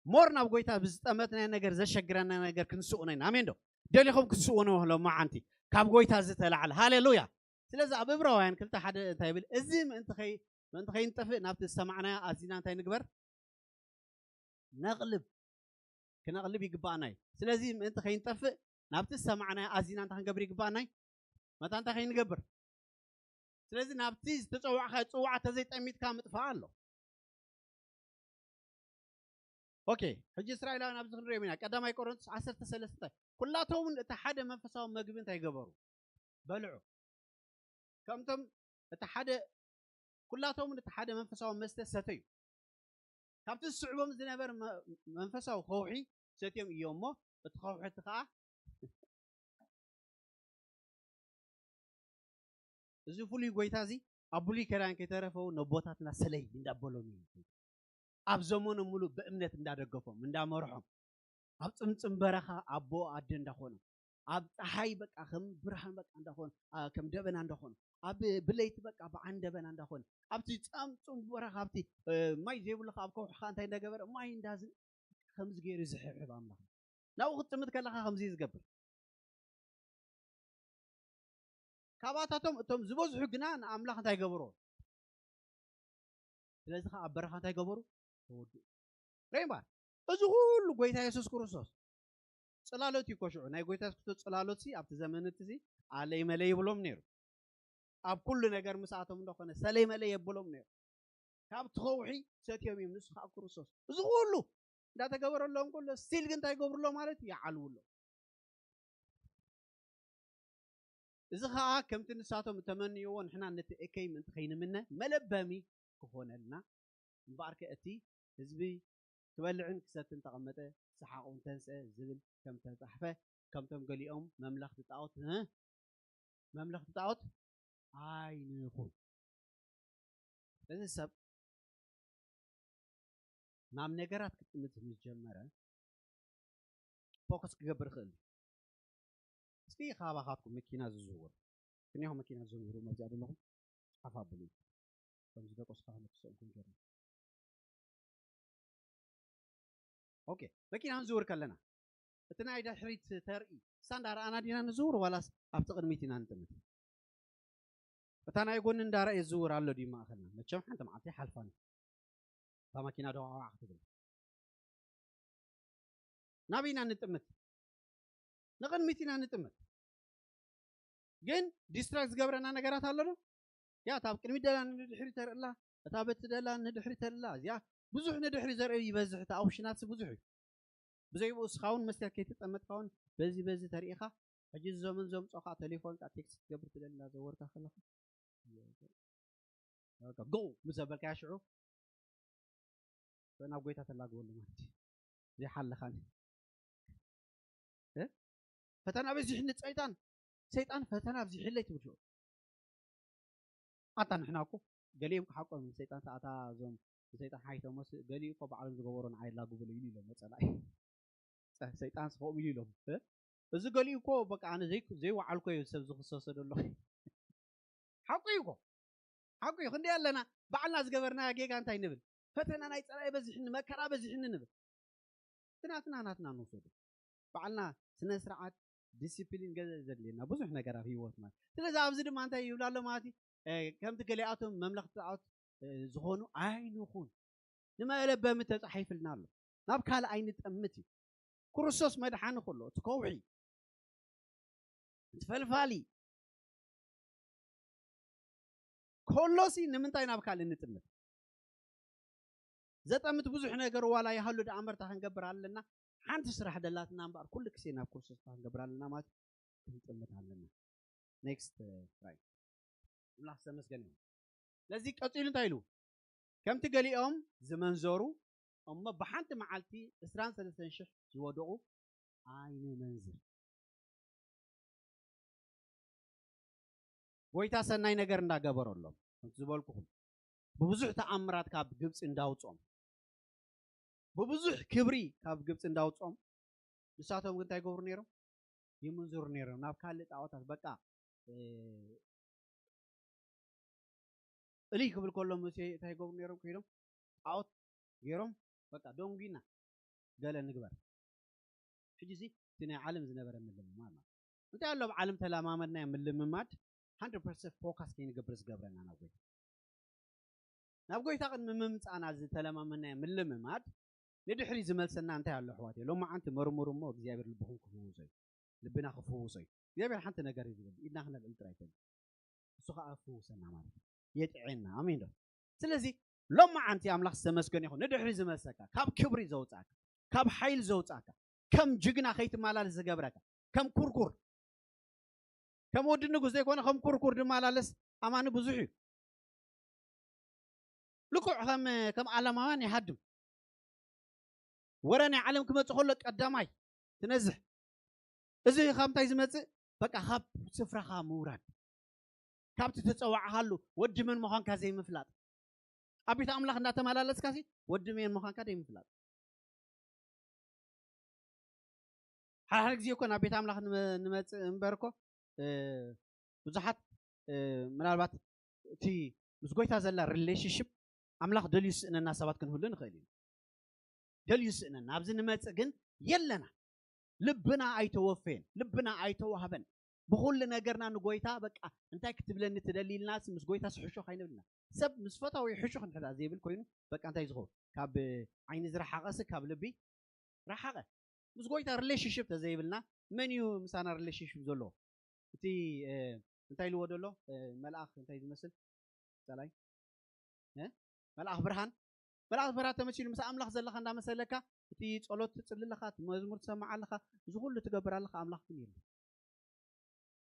ሞር ናብ ጎይታ ብዝጠመትናዮ ነገር ዘሸግረና ነገር ክንስእኖ ኢና። ኣሜን ዶ? ደሊኹም ክትስእኑ ሎማዓንቲ ካብ ጎይታ ዝተላዕለ። ሃሌሉያ። ስለዚ ኣብ ዕብራውያን ክልተ ሓደ እንታይ ይብል? እዚ ምእንቲ ከይ-፣ ምእንቲ ከይንጠፍእ ናብቲ ዝሰማዕናዮ ኣዚና እንታይ ንግበር? ነቕልብ። ክነቕልብ ይግባኣና እዩ። ስለዚ ምእንቲ ከይንጠፍእ ናብቲ ዝሰማዕናዮ ኣዚና እንታይ ክንገብር ይግባኣና እዩ? መታ እንታይ ከይንገብር? ስለዚ ናብቲ ዝተጸዋዕካ ጽዋዕ ተዘይጠሚትካ ምጥፋእ ኣሎ። ኦኬ፣ ሕጂ እስራኤላውያን ኣብዚ ክንሪኦም ኢና። ቀዳማይ ቆሮንቶስ ዓሰርተ ሰለስተ፣ ኩላቶም እውን እቲ ሓደ መንፈሳዊ መግቢ እንታይ ገበሩ? በልዑ። ከምቶም እቲ ሓደ፣ ኩላቶም እውን እቲ ሓደ መንፈሳዊ መስተ ሰተዩ። ካብቲ ዝስዕቦም ዝነበር መ-፣ መንፈሳዊ ከውሒ ሰትዮም እዮም እሞ፣ እቲ ከውሒ እቲ ከኣ እዚ ፍሉይ ጎይታ እዚ ኣብ ብሉይ ኪዳን ከይተረፈው ነቦታትና ሰለይ እንዳበሎም እዩ። ኣብ ዘመኖም ሙሉ ብእምነት እንዳደገፎም፣ እንዳመርሖም፣ ኣብ ጽምጽም በረኻ ኣቦ ኣደ እንዳኾኖም፣ ኣብ ጸሓይ በቃ ከም ብርሃን በቃ እንዳኾኑ፣ ኣ፣ ከም ደበና እንዳኾኑ፣ ኣብ ብለይቲ በቃ ብዓን ደበና እንዳኾኑ፣ ኣብቲ ጸምጽም በረኻ ኣብቲ፣ እ፣ ማይ ዘይብሉ ኣብ ከውሒ ከኣ እንታይ እንዳገበረ ማይ እንዳዝ-፣ ከምዚ ገይሩ ዝሕብሕብ ኣምላኽ። ናብኡ ክትጥምት ከለኻ ከምዚ እዩ ዝገብር። ካባታቶም እቶም ዝበዝሑ ግና ንኣምላኽ እንታይ ገበሮ? ስለዚ ኸዓ ኣብ በረኻ እንታይ ገበሩ? ተወድኡ። ሬምባ፣ እዚ ኩሉ ጎይታ የሱስ ክርስቶስ ጽላሎት እዩ እኮ ሽዑ። ናይ ጎይታ የሱስ ክርስቶስ ጽላሎት ሲ ኣብቲ ዘመን እቲ ሲ ኣለይ መለይ ይብሎም ነይሩ። ኣብ ኩሉ ነገር ምስኣቶም እንደኾነ ሰለይ መለይ የብሎም ነይሩ። ካብ እቲ ከውሒ ሰትዮም እዮም፣ ንሱ ኸዓ ክርስቶስ። እዚ ኩሉ እንዳተገበረሎም ከሎ ስቲል ግን እንታይ ይገብሩ ኣሎ ማለት እዩ? ይዓልዉ ኣሎ። እዚ ኸዓ ከምቲ ንሳቶም እተመንይዎ ንሕና ነቲ እከይ ምእንቲ ከይንምነ መለበሚ ክኾነልና። እምበኣርከ እቲ ህዝቢ ክበልዕን ክሰትን ተቐመጠ፣ ሰሓቕ እውን ተንስአ ዝብል ከም ተጻሕፈ፣ ከምቶም ገሊኦም መምለኽቲ ጣዖት፣ እ፣ መምለኽቲ ጣዖት ኣይንኹን። እዚ ሰብ ናብ ነገራት ክጥምት ምስ ጀመረ ፎከስ ክገብር ይኽእል እዩ። እስኪ ካባኻትኩም መኪና ዝዝውር፣ ክንያኹም መኪና ዝዝውሩ መብዚኣ ዘለኹም ጻፍ ኣብሉ። ከም ዝደቆስካ ክነክሰኩም ገርና። ኦኬ፣ መኪና ክንዝውር ከለና እቲ ናይ ድሕሪት ተርኢ እሳ እንዳረኣና ዲና ንዝውር ዋላስ ኣብቲ ቅድሚት ኢና ንጥምት? እታ ናይ ጎኒ እንዳረኣየ ዝዝውር ኣሎ ድዩ ማእኸልና? መቸም ሓንቲ መዓልቲ ይሓልፋን እታ ማኪና ደዋዕዋዕ ክትብል። ናበይ ኢና ንጥምት? ንቕድሚት ኢና ንጥምት። ግን ዲስትራክት ዝገብረና ነገራት ኣሎ ዶ? ያ፣ እታ ኣብ ቅድሚት ደላ ንድሕሪት ተርእላ፣ እታ በቲ ደላ ንድሕሪት ተርእላ። እዚኣ ብዙሕ ንድሕሪት ዘርኢ ይበዝሕ፣ እቲ ኦፕሽናት ብዙሕ እዩ። ብዘይ ብኡ እስኻ እውን መስትያት ከይተጠመትካ እውን በዚ በዚ ተሪኢኻ፣ ሕጂ እዚ ዘመን ዘምጾ ከዓ ቴሌፎን ከዓ ቴክስት ክትገብር ትደሊ እንዳዘወርካ ከለኻ፣ በቃ ጎ ምስ ዘበልካያ ሽዑ ናብ ጎይታ ተላግበሉ ማለት እዩ። ዘይሓለኻኒ። እ? ፈተና በዚሕኒ ሰይጣን፣ ሰይጣን ፈተና ኣብዚሕለይ ትብል ሽዑ። ኣታ ንሕና እኮ ገሊኦም ክሓቆም ሰይጣን ተኣታ እዞም ሰይጣን ሓይቶሞስ ገሊኡ እኮ ባዕሎም ዝገበሮ ንዓይ ላግብሉ ኢሉ ኢሎም መጸላኢ። ሰ-፣ ሰይጣን ስኸኦም ኢሉ ኢሎም። እ? እዚ ገሊኡ እኮ በቃ ኣነ ዘይ-፣ ዘይወዓልኮ እዩ ሰብ ዝኽሰሶ ዘሎ። ሓቁ እዩ እኮ። ሓቁ እዩ። ክንደይ ኣለና ባዕልና ዝገበርናዮ ጌጋ እንታይ ንብል? ፈተና ናይ ጸላኢ በዚሕኒ፣ መከራ በዚሕኒ ንብል። እቲ ናትና ናትና ንውሰዱ። ባዕልና ስነ ስርዓት፣ ዲሲፕሊን ገለ ዘድልየና ብዙሕ ነገር ኣብ ህይወት ማለት። ስለዚ ኣብዚ ድማ እንታይ ይብል ኣሎ ማለት እዩ? እ፣ ከምቲ ገሊኣቶም መምለኽቲ ጣዖት፣ እ፣ ዝኾኑ ኣይንኹን። ንመለበሚ ተጻሒፍልና ኣሎ። ናብ ካልእ ኣይንጠምት እዩ። ክርስቶስ መድሓኒ ከሎ፣ እቲ ከውሒ፣ እቲ ፈልፋሊ፣ ከሎሲ ንምንታይ ናብ ካልእ ንጥምት? ዘጠምት ብዙሕ ነገር ዋላ ይሃሉ ደኣ እምበር፣ እንታይ ክንገብር ኣለና? ሓንቲ ስራሕ ደላትና እምበኣር፣ ኩሉ ግዜ ናብ ክርስቶስ እንታይ ክንገብር ኣለና ማለት እዩ? ክንጥምት ኣለና። ኔክስት፣ እ፣ ስላይድ። ኣምላኽ ዝተመስገነ ይሁን። ስለዚ ቀጺሉ እንታይ ኢሉ? ከምቲ ገሊኦም ዝመንዘሩ እሞ ብሓንቲ መዓልቲ ዕስራን ሰለስተን ሽሕ ዝወደቑ ኣይንመንዝር። ጎይታ ሰናይ ነገር እንዳገበረሎም፣ ከምቲ ዝበልኩኹም፣ ብብዙሕ ተኣምራት ካብ ግብጺ እንዳውጾም፣ ብብዙሕ ክብሪ ካብ ግብጺ እንዳውጾም፣ ንሳቶም ግን እንታይ ይገብሩ ነይሮም? ይምንዝሩ ነይሮም ናብ ካልእ ጣዖታት። በቃ፣ እ፣ እልይ ክብል ከሎ ሙሴ እንታይ ይገብሩ ነይሮም? ከይዶም ጣዖት ገይሮም፣ በቃ ደንጉይና ገለ ንግበር። ሕጂ እዚ እቲ ናይ ዓለም ዝነበረ ምልምማድ ማለት እዩ። እንታይ ኣሎ ኣብ ዓለም ተለማመድናዮ ምልምማድ ሃንድረድ ፐርሰንት ፎካስ ከይንገብር ዝገብረና ናብ ጎይታ? ናብ ጎይታ ቅድሚ ምምጻና ዝተለማመድናዮ ምልምማድ ንድሕሪ ዝመልሰና እንታይ ኣሎ ኣሕዋት? ሎማዓንቲ መርምሩ እሞ እግዚኣብሔር ልብኹም ክፍውሶ እዩ። ልብና ክፍውሶ እዩ። እግዚኣብሔር ሓንቲ ነገር እዩ ዝብል፣ ኢድና ክነልዕል ጥራይ ይኮን። እሱ ከዓ ፍውሰና ማለት እዩ። የጥዕና። ኣሜን ዶ? ስለዚ ሎማዓንቲ ኣምላኽ ዝተመስገነ ይኹን። ንድሕሪ ዝመልሰካ፣ ካብ ክብሪ ዘውፃካ፣ ካብ ሓይል ዘውፃካ፣ ከም ጅግና ከይትመላለስ ዝገብረካ፣ ከም ኩርኩር፣ ከም ወዲ ንጉስ ዘይኮነ ከም ኩርኩር ዝመላለስ ኣማኒ ብዙሕ እዩ። ልክዕ ከም ከም ዓለማውያን ይሃድም። ወረ ናይ ዓለም ክመጽእ ከሎ ቀዳማይ ትነዝሕ። እዚ ካብ እንታይ ዝመጽእ? በቃ ካብ ስፍራኻ ምውራድ፣ ካብቲ ተጸዋዕኻሉ ወዲ መን ምዃንካ ዘይምፍላጥ። ኣብ ቤት ኣምላኽ እንዳተመላለስካ ሲ ወዲ መን ምዃንካ ዘይምፍላጥ። ሓደ ሓደ ግዜ እኮ ናብ ቤት ኣምላኽ ንመ- ንመጽእ እምበር እኮ እ፣ ብዙሓት እ፣ ምናልባት እቲ ምስ ጎይታ ዘላ ሪሌሽንሽፕ ኣምላኽ ደልዩ ዝስእነና ሰባት ክንህሉ ንኽእል ኢና። ደልዩ ዝስእነና ኣብዚ ንመጽእ ግን የለና። ልብና ኣይተወፈየን፣ ልብና ኣይተዋህበን። ብኹሉ ነገርና ንጎይታ በቃ እንታይ ክትብለኒ ትደሊ ኢልና ምስ ጎይታ ስሕሾ ካይንብልና። ሰብ ምስ ፈታዊ ሕሹኽ እንድሕር ዘይብል ኮይኑ በቃ እንታይ ዝኸውን ካብ ዓይኒ ዝረሓቐ ሲ ካብ ልቢ ረሓቐ። ምስ ጎይታ ሪሌሽንሽፕ ተዘይብልና መን እዩ ምሳና ሪሌሽንሽፕ ዘለዎ? እቲ እ፣ እንታይ ኢልዎ ዘሎ እ፣ መልኣኽ እንታይ ዝመስል ሳላይ እ? መልኣኽ ብርሃን፣ መልኣኽ ብርሃን ተመሲሉ ምስ ኣምላኽ ዘለኻ እንዳመሰለካ እቲ ጸሎት ትጽሊ ኣለኻ፣ እቲ መዝሙር ትሰምዕ ኣለኻ፣ እዚ ኩሉ ትገብር ኣለኻ፣ ኣምላኽ ግን የለን።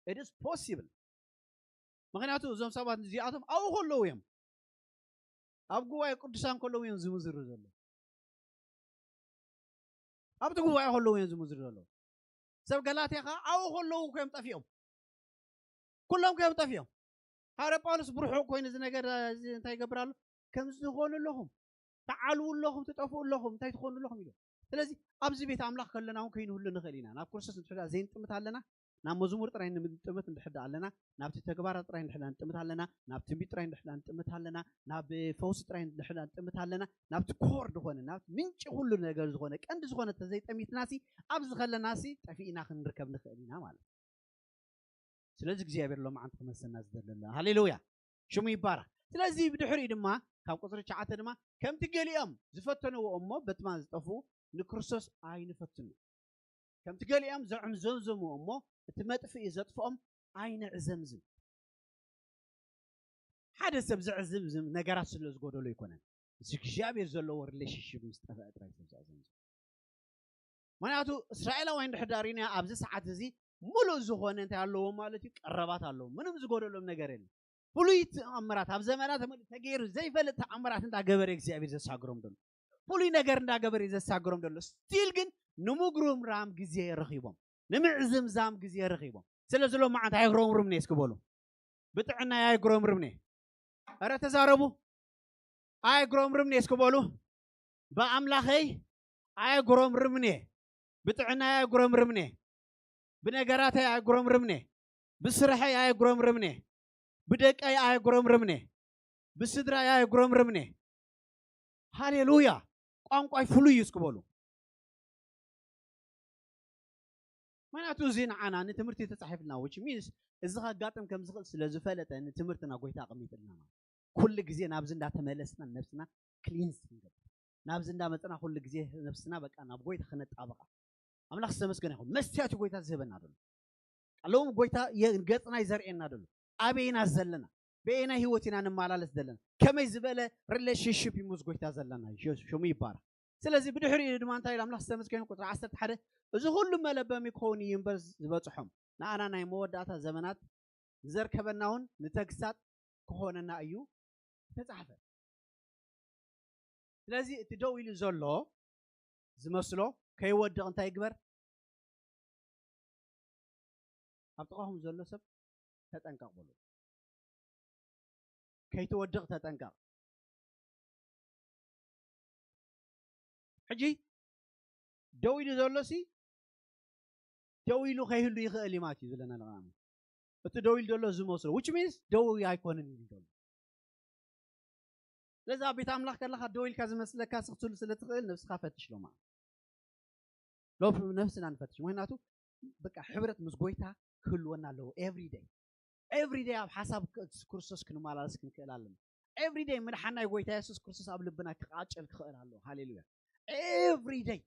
It is possible። ምክንያቱ እዞም ሰባት እዚኣቶም ኣብኡ ከለዉ እዮም፣ ኣብ ጉባኤ ቅዱሳን ከለዉ እዮም ዝምዝሩ ዘለዉ። ኣብቲ ጉባኤ ከለዉ እዮም ዝምዝሩ ዘለዉ። ሰብ ገላትያ ከዓ ኣብኡ ከለዉ እዮም ጠፊኦም፣ ኩሎም እዮም ጠፊኦም። ሃረ ጳውሎስ ብርሑቕ ኮይኑ እዚ ነገር እዚ እንታይ ይገብር ኣሎ? ከምዚ ትኾኑ ኣለኹም፣ ትዓልዉ ኣለኹም፣ ትጠፍኡ ኣለኹም፣ እንታይ ትኾኑ ኣለኹም ኢሉ። ስለዚ ኣብዚ ቤት ኣምላኽ ከለና እውን ከይንህሉ ንኽእል ኢና። ናብ ክርስቶስ እንድሕዳ ዘይንጥምት ኣለና፣ ናብ መዝሙር ጥራይ ንምጥምት እንድሕዳ ኣለና፣ ናብቲ ተግባራት ጥራይ እንድሕዳ ንጥምት ኣለና፣ ናብ ትንቢት ጥራይ እንድሕዳ ንጥምት ኣለና፣ ናብ ፈውሲ ጥራይ እንድሕዳ ንጥምት ኣለና፣ ናብቲ ኮር ዝኾነ ናብቲ ምንጪ ኩሉ ነገር ዝኾነ ቀንዲ ዝኾነ ተዘይጠሚትናሲ ኣብዚ ከለናሲ ጠፊእና ክንርከብ ንኽእል ኢና ማለት እዩ። ስለዚ እግዚኣብሔር ሎማዓንቲ ክመሰና ዝደለለ ሃሌሉያ ሽሙ ይባረክ። ስለዚ ብድሕሪኡ ድማ ካብ ቁፅሪ ትሽዓተ ድማ ከምቲ ገሊኦም ዝፈተንዎ እሞ በትማ ዝጠፍኡ ንክርስቶስ ኣይንፈትኑ። ከምቲ ገሊኦም ዘዕምዘምዘሙ እሞ እቲ መጥፍኢ ዘጥፍኦም ኣይንዕዘምዝም። ሓደ ሰብ ዘዕዝምዝም ነገራት ስለ ዝጎደሎ ኣይኮነን። ምስ እግዚኣብሔር ዘለዎ ሪሌሽንሽፕ ምስ ጠፍአ ጥራይ ሰብ ዘዕዘምዝም። ምክንያቱ እስራኤላውያን ድሕዳር ኢና ኣብዚ ሰዓት እዚ ሙሉእ ዝኾነ እንታይ ኣለዎም ማለት እዩ? ቀረባት ኣለዎም። ምንም ዝጎደሎም ነገር የለን። ፍሉይ ተኣምራት ኣብ ዘመና ተመ- ተገይሩ ዘይፈልጥ ተኣምራት እንዳገበረ እግዚኣብሔር ዘሳግሮም ደሎ፣ ፍሉይ ነገር እንዳገበረ እዩ ዘሳግሮም ደሎ። ስቲል ግን ንምጉርምራም ግዜ ረኺቦም፣ ንምዕዝምዛም ግዜ ረኺቦም። ስለዚ ሎማዓንቲ ኣይጉረምርምኒ እስኪ በሉ። ብጥዕናይ ኣይጉረምርምኒ። ኧረ ተዛረቡ። ኣይጉረምርምኒ እስኪ በሉ። ብኣምላኸይ ኣይጉረምርምኒ። ብጥዕናይ ኣይጉረምርምኒ። ብነገራተይ ኣይጉረምርምኒ። ብስርሐይ ኣይጉረምርምኒ። ብደቀይ ኣይጉረምርምኒ። ብስድራይ ኣይጉረምርምኒ። ሃሌሉያ። ቋንቋይ ፍሉይ እዩ እስኪ በሉ። ምክንያቱ እዚ ንዓና ንትምህርቲ ተፃሒፍልና፣ which means እዚ ከጋጥም ከም ዝኽእል ስለ ዝፈለጠ ንትምህርትና ጎይታ ኣቐሚጥልና ማለት ኩሉ ግዜ ናብዚ እንዳተመለስና ነብስና ክሊንስ ክንገብር፣ ናብዚ እንዳመፅና ኩሉ ግዜ ነብስና በቃ ናብ ጎይታ ክነጣበቃ። ኣምላኽ ዝተመስገነ ይኹን። መስትያት እዩ ጎይታ ዝህበና ዘሎ። ኣለዎም ጎይታ የ- ገፅና ይዘርእየና ዘሎ። ኣበይና ዘለና፣ በየናይ ህይወት ኢና ንመላለስ ዘለና፣ ከመይ ዝበለ ሪሌሽንሽፕ እዩ ምስ ጎይታ ዘለና። ሽ- ሽሙ ይባረክ። ስለዚ ብድሕሪኡ ድማ እንታይ ኢሉ ኣምላኽ ዝተመስገነ ይኹን፣ ቁፅሪ ዓሰርተ ሓደ፣ እዚ ኩሉ መለበሚ ክኸውን እዩ እምበር ዝበፅሖም፣ ንኣና ናይ መወዳእታ ዘመናት ንዘርከበና እውን ንተግሳጥ ክኾነና እዩ ዝተፃሕፈ። ስለዚ እቲ ደው ኢሉ ዘሎ ዝመስሎ ከይወድቕ እንታይ ይግበር? ኣብ ጥቓኹም ዘሎ ሰብ ተጠንቀቕ በሉ። ከይትወድቕ ተጠንቀቕ። ሕጂ ደው ኢሉ ዘሎ ሲ ደው ኢሉ ከይህሉ ይኽእል እዩ ማለት እዩ ዝብለና ኣለና። እቲ ደው ኢሉ ዘሎ ዝመስሎ፣ which means ደው ኣይኮነን ኢሉ ዘሎ። ስለዚ ኣብ ቤት ኣምላኽ ከለኻ ደው ኢልካ ዝመስለካ ስኽትሉ ስለ ትኽእል ነብስኻ ፈትሽ ሎማ። ሎብ ነብስና ንፈትሽ። ምክንያቱ በቃ ሕብረት ምስ ጎይታ ክህልወና ኣለዎ። Every day, every day ኣብ ሓሳብ ክ- ክርስቶስ ክንመላለስ ክንክእል ኣለና። Every day ምድሓን ናይ ጎይታ የሱስ ክርስቶስ ኣብ ልብና ክቃጨል ክኽእል ኣለዎ። ሃሌሉያ። every day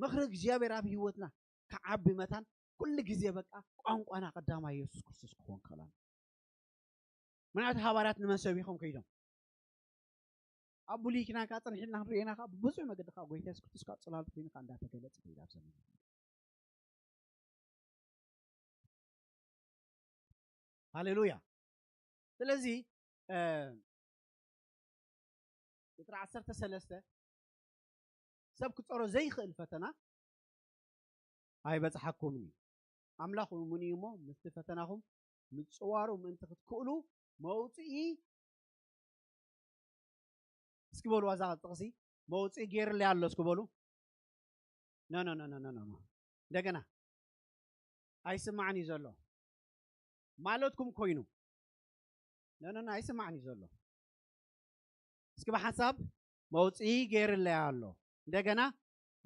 ምኽሪ እግዚኣብሔር ኣብ ህይወትና ክዓቢ መታን ኩሉ ግዜ በቃ ቋንቋና ቀዳማይ የሱስ ክርስቶስ ክኾን ከላን ምክንያቱ ሃዋርያት ንመን ሰቢኾም ከይዶም ኣብ ብሉይ ኪዳን ከዓ ፅንሒልና ክንሪኤና ከዓ ብብዙሕ መገዲ ከዓ ጎይታ የሱስ ክርስቶስ ከዓ ፅላል ኮይኑ ከዓ እንዳተገለፀ ከይድ ኣብ ዘመን ሃሌሉያ ስለዚ ቁጥሪ ዓሰርተ ሰለስተ ሰብ ክፀሮ ዘይኽእል ፈተና ኣይበፅሓኩምን እዩ ኣምላኽ እውን እዩ እሞ ምስቲ ፈተናኹም ምፅዋሩ ምእንቲ ክትክእሉ መውፅኢ እስኪ በሉ ዋዛ ጥቕሲ መውፅኢ ገይርለይ ኣሎ እስኪ በሉ ኖ ኖ ኖ ኖ ኖ እንደገና ኣይስማዕን እዩ ዘሎ ማለትኩም ኮይኑ ኖ ኖ ኖ ኣይስማዕን እዩ ዘሎ እስኪ ብሓንሳብ መውፅኢ ገይርለይ ኣሎ እንደገና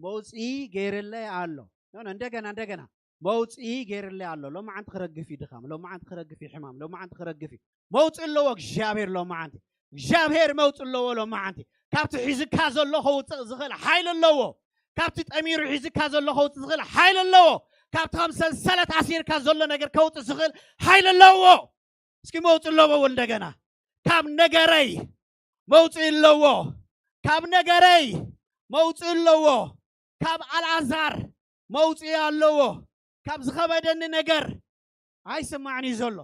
መውፅኢ ገይርለይ ኣሎ ኖ ኖ እንደገና እንደገና መውፅኢ ገይርለይ ኣሎ ሎማዓንቲ ክረግፍ እዩ ድኻም ሎማዓንቲ ክረግፍ እዩ ሕማም ሎማዓንቲ ክረግፍ እዩ መውፅእ ኣለዎ እግዚኣብሔር ሎማዓንቲ እግዚኣብሔር መውፅእ ኣለዎ ሎማዓንቲ ካብቲ ሒዝካ ዘሎ ከውፅእ ዝኽእል ሓይል ኣለዎ ካብቲ ጠሚሩ ሒዝካ ዘሎ ከውፅእ ዝኽእል ሓይል ኣለዎ ካብቲ ከም ሰንሰለት ኣሲርካ ዘሎ ነገር ከውፅእ ዝኽእል ሓይል ኣለዎ እስኪ መውፅእ ኣለዎ እንደገና ካብ ነገረይ መውፅእ ኣለዎ ካብ ነገረይ መውፅእ ኣለዎ ካብ ኣልኣዛር መውፅኢ ኣለዎ ካብ ዝኸበደኒ ነገር ኣይስማዕን እዩ ዘሎ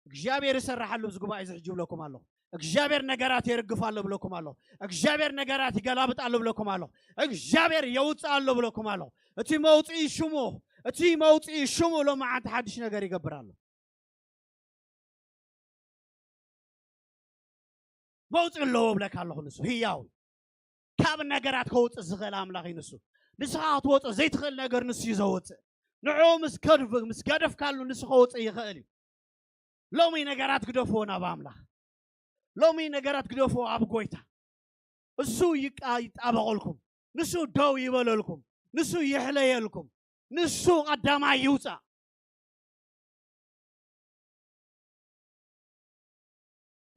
እግዚኣብሔር ይሰርሓሉ ኣብዚ ጉባኤ እዚ ሕጂ ብለኩም ኣለኹ እግዚኣብሔር ነገራት የርግፍ ኣሎ ብለኩም ኣለኹ እግዚኣብሔር ነገራት ይገላብጥ ኣሎ ብለኩም ኣለኹ እግዚኣብሔር የውፅእ ኣሎ ብለኩም ኣለኹ እቲ መውፅኢ ሽሙ እቲ መውፅኢ ሽሙ ሎማዓንቲ ሓድሽ ነገር ይገብር ኣሎ መውፅእ ኣለዎ ብለካ ኣለኹ ንሱ ህያው ካብ ነገራት ከውፅእ ዝኽእል ኣምላኽ እዩ ንሱ ንስኻ ክትወፅእ ዘይትኽእል ነገር ንሱ እዩ ዘውፅእ ንዑ ምስ ገደፍካሉ ንሱ ከውፅእ ይኽእል እዩ ሎሚ ነገራት ግደፍዎ ናብ ኣምላኽ ሎሚ ነገራት ግደፍዎ ኣብ ጎይታ እሱ ይጣበቐልኩም ንሱ ደው ይበለልኩም ንሱ ይሕለየልኩም ንሱ ቀዳማይ ይውፃእ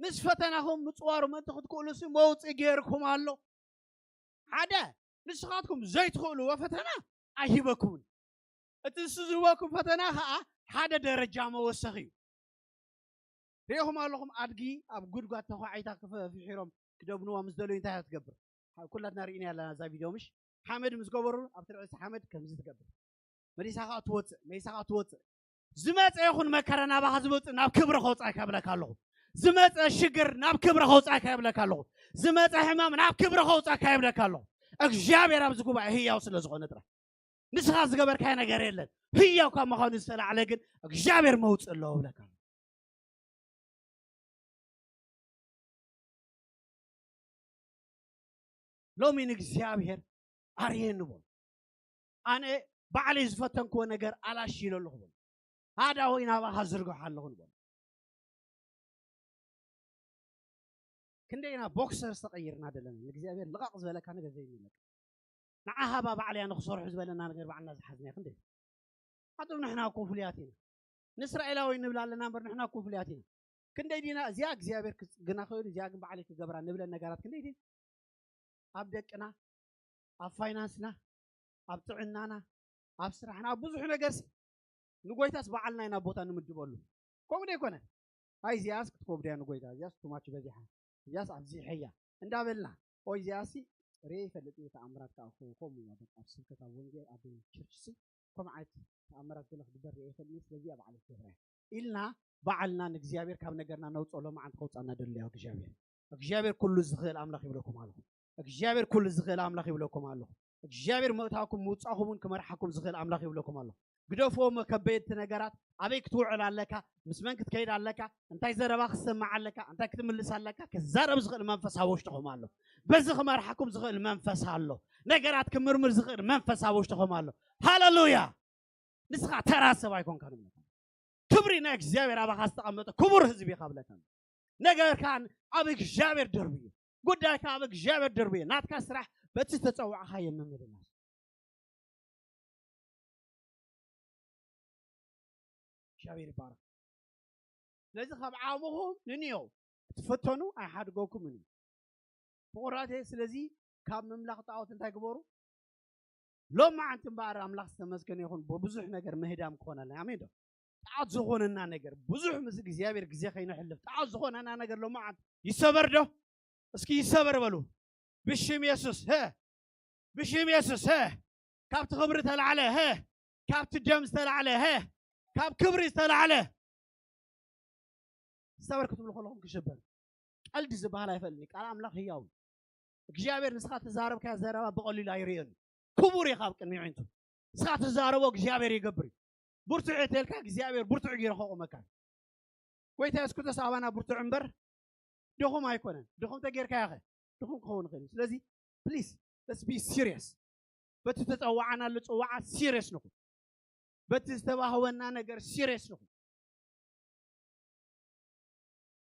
ምስ ፈተናኹም ምፅዋሩ ምእንቲ ክትክእሉ ሲ መውፅእ ገይርኩም ኣሎ ሓደ ንስኻትኩም ዘይትኽእልዎ ፈተና ኣይሂበኩምን እቲ ንሱ ዝህበኩም ፈተና ከዓ ሓደ ደረጃ መወሰኺ እዩ ሪኢኹም ኣለኹም ኣድጊ ኣብ ጉድጓድ ተኳዒታ ክፍሒሮም ክደብንዋ ምስ ደለዩ እንታይ ትገብር ኩላትና ርኢና ኣለና እዛ ቪድዮ ምሽ ሓመድ ምስ ገበሩ ኣብቲ ርእሲ ሓመድ ከምዚ ትገብር መሊሳ ከዓ ትወፅእ መሊሳ ከዓ ትወፅእ ዝመፀ ይኹን መከራ ናባኻ ዝመፅእ ናብ ክብሪ ከውፃእካ ይብለካ ኣለኹ ዝመፀ ሽግር ናብ ክብሪ ከውፃእካ ይብለካ ኣለኹ ዝመፀ ሕማም ናብ ክብሪ ከውፃእካ ይብለካ ኣለኹ እግዚኣብሔር ኣብዚ ጉባኤ ህያው ስለ ዝኾነ ጥራሕ ንስኻ ዝገበርካዮ ነገር የለን ህያው ካብ ምዃኑ ዝተላዕለ ግን እግዚኣብሔር መውፅእ ኣለዎ ብለካ ሎሚ ንእግዚኣብሔር ኣርየኒ በሉ ኣነ ባዕለይ ዝፈተንክዎ ነገር ኣላሽ ኢለ ኣለኹ በሉ ሃዳ ወይ ናባኻ ዝርግሖ ኣለኹ ንበሉ ክንደይና ቦክሰር ዝተቐይርና ዘለና ንእግዚኣብሔር ልቓቕ ዝበለካ ነገር ዘይብለካ ንዓ ሃባ ባዕልያ ንክሰርሑ ዝበለና ነገር ባዕልና ዝሓዝና ክንደይ ኣቶም ንሕና እኮ ፍሉያት ኢና ንእስራኤላዊ ንብል ኣለና እምበር ንሕና እኮ ፍሉያት ኢና ክንደይ ዲና እዚኣ እግዚኣብሔር ክፅግና ክእል እዚኣ ግን ባዕለይ ክገብራ ንብለን ነገራት ክንደይ ዲና ኣብ ደቅና ኣብ ፋይናንስና ኣብ ጥዕናና ኣብ ስራሕና ኣብ ብዙሕ ነገር ንጎይታስ በዓልና ኢና ቦታ ንምድበሉ ከምኡ ዶ ይኮነ ኣይ እዚኣስ ክትከብድያ ንጎይታ እዚኣስ ቱማች በዚሓ እዚኣስ ኣብዚሐያ እንዳበልና ኦይ እዚኣሲ ርየ ይፈልጥ እዩ ተኣምራት ከዓ ከምኡ ኣብ ስብከት ኣብ ወንጌል ኣብ ቸርች ሲ ከም ዓይነት ተኣምራት ገለ ክግበር ርየ ይፈልጥ እዩ ስለዚ ኣብ ዓለት ገብራ ኢልና ባዕልና ንእግዚኣብሔር ካብ ነገርና ነውፅኦ ሎማዓንቲ ከውፃና ደለያ እግዚኣብሔር እግዚኣብሔር ኩሉ ዝኽእል ኣምላኽ ይብለኩም ኣለኹ እግዚኣብሔር ኩሉ ዝኽእል ኣምላኽ ይብለኩም ኣለኹ እግዚኣብሔር ምእታኩም ምውፃኹም እውን ክመርሓኩም ዝኽእል ኣምላኽ ይብለኩም ኣለኹ ግደፍዎ መከበየድቲ ነገራት ኣበይ ክትውዕል ኣለካ ምስ መን ክትከይድ ኣለካ እንታይ ዘረባ ክትሰማዕ ኣለካ እንታይ ክትምልስ ኣለካ ክዛረብ ዝኽእል መንፈስ ኣብ ውሽጥኹም ኣሎ በዚ ክመርሓኩም ዝኽእል መንፈስ ኣሎ ነገራት ክምርምር ዝኽእል መንፈስ ኣብ ውሽጥኹም ኣሎ ሃለሉያ ንስኻ ተራ ሰብ ኣይኮንካ ክብሪ ናይ እግዚኣብሔር ኣባኻ ዝተቐመጠ ክቡር ህዝቢ ይኸብለካ ነገርካ ኣብ እግዚኣብሔር ደርብዩ ጉዳይካ ኣብ እግዚኣብሔር ደርብዩ ናትካ ስራሕ በቲ ዝተፀዋዕኻዮ ምምልላስ እግዚኣብሔር ይባረክ ስለዚ ካብ ዓቕምኹም ንንዮ ክትፈተኑ ኣይሓድገኩምን እዩ ፍቑራተይ ስለዚ ካብ ምምላኽ ጣዖት እንታይ ግበሩ? ሎማዓንቲ እምበኣር ኣምላኽ ዝተመስገነ ይኹን፣ ብብዙሕ ነገር ምህዳም ክኾነልና። ኣሜን ዶ? ጣዖት ዝኾነና ነገር ብዙሕ ምስ እግዚኣብሔር ግዜ ከይነሕልፍ፣ ጣዖት ዝኾነና ነገር ሎማዓንቲ ይሰበር ዶ? እስኪ ይሰበር በሉ። ብሽም የሱስ፣ ሀ፣ ብሽም የሱስ፣ ሀ፣ ካብቲ ክብሪ ተላዕለ፣ ሀ፣ ካብቲ ደም ዝተላዕለ፣ ሀ፣ ካብ ክብሪ ዝተላዕለ። ሰበር ክትብሉ ከለኹም ክሽበር። ቀልዲ ዝበሃል ኣይፈልኒ። ቃል ኣምላኽ ህያው እዩ። እግዚኣብሔር ንስኻ ተዛረብካዮ ዘረባ ብቐሊሉ ኣይርእዮን እዩ። ክቡር ኢኻ ኣብ ቅድሚ ኣዒንቱ። ንስኻ ትዛረቦ እግዚኣብሔር ይገብር እዩ። ብርቱዕ እየ ተልካ እግዚኣብሔር ብርቱዕ ገይሩ ከቑመካ እዩ። ጎይታ የሱስ ክርስቶስ ኣባና ብርቱዕ እምበር ድኹም ኣይኮነን። ድኹም ተጌርካዮ ኸ? ድኹም ክኸውን ይኽእል እዩ። ስለዚ ፕሊዝ፣ let's be serious። በቲ ተጸዋዕናሉ ጽዋዓ ሲሪየስ ንኹን። በቲ ዝተባህወና ነገር ሲሪየስ ንኹን።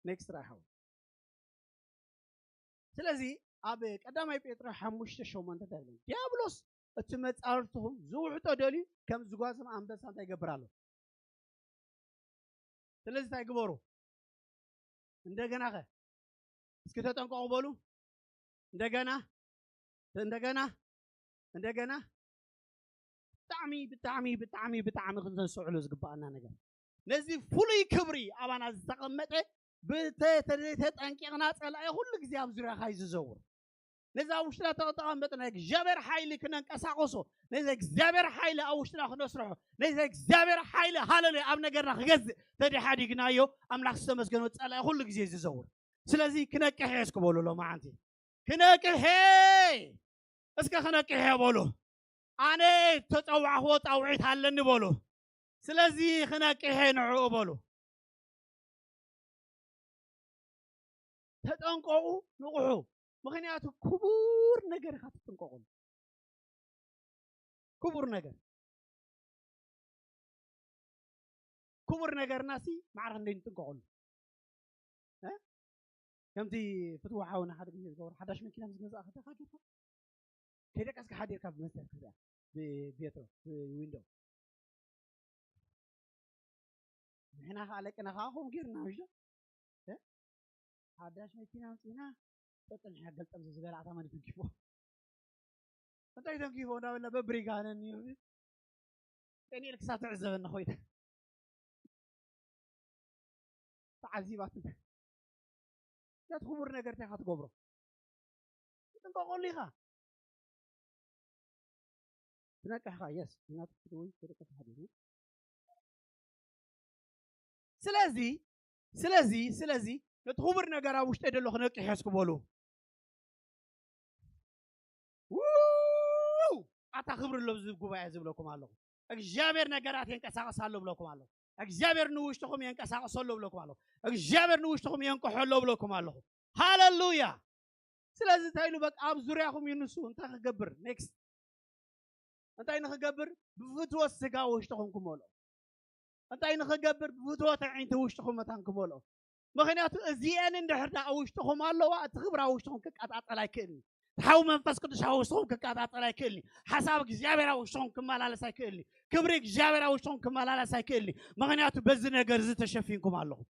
ኔክስት ራይ ሓው። ስለዚ ኣብ ቀዳማይ ጴጥሮስ ሓሙሽተ ሸሞንተ እንታይ ይብለና? ዲያብሎስ እቲ መጻርርትኹም ዝውሕጦ ደልዩ ከም ዝጓዝም ኣንበሳ እንታይ ይገብር ኣሎ? ስለዚ እንታይ ግበሩ? እንደገና ኸ? እስኪ ተጠንቀቑ በሉ። እንደገና፣ እንደገና፣ እንደገና። ብጣዕሚ፣ ብጣዕሚ፣ ብጣዕሚ፣ ብጣዕሚ ክንተስዕሎ ዝግባኣና ነገር። ነዚ ፍሉይ ክብሪ ኣባና ዝተቐመጠ ብተ-፣ ተዘይተጠንቂቕና ጸላኢ ኩሉ ግዜ ኣብ ዙርያኻ እዩ ዝዘውር። ነዚ ኣብ ውሽጥና ተቐመጠ ናይ እግዚኣብሔር ሓይሊ ክነንቀሳቐሶ፣ ነዚ እግዚኣብሔር ሓይሊ ኣብ ውሽጥና ክነስርሖ፣ ነዚ እግዚኣብሔር ሓይሊ ሃለሉያ ኣብ ነገርና ክገዝእ ተደሓዲግናዮ፣ ኣምላኽ ዝተመስገነ ጸላኢ ኩሉ ግዜ እዩ ዝዘውር። ስለዚ ክነቅሕ እየ እስኪ በሉ ሎማዓንቲ። ክነቅሕ እየ። እስከ ክነቅሕ እየ በሉ። ኣነ ተጸዋዕኽዎ ጻውዒት ኣለኒ በሉ። ስለዚ ክነቅሕ እየ ንዕኡ በሉ። ተጠንቀቑ፣ ንቕሑ። ምኽንያቱ ክቡር ነገር ኢኻ ትጥንቀቑሉ። ክቡር ነገር። ክቡር ነገርና ሲ ማዕረ ክንደይ ንጥንቀቐሉ። እ? ከምቲ ፍትዋ ሓውና ሓደ ግዜ ዝገበሮ ሓዳሽ መኪና ምስ ገዛእ ከለኻ ጌርካ ከይደቀስካ ሓዲርካ ብመስትያት ክትሪኣ ብቤትሮ ብዊንዶ ንሕና ከዓ ለቅና ከዓ ከምኡ ጌርና ምሽ ዶ? እ? ሓዳሽ መኪና ኣምፂና ጠጥንሕና ገልጠም ዝበላ ኣታ መን ተንኪፎ እንታይ ተንኪፎ እንዳበልና በብሪጋ ነኒ ዳንኤል ክሳብ ትዕዘበና ኮይና ተዓዚባትና። ነቲ ክቡር ነገር እንታይ ኢኻ ትገብሮ? ትጥንቀቐሉ ኢኻ። ትነቅሕ ኢኻ። የስ፣ ምክንያቱ ክትወይ ተደቀስ ሓዲሩ። ስለዚ፣ ስለዚ፣ ስለዚ፣ ነቲ ክቡር ነገር ኣብ ውሽጠይ ደሎ ክነቅሕ እየ እስኪ በሉ። ውው! ኣታ ክብሪ ኣሎ ኣብዚ ጉባኤ ዝብለኩም ኣለኹ። እግዚኣብሔር ነገራት የንቀሳቕስ ኣሎ ብለኩም ኣለኹ። እግዚኣብሔር ንውሽጥኹም የንቀሳቕስ ኣሎ ብለኩም ኣለኹ። እግዚኣብሔር ንውሽጥኹም የንቅሖ ኣሎ ብለኩም ኣለኹ። ሃለሉያ! ስለዚ እንታይ ኢሉ በቃ ኣብ ዙርያኹም እዩ ንሱ። እንታይ ክገብር? ኔክስት እንታይ ንኽገብር? ብፍትወት ስጋ ውሽጥኹም ክመልኦ። እንታይ ንኽገብር? ብፍትወት ኣዒንቲ ውሽጥኹም መታን ክመልኦ። ምኽንያቱ እዚአን እንድሕር ደኣ ኣብ ውሽጥኹም ኣለዋ፣ እቲ ክብሪ ኣብ ውሽጥኹም ክቀጻጸል ኣይክእልን እዩ። እቲ ሓው መንፈስ ቅዱስ ኣብ ውሽጥኹም ክቀጻጸል ኣይክእልን እዩ። ሓሳብ እግዚኣብሔር ኣብ ውሽጥኹም ክመላለስ ኣይክእልን እዩ። ክብሪ እግዚኣብሔር ኣብ ውሽጥኹም ክመላለስ ኣይክእልን እዩ። ምኽንያቱ በዚ ነገር እዚ ተሸፊንኩም ኣለኹም።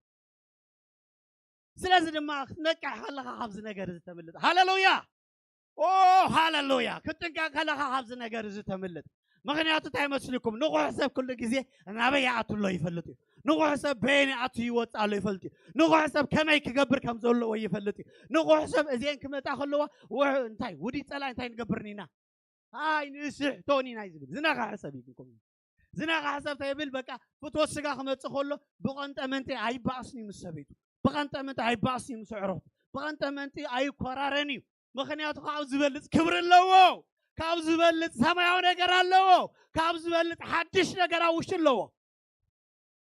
ስለዚ ድማ ክትነቅሕ ከለኻ ካብዚ ነገር እዚ ተምልጥ። ሃሌሉያ! ኦ ሃሌሉያ! ክትጥንቀቕ ከለኻ ካብዚ ነገር እዚ ተምልጥ። ምኽንያቱ እንታይ መስልኩም? ንቑሕ ሰብ ኩሉ ግዜ ናበይ ይኣቱ ኣሎ ይፈልጥ እዩ። ንቑሕ ሰብ በየን ይኣቱ ይወፅእ ኣሎ ይፈልጥ እዩ። ንቑሕ ሰብ ከመይ ክገብር ከም ዘለዎ ይፈልጥ እዩ። ንቑሕ ሰብ እዚአን ክመጣ ከለዋ ውሕ-፣ እንታይ ውዲ ፀላኢ እንታይ ንገብር ኢና? ኣይ ንስሕቶን ኢና እዩ ዝብል። ዝነቕሐ ሰብ እዩ ግን ከምኡ። ዝነቕሐ ሰብ እንታይ ይብል? በቃ ፍትወት ስጋ ክመፅእ ከሎ ብቐንጠመንጢ ኣይባእስን እዩ ምስ ሰበይቱ። ብቐንጠመንጢ ኣይባእስን እዩ ምስ ኣዕሩኽቱ። ብቐንጠመንጢ ኣይኮራረን እዩ። ምኽንያቱ ካብ ዝበልፅ ክብሪ ኣለዎ። ካብ ዝበልፅ ሰማያዊ ነገር ኣለዎ። ካብ ዝበልፅ ሓድሽ ነገር ኣብ ውሽጢ ኣለዎ።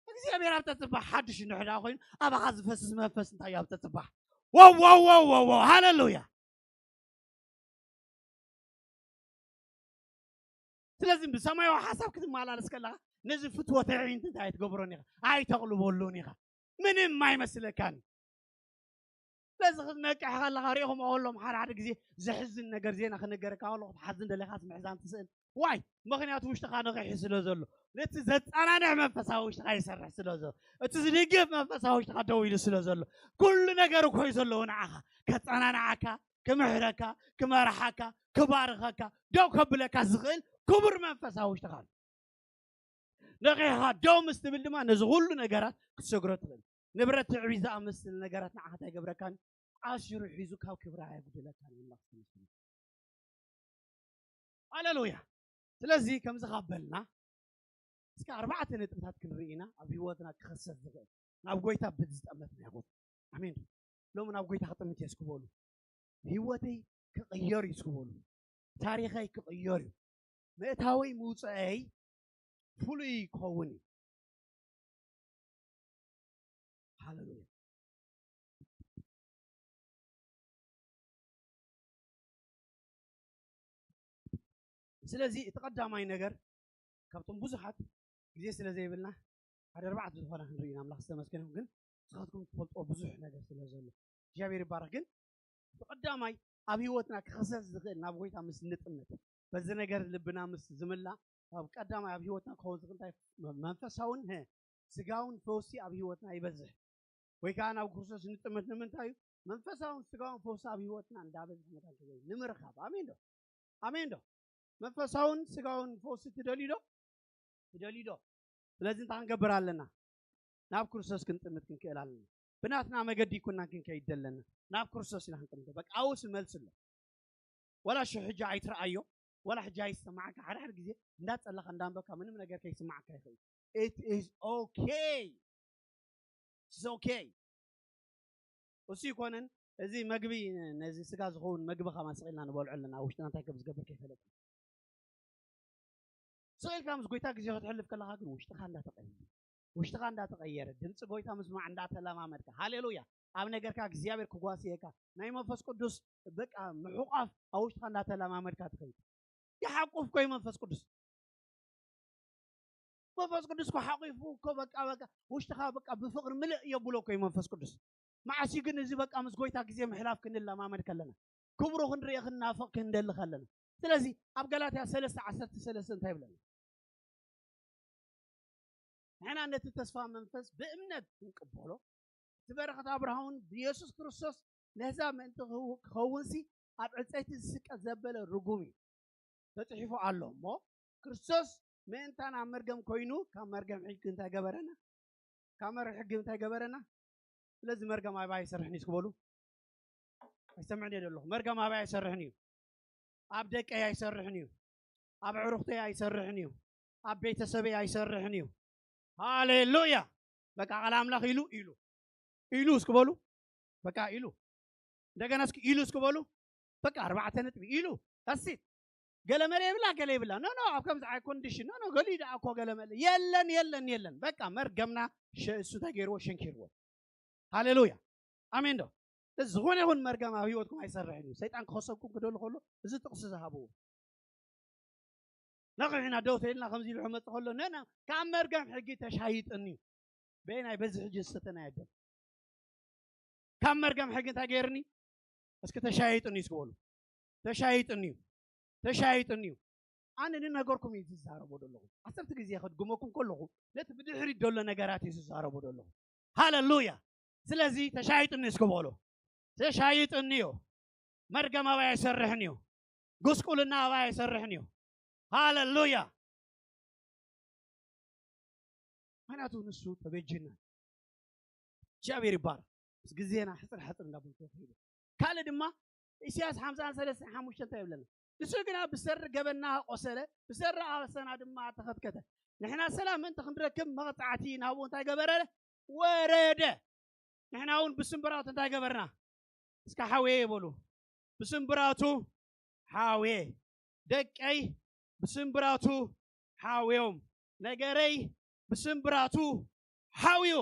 እግዚኣብሔር ኣብ ተፅባሕ ሓድሽ እንድሕር ደኣ ኮይኑ ኣባኻ ዝፈስስ መንፈስ እንታይ እዩ ኣብ ተፅባሕ? ዋው ዋው ዋው ዋው ዋው! ሃሌሉያ! ስለዚ ብሰማያዊ ሓሳብ ክትመላለስ ከለኻ ነዚ ፍትወት ኣዒንቲ እንታይ ኣይትገብሮን ኢኻ፣ ኣይተቕልበሉን ኢኻ። ምንም ኣይመስለካን። ስለዚ ክትነቅሕ ከለኻ ሪኢኹም ኣለኹም ሓደ ሓደ ግዜ ዘሕዝን ነገር ዜና ክነገረካ ከለኹ ክትሓዝን ደሊኻስ ምሕዛን ትስእን። ዋይ? ምኽንያቱ ውሽጥኻ ነቒሑ ስለ ዘሎ፣ ነቲ ዘጸናንዕ መንፈሳዊ ውሽጥኻ ይሰርሕ ስለ ዘሎ፣ እቲ ዝድግፍ መንፈሳዊ ውሽጥኻ ደው ኢሉ ስለ ዘሎ፣ ኩሉ ነገር እኮ እዩ ዘለዎ ንዓኻ። ከጸናንዓካ፣ ክምሕረካ፣ ክመርሓካ፣ ክባርኸካ፣ ደው ከብለካ ዝኽእል ክቡር መንፈስ ኣብ ውሽጥኻ ኣሎ። ነቒሕኻ ደው ምስ ትብል ድማ ነዚ ኩሉ ነገራት ክትሰግሮ ትኽእል። ንብረት ትዕቢት ዝኣመስል ነገራት ንዓኻ እንታይ ይገብረካን? ኣሲሩ ሒዙ ካብ ክብራ ኣየጉድለካን። ኣምላኽ ዝተመስገነ። ሃሌሉያ። ስለዚ ከምዚ ካብ በልና እስከ ኣርባዕተ ነጥብታት ክንርኢ ኢና ኣብ ህይወትና ክኸሰት ዝኽእል ናብ ጎይታ ብዝጠመትና ይኹን። ኣሜን። ሎሚ ናብ ጎይታ ክጥምት እየ እስኪ በሉ። ህይወተይ ክቕየር እዩ እስኪ በሉ። ታሪኸይ ክቕየር እዩ። ምእታወይ ምውፅአይ ፍሉይ ክኸውን እዩ። ሃሌሉያ። ስለዚ እቲ ቀዳማይ ነገር ካብቶም ብዙሓት ግዜ ስለ ዘይብልና ሓደ ኣርባዕተ ዝኾነ ክንርኢ ኢና። ኣምላኽ ዝተመስገነ ይኹን። ግን ንስኻትኩም ትፈልጥዎ ብዙሕ ነገር ስለ ዘሎ እግዚኣብሔር ይባረኽ። ግን እቲ ቀዳማይ ኣብ ህይወትና ክኸሰት ዝኽእል ናብ ጎይታ ምስ ንጥምት በዚ ነገር ልብና ምስ ዝምላ ኣብ ቀዳማይ ኣብ ህይወትና ክኸውን ዝኽእል እንታይ መንፈሳውን ህ ስጋውን ፈውሲ ኣብ ህይወትና ይበዝሕ ወይ ከዓ ናብ ክርስቶስ ንጥምት ንምንታይ እዩ? መንፈሳውን ስጋውን ፈውሲ ኣብ ህይወትና እንዳበዝሕ መታን ተገኝ ንምርካብ። ኣሜን ዶ? ኣሜን ዶ? መንፈሳውን ስጋውን ፈውሲ ትደልዩ ዶ? ትደልዩ ዶ? ስለዚ እንታይ ክንገብር ኣለና? ናብ ክርስቶስ ክንጥምት ክንክእል ኣለና። ብናትና መገዲ ይኩናን ክንከይድ ዘለና ናብ ክርስቶስ ኢና ክንጥምት። በቃ ኣውስ መልስ ኣሎ። ወላ ሽሕ ሕጂ ኣይትረኣዮ፣ ወላ ሕጂ ኣይሰማዓካ። ሓደ ሓደ ግዜ እንዳጸለኻ እንዳንበብካ ምንም ነገር ከይስማዓካ ይኽእል። It is okay. It's okay. እሱ ይኮነን እዚ መግቢ ነዚ ስጋ ዝኸውን መግቢ ከማ ስቕ ኢልና ንበልዖ ኣለና። ውሽጥና እንታይ ከም ዝገብር ከይፈለጥ ስቕ ኢልካ ምስ ጎይታ ግዜ ክትሕልፍ ከለኻ ግን ውሽጥኻ እንዳተቐየረ ውሽጥኻ እንዳተቐየረ ድምፂ ጎይታ ምስማዕ እንዳተለማመድካ ሃሌሉያ ኣብ ነገርካ እግዚኣብሔር ክጓስየካ ናይ መንፈስ ቅዱስ በቃ ምሕቋፍ ኣብ ውሽጥኻ እንዳተለማመድካ ትኸይድ። ይሓቁፍ ኮይ መንፈስ ቅዱስ መንፈስ ቅዱስ እኮ ሓቂፉ እኮ በቃ በቃ ውሽጥኻ በቃ ብፍቕሪ ምልእ የብሎ ኮይ መንፈስ ቅዱስ። መዓስ እዩ ግን እዚ በቃ ምስ ጎይታ ግዜ ምሕላፍ ክንለማመድ ከለና ክብሩ ክንርኢ ክንናፍቕ ክንደሊ ከለና። ስለዚ ኣብ ገላትያ ሰለስተ ዓሰርተ ሰለስተ እንታይ ይብለና? ንሕና ነቲ ተስፋ መንፈስ ብእምነት ክንቅበሎ እቲ በረኸት ኣብርሃምን ብየሱስ ክርስቶስ ነዛ ምእንቲ ክኸውንሲ ኣብ ዕፀይቲ ዝስቀ ዘበለ ርጉም እዩ ተፅሒፉ ኣሎ እሞ ክርስቶስ ምእንታን ኣብ መርገም ኮይኑ ካብ መርገም ሕጊ እንታይ ገበረና? ካብ መርገም ሕጊ እንታይ ገበረና? ስለዚ መርገም ኣባይ ይሰርሕን እዩ እስክበሉ ኣይሰምዕን እየ ዘለኹ። መርገም ኣባይ ኣይሰርሕን እዩ። ኣብ ደቀይ ኣይሰርሕን እዩ። ኣብ ዕሩኽተይ ኣይሰርሕን እዩ። ኣብ ቤተሰበይ ኣይሰርሕን እዩ። ሃሌሉያ። በቃ ቃል ኣምላኽ ኢሉ ኢሉ ኢሉ እስክበሉ በቃ ኢሉ እንደገና እስኪ ኢሉ እስክበሉ በቃ ኣርባዕተ ነጥቢ ኢሉ ታሲት ገለመለ የብላ ገለ የብላ ኖ ኖ ኣብ ከምዚ ዓይ ኮንዲሽን ኖ ኖ ገሊኡ ደኣ እኮ ገለመለ የለን የለን የለን በቃ መርገምና እሱ ተገይርዎ ሸንኪርዎ። ሃሌሉያ ኣሜን ዶ? እዚ ዝኾነ ይኹን መርገም ኣብ ህይወትኩም ኣይሰርሕን እዩ። ሰይጣን ክኸሰኩም ክደሉ ከሎ እዚ ጥቕሲ ዝሃብዎ ነቕሕና ደው ተኢልና ከምዚ ኢሉ ክመፅእ ከሎ ነና ካብ መርገም ሕጊ ተሻይጥኒ እዩ። በየናይ በዚ ሕጂ ዝሰተናዮ ደም ካብ መርገም ሕጊ እንታይ ገይርኒ? እስኪ ተሻይጥኒ እስኪ በሉ። ተሻይጥኒ እዩ። ተሻይጥኒ እዩ። ኣነ ንነገርኩም እዩ ዝዛረቦ ዘለኹ። ዓሰርተ ግዜ ከድግመኩም ከለኹ ነቲ ብድሕሪት ዘሎ ነገራት እዩ ዝዛረቦ ዘለኹ። ሃሌሉያ። ስለዚ ተሻይጥኒ እስኪ በሉ። ተሻይጥኒ እዩ። መርገም ኣባይ ኣይሰርሕን እዩ። ጉስቁልና ኣባይ ኣይሰርሕን እዩ። ሃሌሉያ። ምክንያቱ ንሱ ተበጅና እግዚኣብሔር ይባር ምስ ግዜና ሕፅር ሕፅር እንዳበልኩ ይኸይዱ ካልእ ድማ ኢሳያስ ሓምሳ ሰለስተ ሓሙሽተ እንታይ ይብለና ንሱ ግና ብሰሪ ገበና ቆሰለ ብሰሪ ኣበሰና ድማ ተኸትከተ ንሕና ሰላም ምእንቲ ክንረክብ መቕፃዕቲ ናብኡ እንታይ ገበረ ወረደ ንሕና እውን ብስምብራቱ እንታይ ገበርና እስከ ሓውየ ይበሉ ብስምብራቱ ሓውየ ደቀይ ብስምብራቱ ሓውዮም ነገረይ ብስምብራቱ ሓውዮ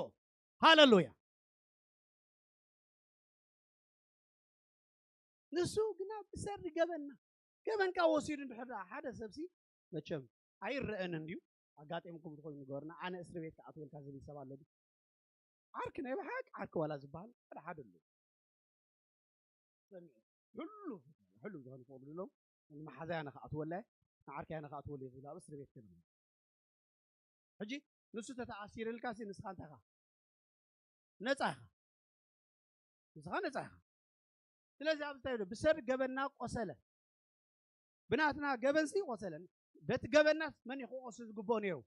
ሃሌሉያ ንሱ ግና ብሰሪ ገበና ገበንካ ወሲዱ እንድሕር ደኣ ሓደ ሰብሲ መቸም ኣይረአን እንድዩ ኣጋጢምኩም ትኾይኑ ገበርና ኣነ እስሪ ቤት ክኣትወልካ ዝብል ሰብ ኣሎ ድዩ ዓርኪ ናይ ብሓቂ ዓርኪ ዋላ ዝበሃል ሓደ ሓደ ኣሎ ሰሚዐ ሕሉፍ ሕሉፍ ዝኾነ ክወግድሎም ንመሓዛያ ንክኣትወላ ንዓርካያ ንክኣትወሉ ዝብል ኣብ እስሪ ቤት ከ ሕጂ ንሱ ተተኣሲርልካ ሲ ንስኻ እንታይ ኢኻ ነፃ ኢኻ ንስኻ ነፃ ኢኻ ስለዚ ኣብዚ እንታይ ኢሉ? ብሰብ ገበንና ቆሰለ፣ ብናትና ገበንሲ ቆሰለን። በቲ ገበንናስ መን እዩ ክቆስል ዝግብኦ ነይሩ?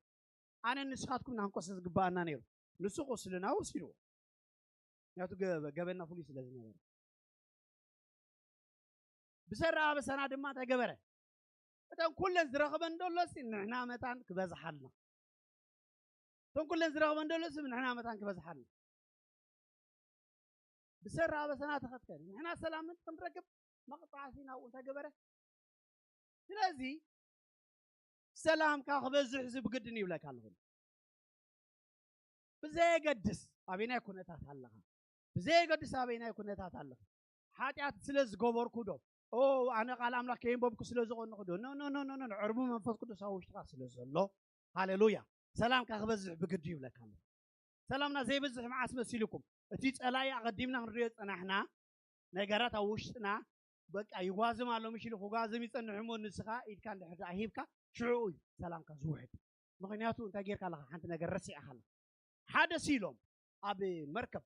ኣነ ንስኻትኩም ኢና ክንቆስል ዝግብኣና ነይሩ። ንሱ ቁስልና ወሲድዎ፣ ምክንያቱ ገ- ገበንና ፍሉይ ስለ ዝነበረ። ብሰራ ኣበሳና ድማ እንታይ ገበረ? እተን ኩለን ዝረኽበን ደሎሲ ንሕና መታን ክበዝሓልና፣ እተን ኩለን ዝረኽበን ደሎሲ ንሕና መታን ክበዝሓልና። ብሰራ ኣበሳና ተኸትከል ንሕና ሰላም ምእንቲ ክንረክብ መቕጻዕቲ ናብኡ እንታይ ገበረ? ስለዚ ሰላምካ ክበዝሕ እዚ ብግድን ይብለካ ኣለኹ። ብዘየገድስ ኣበይናይ ኩነታት ኣለኻ፣ ብዘየገድስ ኣበይናይ ኩነታት ኣለኻ፣ ሓጢኣት ስለ ዝገበርኩ ዶ? ኦ፣ ኣነ ቃል ኣምላኽ ከየንበብኩ ስለ ዝቐንኹ ዶ? ኖ ኖ ኖ ኖ ኖ። ዕርቡ መንፈስ ቅዱስ ኣብ ውሽጥኻ ስለ ዘሎ፣ ሃሌሉያ፣ ሰላምካ ክበዝሕ ብግዲ ይብለካ ኣሎ። ሰላምና ዘይበዝሕ መዓስ መሲልኩም? እቲ ጸላኢ ኣቐዲምና ክንሪኦ ዝጸናሕና ነገራት ኣብ ውሽጥና በቃ ይጓዝም ኣሎ፣ ምሽ ኢሉ ክጓዝም ይጸንሕ እሞ፣ ንስኻ ኢድካ እንድሕር ደኣ ሂብካ ሽዑ እዩ ሰላምካ ዝውሕድ። ምኽንያቱ እንታይ ጌርካ ኣለኻ? ሓንቲ ነገር ረሲዕካ ኣለኻ። ሓደ ሲሎም ኣብ መርከብ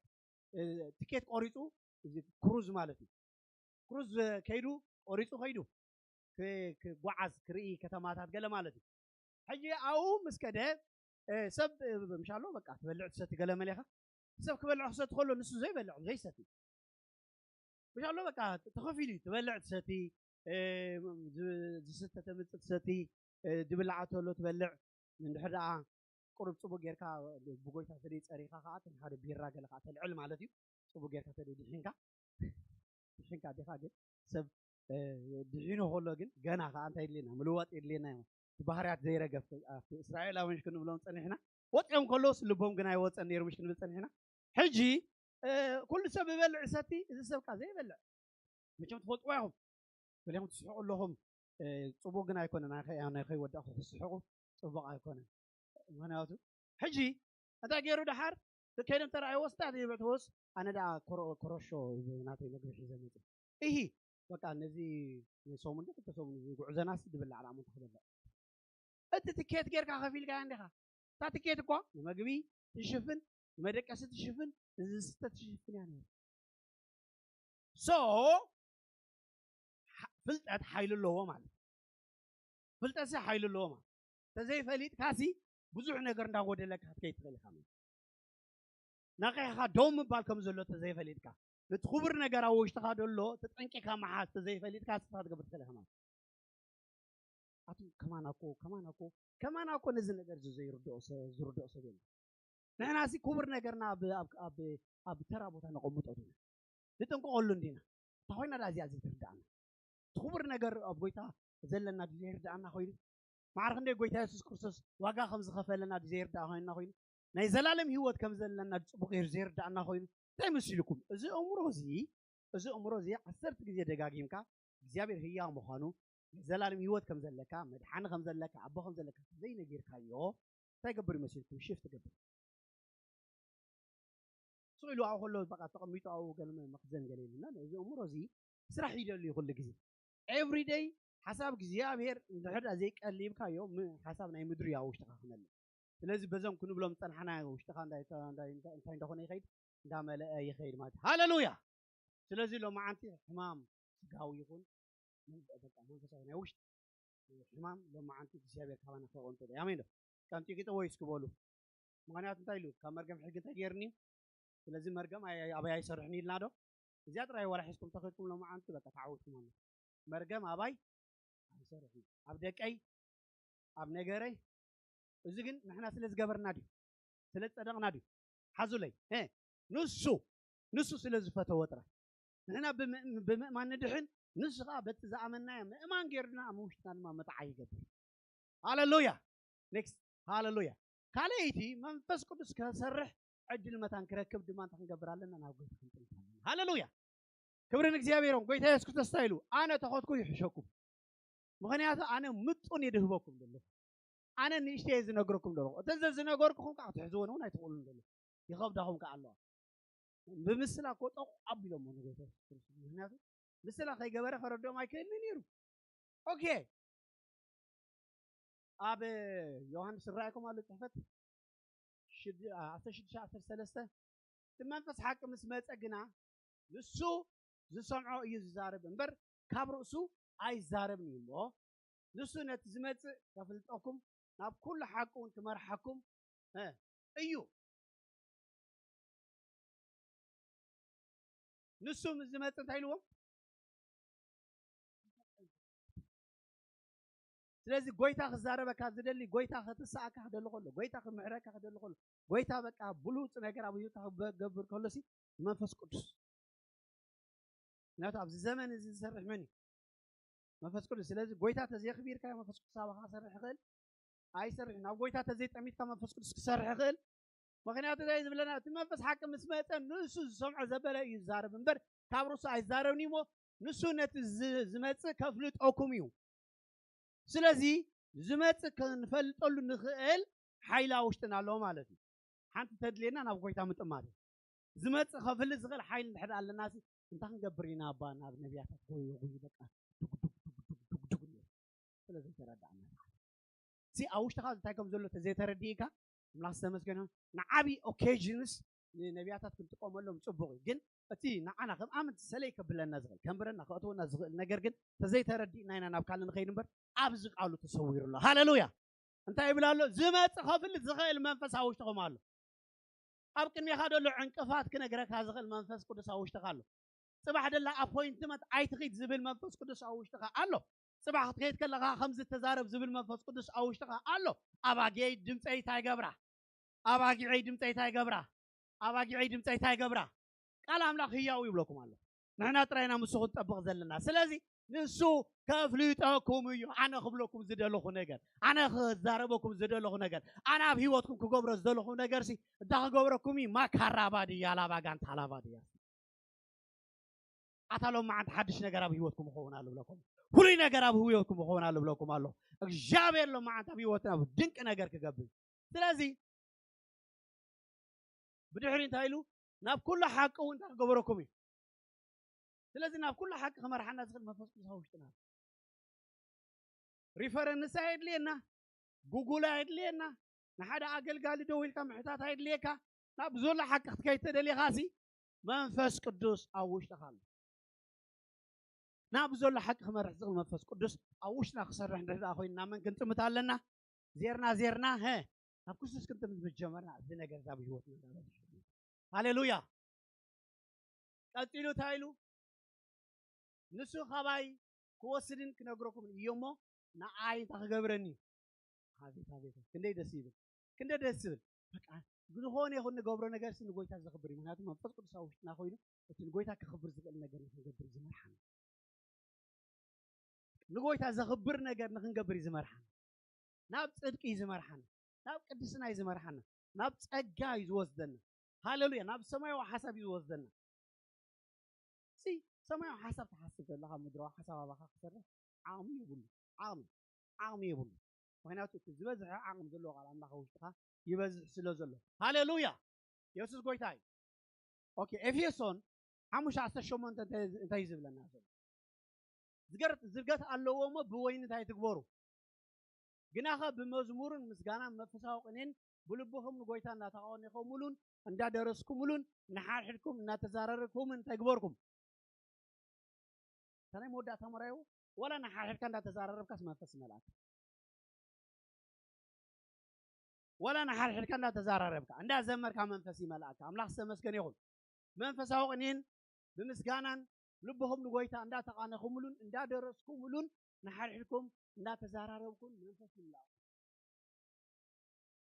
ትኬት ቆሪጹ፣ እዚ ክሩዝ ማለት እዩ፣ ክሩዝ ከይዱ ቆሪጹ ከይዱ ክጓዓዝ ክርኢ ከተማታት ገለ ማለት እዩ። ሕጂ ኣብኡ ምስ ከደ ሰብ ምሻሎ በቃ ትበልዕ ትሰቲ ገለ መሌኻ ሰብ ክበልዕ ክሰቲ ከሎ ንሱ ዘይበልዕ ዘይሰቲ ምሻሎ በቃ ተኸፊሉ እዩ። ትበልዕ ትሰቲ፣ ዝስተ ተምጽእ ትሰቲ፣ ዝብላዓ ተሎ ትበልዕ። እንድሕር ደኣ ቁሩብ ጽቡቅ ጌርካ ብጎይታ ተደይ ጸሪኻ ከኣ እተን ሓደ ቢራ ገለ ከኣ ተልዕል ማለት እዩ። ጽቡቅ ጌርካ ተደይ ድሒንካ ድሒንካ ዲኻ ግን ሰብ ድሒኑ ከሎ ግን ገና ከኣ እንታይ የድልየና? ምልዋጥ የድልየና እዩ። እቲ ባህርያት ዘይረገፍ ኣብቲ እስራኤላውያን ክንብሎም ጸኒሕና፣ ወጺኦም ከለውስ ልቦም ግን ኣይወጸን ነይሩ ምሽ ክንብል ጸኒሕና። ሕጂ ኩሉ ሰብ ይበልዕ ይሰቲ፣ እዚ ሰብ ከኣ ዘይበልዕ። መቸም ትፈልጥዋ ኢኹም። ገሊኹም ትስሕቁ ኣለኹም። ጽቡቅ ግን ኣይኮነን። ናይ ከይወዳእኹ ክስሕቁ ጽቡቅ ኣይኮነን። ምኽንያቱ ሕጂ እንታይ ገይሩ ደሓር ከይዶም ተረኣይዎ ስታት ይብዕትዎስ ኣነ ደኣ ኮረሾ ናተይ መግቢ ሒዘ መጽ እሂ በቃ ነዚ ሰሙን ክልተ ሰሙን እዚ ጉዕዘናስ ድብላዕ ደኣ ምንታ ክበልዕ እቲ ትኬት ጌርካ ከፊልካያ እንዲኻ። እታ ትኬት እኳ ንመግቢ ትሽፍን፣ ንመደቀሲ ትሽፍን፣ ንዝስተ ትሽፍን እያ ነይሩ። ሶ ፍልጠት ሓይሊ ኣለዎ ማለት እዩ። ፍልጠትሲ ሓይሊ ኣለዎ ማለት ተዘይፈሊጥካሲ ብዙሕ ነገር እንዳጎደለካ ክትከይድ ትኽእል ኢኻ ማለት ነቂሕኻ ደው ምባል ከም ዘሎ ተዘይፈሊጥካ ነቲ ክቡር ነገር ኣብ ውሽጥኻ ደሎ ተጠንቂኻ መሓዝ ተዘይፈሊጥካ ስኻ ትገብር ትኽእል ኢኻ ማለት ኣቱ ከማን ኣኮ ከማን ኣኮ ከማን ኣኮ ነዚ ነገር እዚ ዘይርድኦ ዝርድኦ ሰብ የለ። ንሕና ሲ ክቡር ነገርና ኣብ ተራ ቦታ ነቐምጦ ዲና ንጥንቀቐሉ እንዲና። እታ ኮይና ዳ እዚኣ ዘይትርድኣና እቲ ክቡር ነገር ኣብ ጎይታ ዘለና ድዩ ዘይርድኣና ኮይኑ ማዕረ ክንደይ ጎይታ የሱስ ክርስቶስ ዋጋ ከም ዝኸፈለና ድዩ ዘይርድኣ ኮይንና ኮይኑ ናይ ዘላለም ህይወት ከም ዘለና ጽቡቕ ገይሩ ዘይርድኣና ኮይኑ እንታይ መሲልኩም? እዚ እምሮ እዚ እዚ እምሮ እዚ ዓሰርተ ግዜ ደጋጊምካ እግዚኣብሔር ህያው ምዃኑ ናይ ዘላለም ህይወት ከም ዘለካ መድሓኒ ከም ዘለካ ኣቦ ከም ዘለካ ዘይነጊርካዮ እንታይ ገብር ይመስልኩም? ሽፍት ገብር ስቕ ኢሉ ኣብኡ ከሎ በቃ ተቐሚጡ ኣብኡ ገለ መ- መኽዘን ገለ የለና። እዚ እምሮ እዚ ስራሕ ይደሊ ኩሉ ግዜ ኤቭሪደይ ሓሳብ እግዚኣብሔር እንድሕር ዘይቀሊብካዮ ም- ሓሳብ ናይ ምድሪ ኣብ ውሽጥኻ ክመልእ ስለዚ በዞም ክንብሎም ዝጸናሕና ውሽጥኻ እንታይ እንታይ- እንታይ- እንታይ እንደኾነ ይኸይድ እንዳመለአ ይኸይድ ማለት እዩ። ሃሌሉያ። ስለዚ ሎማዓንቲ ሕማም ስጋዊ ይኹን መንፈ- በቃ መንፈሳዊ ናይ ውሽጢ ሕማም ሎማዓንቲ እግዚኣብሔር ካባና ከቆንጥጦ ኣሜን ዶ ቀንጢቂጥዎ እዩ እስኪ በሉ። ምኽንያቱ እንታይ ኢሉ ካብ መርገም ሕጊ እንታይ ገይርኒ እዩ? ስለዚ መርገም ኣይ- ኣበይ ኣይሰርሕን ኢልና ዶ? እዚኣ ጥራይ ዋላ ሒዝኩም ተኸድኩም ሎማዓንቲ በቃ ተዓወትኩም ኣሎ። መርገም ኣባይ ኣይሰርሕን ኣብ ደቀይ ኣብ ነገረይ። እዚ ግን ንሕና ስለ ዝገበርና ድዩ? ስለ ዝጸደቕና ድዩ? ሓዙለይ እ ንሱ ንሱ ስለ ዝፈተወ ጥራይ ንሕና ብምእም- ብምእማን ንድሕን ንሱ ከዓ በቲ ዝኣመናዮ ምእማን ገይሩና ኣብ ውሽጥና ድማ መጥዓ ይገብር። ሃሌሉያ። ኔክስት ሃሌሉያ። ካልኣይቲ መንፈስ ቅዱስ ከሰርሕ ዕድል መታን ክረክብ ድማ እንታይ ክንገብር ኣለና? ናብ ጎይታ ክንጥምት ኣለና። ሃሌሉያ። ክብሪ ንእግዚኣብሔሮም። ጎይታ የሱስ ክርስቶስ እንታይ ኢሉ? ኣነ ተኸትኩ ይሕሸኩም። ምኽንያቱ ኣነ ምጡን እየ ድህበኩም ዘለኹ። ኣነ ንእሽተይ እየ ዝነግረኩም ዘለኹ። እተን ዘዝነገርኩኹም ከዓ ክትሕዝወን እውን ኣይትኽእሉን ዘለኹ። ይኸብዳኹም ከዓ ኣለዋ። ብምስላ እኮ ጠቑ ኣቢሎሞ ንጎይታ የሱስ ክርስቶስ። ምኽንያቱ ምስላ ከይገበረ ከረድኦም ኣይክእልን ነይሩ። ኦኬ። ኣብ ዮሃንስ ዝረኣይኩም ኣሎ ጽሕፈት ሽድ- ዓ- ዓሰርተ ሽዱሽተ ዓሰርተ ሰለስተ እቲ መንፈስ ሓቂ ምስ መጸ ግና ንሱ ዝሰምዖ እዩ ዝዛረብ እምበር ካብ ርእሱ ኣይዛረብን እዩ እሞ፣ ንሱ ነቲ ዝመጽእ ከፍልጠኩም፣ ናብ ኩሉ ሓቂ እውን ክመርሓኩም፣ እ፣ እዩ። ንሱ ምስ ዝመጽእ እንታይ ኢልዎም? ስለዚ ጎይታ ክዛረበካ ዝደሊ፣ ጎይታ ክትስኣካ ክደሊ ከሎ፣ ጎይታ ክምሕረካ ክደሊ ከሎ፣ ጎይታ በቃ ብሉጽ ነገር ኣብ ህይወትካ ክገብር ከሎ ሲ መንፈስ ቅዱስ። ምክንያቱ ኣብዚ ዘመን እዚ ዝሰርሕ መን እዩ? መንፈስ ቅዱስ። ስለዚ ጎይታ ተዘይኽቢርካ መንፈስ ቅዱስ ኣባኻ ክሰርሕ ይኽእል? ኣይሰርሕን። ናብ ጎይታ ተዘይጠሚትካ መንፈስ ቅዱስ ክሰርሕ ይኽእል? ምክንያቱ እንታይ ዝብለና? እቲ መንፈስ ሓቂ ምስ መጸ ንሱ ዝሰምዖ ዘበለ እዩ ዝዛረብ እምበር ካብ ርእሱ ኣይዛረብን እዩ እሞ ንሱ ነቲ ዝ-፣ ዝመጽእ ከፍልጠኩም እዩ። ስለዚ ዝመጽእ ክንፈልጠሉ ንኽእል ሓይሊ ኣብ ውሽጥና ኣሎ ማለት እዩ። ሓንቲ ተድልየና ናብ ጎይታ ምጥማት እዩ። ዝመጽእ ከፍልጥ ዝኽእል ሓይሊ እንድሕር ኣለና ሲ እንታይ ክንገብር ኢና? ኣባ ናብ ነቢያታት ጎዩ ጎዩ በቃ ዱግ ዱግ ዱግ ዱግ ዱግ ዱግ ነይሩ። ስለ ዘይተረዳእና። ሲ ኣብ ውሽጥኻ እንታይ ከም ዘሎ ተዘይተረዲእካ ኣምላኽ ዝተመስገነ ይሁን። ንዓቢ ኦኬዥንስ ንነቢያታት ክንጥቀመሎም ጽቡቕ እዩ። ግን እቲ ንዓና ከም ኣመንቲ ሰለይ ከብለና ዝኽእል፣ ከንብረና፣ ከእትወና ዝኽእል ነገር ግን ተዘይተረዲእና ኢና ናብ ካልእ ንኸይድ እምበር ኣብዚ ቃሉ ተሰዊሩ ኣሎ። ሃሌሉያ! እንታይ ይብል ኣሎ? ዝመጽእ ከፍልጥ ዝኽእል መንፈስ ኣብ ውሽጥኹም ኣሎ። ኣብ ቅድሜኻ ዘሎ ዕንቅፋት ክነግረካ ዝኽእል መንፈስ ቅዱስ ኣብ ውሽጥኻ ኣሎ። ጽባሕ ደላ ኣፖይንትመንት ኣይትኺድ ዝብል መንፈስ ቅዱስ ኣብ ውሽጥኻ ኣሎ። ጽባሕ ክትከይድ ከለኻ ከምዚ ተዛረብ ዝብል መንፈስ ቅዱስ ኣብ ውሽጥኻ ኣሎ። ኣባጊዐይ ድምፀይ እንታይ ገብራ? ኣባጊዐይ ድምፀይ እንታይ ገብራ? ኣባጊዐይ ድምፀይ እንታይ ገብራ? ቃል ኣምላኽ ህያው ይብለኩም ኣሎ። ንሕና ጥራይና ምስ ክንጠብቕ ዘለና። ስለዚ ንሱ ከፍልጠኩም እዩ። ኣነ ክብለኩም ዝደለኹ ነገር፣ ኣነ ክዛረበኩም ዝደለኹ ነገር፣ ኣነ ኣብ ህይወትኩም ክገብሮ ዝደለኹ ነገር ሲ እንታይ ክገብረኩም እዩ? ማካራባ ድያ ላባ ጋንታ ላባ ድያ። ኣታ ሎም መዓንቲ ሓድሽ ነገር ኣብ ህይወትኩም ክኸውን ኣሎ ብለኩም። ፍሉይ ነገር ኣብ ህይወትኩም ክኸውን ኣሎ ብለኩም ኣሎ። እግዚኣብሔር ሎም መዓንቲ ኣብ ህይወትና ድንቂ ነገር ክገብር። ስለዚ ብድሕሪ እንታይ ኢሉ? ናብ ኩሉ ሓቂ እውን እንታይ ክገበረኩም እዩ? ስለዚ ናብ ኩሉ ሓቂ ክመርሓና ዝኽእል መንፈስ ቅዱስ ኣብ ውሽጥና ኣሎ። ሪፈረንስ ኣየድልየና፣ ጉጉል ኣየድልየና፣ ንሓደ ኣገልጋሊ ደው ኢልካ ምሕታት ኣየድልየካ። ናብ ዘሎ ሓቂ ክትከይድ ተደሊኻ ሲ መንፈስ ቅዱስ ኣብ ውሽጥኻ ኣሎ። ናብ ዘሎ ሓቂ ክመርሕ ዝኽእል መንፈስ ቅዱስ ኣብ ውሽጥና ክሰርሕ እንድሕር ደኣ ኮይኑ ናብ መን ክንጥምት ኣለና? ዜርና ዜርና፣ ሀ፣ ናብ ክርስቶስ ክንጥምት ምስ ጀመርና እዚ ነገር እዚ ኣብ ህይወትና እንዳበዝሐ ይመጽእ። ሃሌሉያ! ቀጺሉ እንታይ ኢሉ? ንሱ ካባይ ክወስድን ክነግረኩምን እዩ እሞ ንዓይ እንታይ ክገብረኒ እዩ? ኣቤት ኣቤት፣ ክንደይ ደስ ይብል፣ ክንደይ ደስ ይብል። በቃ ዝኾነ ይኹን ንገብሮ ነገር ሲ ንጎይታ ዘኽብር እዩ። ምክንያቱ መንፈስ ቅዱስ ኣብ ውሽጥና ኮይኑ እቲ ንጎይታ ከኽብር ዝኽእል ነገር ንክንገብር እዩ ዝመርሓና። ንጎይታ ዘኽብር ነገር ንክንገብር እዩ ዝመርሓና። ናብ ጽድቂ እዩ ዝመርሓና። ናብ ቅድስና እዩ ዝመርሓና። ናብ ጸጋ እዩ ዝወስደና። ሃሌሉያ! ናብ ሰማያዊ ሓሳብ እዩ ዝወስደና። ሲ ሰማያዊ ሓሳብ ትሓስብ ዘለኻ ምድራዊ ሓሳብ ኣባኻ ክሰርሕ ዓቕሚ የብሉ። ዓቕሚ፣ ዓቕሚ የብሉ። ምክንያቱ እቲ ዝበዝሐ ዓቕሚ ዘለዎ ቃል ኣምላኽ ኣብ ውሽጥኻ ይበዝሕ ስለ ዘሎ። ሃሌሉያ! የሱስ ጎይታ እዩ። ኦኬ፣ ኤፌሶን ሓሙሽተ ዓሰርተ ሸሞንተ እንታይ፣ እንታይ እዩ ዝብለና ዘሎ? ዝገር-፣ ዝርገት ኣለዎ እሞ ብወይኒ እንታይ ትግበሩ? ግናኸ ብመዝሙርን ምስጋናን መንፈሳዊ ቅኔን ብልብኹም ንጎይታ እንዳተቓወኔኹምሉን እንዳደረስኩምሉን ንሓድሕድኩም እናተዛረርኩምን እንታይ ግበርኩም? እታ ናይ መወዳእታ መራዮ ዋላ ንሓድሕድካ እንዳተዛራረብካስ መንፈስ ይመልኣካ። ዋላ ንሓድሕድካ እንዳተዛራረብካ እንዳዘመርካ መንፈስ ይመልኣካ። ኣምላኽ ዝተመስገነ ይኹን። መንፈሳዊ ቅኔን ብምስጋናን ልብኹም ንጎይታ እንዳተቓነኹምሉን እንዳደረስኩምሉን ንሓድሕድኩም እንዳተዛራረብኩን መንፈስ ይመልኣኩም።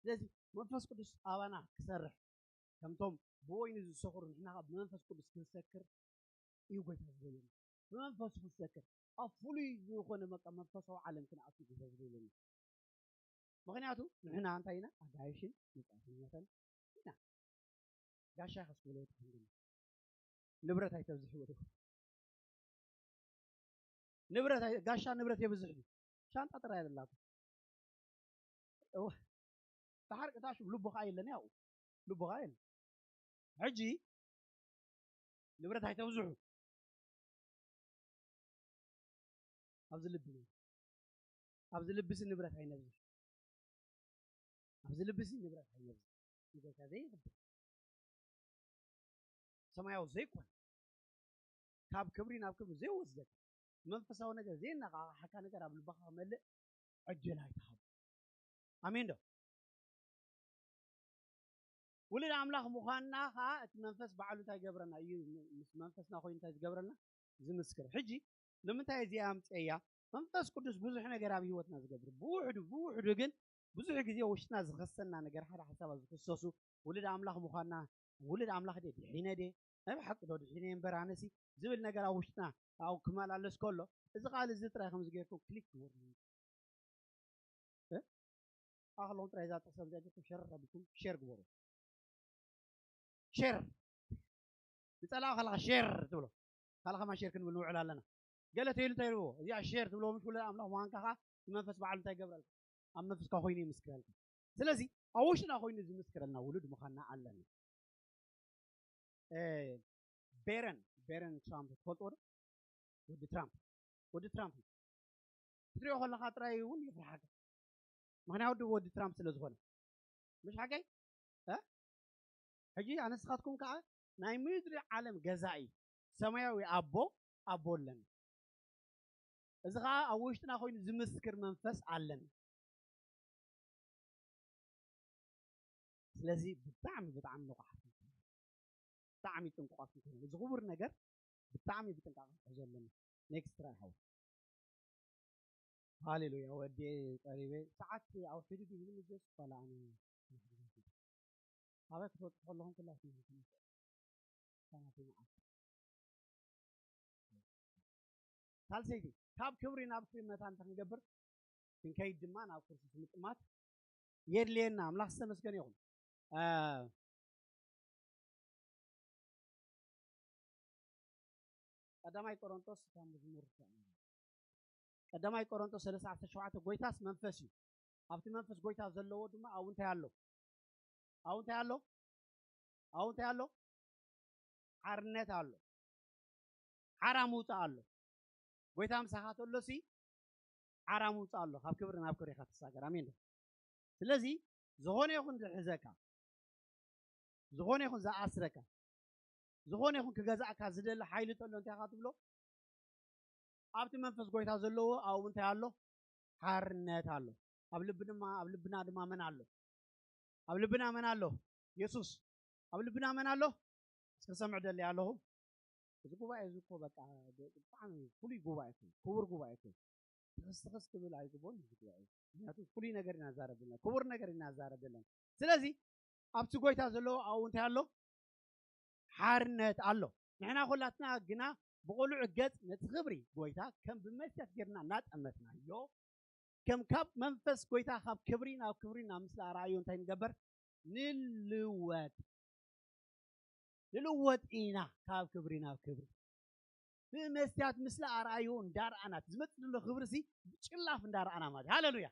ስለዚ መንፈስ ቅዱስ ኣባና ክሰርሕ ከምቶም ብወይኒ ዝሰኽሩ ንሕና ካብ ብመንፈስ ቅዱስ ክንሰክር እዩ ጎይታ ዝደልየና። ብመንፈሱ ክንሰክር ኣብ ፍሉይ ዝኾነ በቃ መንፈሳዊ ዓለም ክንኣቱ ጎይታ ዝደልየና። ምክንያቱ ንሕና እንታይ ኢና? ኣጋይሽን መጻእተኛታትን ኢና። ጋሻ ከስምሎ ትኽንድን ንብረት ኣይተብዝሕ ወደ ንብረት ኣይ-፣ ጋሻ ንብረት የብዝሕ እዩ። ሻንጣ ጥራይ ኣይደላኩ። እወ። ብሓቂ እታ ሽም ልቡ ኸዓ የለን ያው። ልቡ ኸዓ የለን። ሕጂ ንብረት ኣይተብዝሑ። ኣብዚ ልቢ ነው። ኣብዚ ልብሲ ንብረት ኣይነብዝሕ። ኣብዚ ልብሲ ንብረት ኣይነብዝሕ። ንጎይታ ዘይኽብር። ሰማያዊ ዘይኮነ። ካብ ክብሪ ናብ ክብሪ ዘይወስደካ፣ መንፈሳዊ ነገር ዘየነቓቕሓካ ነገር ኣብ ልብኻ ክመልእ ዕድል ኣይትሃቦ። ኣሜን ዶ? ውሉድ ኣምላኽ ምዃንና ኸዓ እቲ መንፈስ ባዕሉ እንታይ ይገብረና እዩ? ምስ መንፈስና ኮይኑ እንታይ ዝገብረና? ዝምስክር። ሕጂ ንምንታይ እዚኣ ኣምፅኤያ? መንፈስ ቅዱስ ብዙሕ ነገር ኣብ ህይወትና ዝገብር፣ ብውሕዱ ብውሕዱ ግን ብዙሕ ግዜ ውሽጥና ዝኸሰና ነገር፣ ሓደ ሓሳባት ዝክሰሱ፣ ውሉድ ኣምላኽ ምዃንና፣ ውሉድ ኣምላኽ ድየ ድሒነ ድየ? ናይ ብሓቂ ዶ ድሒነ እምበር ኣነሲ ዝብል ነገር ኣብ ውሽጥና ኣብኡ ክመላለስ ከሎ፣ እዚ ቃል እዚ ጥራይ ከምዚ ጌርኩም ክሊክ ግበሩ። እ? ኣኽሎም ጥራይ እዛ ጥቕሲ ከምዚኣ ጌርኩም ሸር ኣቢልኩም ሼር ግበሩ። ሼር። ንጸላእ ከለኻ ሼር ትብሎ። ካልእ ከማን ሼር ክንብል ንውዕል ኣለና። ገለ ተይሉ እንታይ ይብልዎ? እዚኣ ሼር ትብልዎ፣ ምሽ ውሉድ ኣምላኽ ምዃንካ ኸዓ እቲ መንፈስ ባዕሉ እንታይ ይገብረልካ? ኣብ መንፈስካ ኮይኑ ይምስክረልካ። ስለዚ ኣብ ውሽጥና ኮይኑ ዝምስክረልና ውሉድ ምዃንና ኣለና። እ፣ ቤረን፣ ቤረን ትራምፕ ትፈልጥዎ ዶ? ወዲ ትራምፕ፣ ወዲ ትራምፕ እዩ። ክትሪኦ ከለኻ ጥራይ እውን ይፍርሓካ። ምኽንያቱ ወዲ ትራምፕ ስለ ዝኾነ። ምሽ ሓቀይ? እ? ሕጂ ኣነ ንስኻትኩም ከኣ ናይ ምድሪ ዓለም ገዛኢ ሰማያዊ ኣቦ፣ ኣቦ ኣለና። እዚ ኸኣ ኣብ ውሽጥና ኮይኑ ዝምስክር መንፈስ ኣለና። ስለዚ ብጣዕሚ፣ ብጣዕሚ ንቑሓት ንኹን። ብጣዕሚ ጥንቁቓት ንኹን። እዚ ክቡር ነገር ብጣዕሚ ብጥንቃቐ ክንሕዞ ኣለና። ኔክስት ትራይ ሓው። ሃሌሉያ። ወዲ ቀሪበ ሰዓት ኣውሒዱ ድዩ ዝብል ጀስ ባላ ኣነ ኣበይ ክትወጽእ ከለኹም ኩላትኩም ሳናተይ መዓት። ሳልሰይቲ፣ ካብ ክብሪ ናብ ክብሪ መታን ክንገብር ክንከይድ ድማ ናብ ክርስቶስ ምጥማት የድልየና። ኣምላኽ ዝተመስገነ ይኹን። እ፣ ቀዳማይ ቆሮንቶስ እታ መዝሙር እታ፣ ቀዳማይ ቆሮንቶስ ሰለስተ ዓሰርተ ሸውዓተ፣ ጎይታስ መንፈስ እዩ፣ ኣብቲ መንፈስ ጎይታ ዘለዎ ድማ ኣብኡ እንታይ ኣሎ? ኣብኡ እንታይ ኣሎ? ኣብኡ እንታይ ኣሎ? ሓርነት ኣሎ። ሓራ ምውፃእ ኣሎ። ጎይታ ምሳኻ ተሎሲ ሓራ ምውፃእ ኣሎ። ካብ ክብሪ ናብ ክብሪ ኢኻ ትሳገር። ኣሜን ዶ? ስለዚ ዝኾነ ይኹን ዝሕዘካ፣ ዝኾነ ይኹን ዝኣስረካ፣ ዝኾነ ይኹን ክገዛእካ ዝደሊ ሓይሊ ተሎ እንታይ ኢኻ ትብሎ? ኣብቲ መንፈስ ጎይታ ዘለዎ ኣብኡ እንታይ ኣሎ? ሓርነት ኣሎ። ኣብ ልቢ ድማ፣ ኣብ ልብና ድማ መን ኣሎ? ኣብ ልብና መን ኣሎ? የሱስ። ኣብ ልብና መን ኣሎ? እስኪ ክሰምዕ ደሊ ኣለኹ። እዚ ጉባኤ እዚ እኮ በቃ ብጣዕሚ ፍሉይ ጉባኤ እኮ፣ ክቡር ጉባኤ እኮ። ትኽስ ትኽስ ክብል ኣይግቦን እዚ ጉባኤ። ምክንያቱ ፍሉይ ነገር ኢና ንዛረብ ዘለና፣ ክቡር ነገር ኢና ንዛረብ ዘለና። ስለዚ ኣብቲ ጎይታ ዘለዎ ኣብኡ እንታይ ኣሎ? ሓርነት ኣሎ። ንሕና ኩላትና ግና ብቕሉዕ ገጽ ነቲ ክብሪ ጎይታ ከም ብመስትያት ጌርና እናጠመትናዮ፣ ከም ካብ መንፈስ ጎይታ ካብ ክብሪ ናብ ክብሪ ናብ ምስሊ ኣርኣዮ እንታይ ንገበር? ንልወጥ። ንልወጥ ኢና ካብ ክብሪ ናብ ክብሪ። ብመስትያት ምስሊ ኣርኣዮ እንዳርኣና፣ እቲ ዝመጽእ ዘሎ ክብሪ ሲ ብጭላፍ እንዳርኣና ማለት። ሃሌሉያ።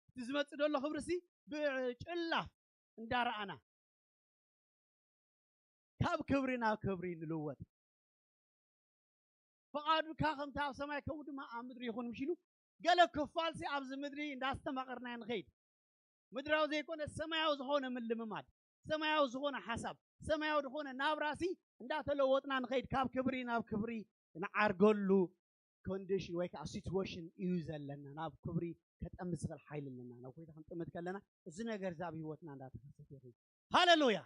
እቲ ዝመጽእ ዘሎ ክብሪ ሲ ብጭላፍ እንዳርኣና ካብ ክብሪ ናብ ክብሪ ንልወጥ። ፍቓድካ ከምቲ ኣብ ሰማይ ከምኡ ድማ ኣብ ምድሪ ይኹን ምሽ ኢሉ፣ ገለ ክፋል ሲ ኣብዚ ምድሪ እንዳስተማቐርና ንኸይድ። ምድራዊ ዘይኮነ ሰማያዊ ዝኾነ ምልምማድ፣ ሰማያዊ ዝኾነ ሓሳብ፣ ሰማያዊ ዝኾነ ናብራ ሲ እንዳተለወጥና ንኸይድ። ካብ ክብሪ ናብ ክብሪ ንዓርገሉ ኮንዲሽን ወይ ከዓ ሲትዌሽን እዩ ዘለና። ናብ ክብሪ ከጠምት ዝኽእል ሓይሊ ኣለና። ናብ ጎይታ ክንጥምት ከለና እዚ ነገር እዚ ኣብ ህይወትና እንዳተኸሰተ ይኸይድ። ሃሌሉያ!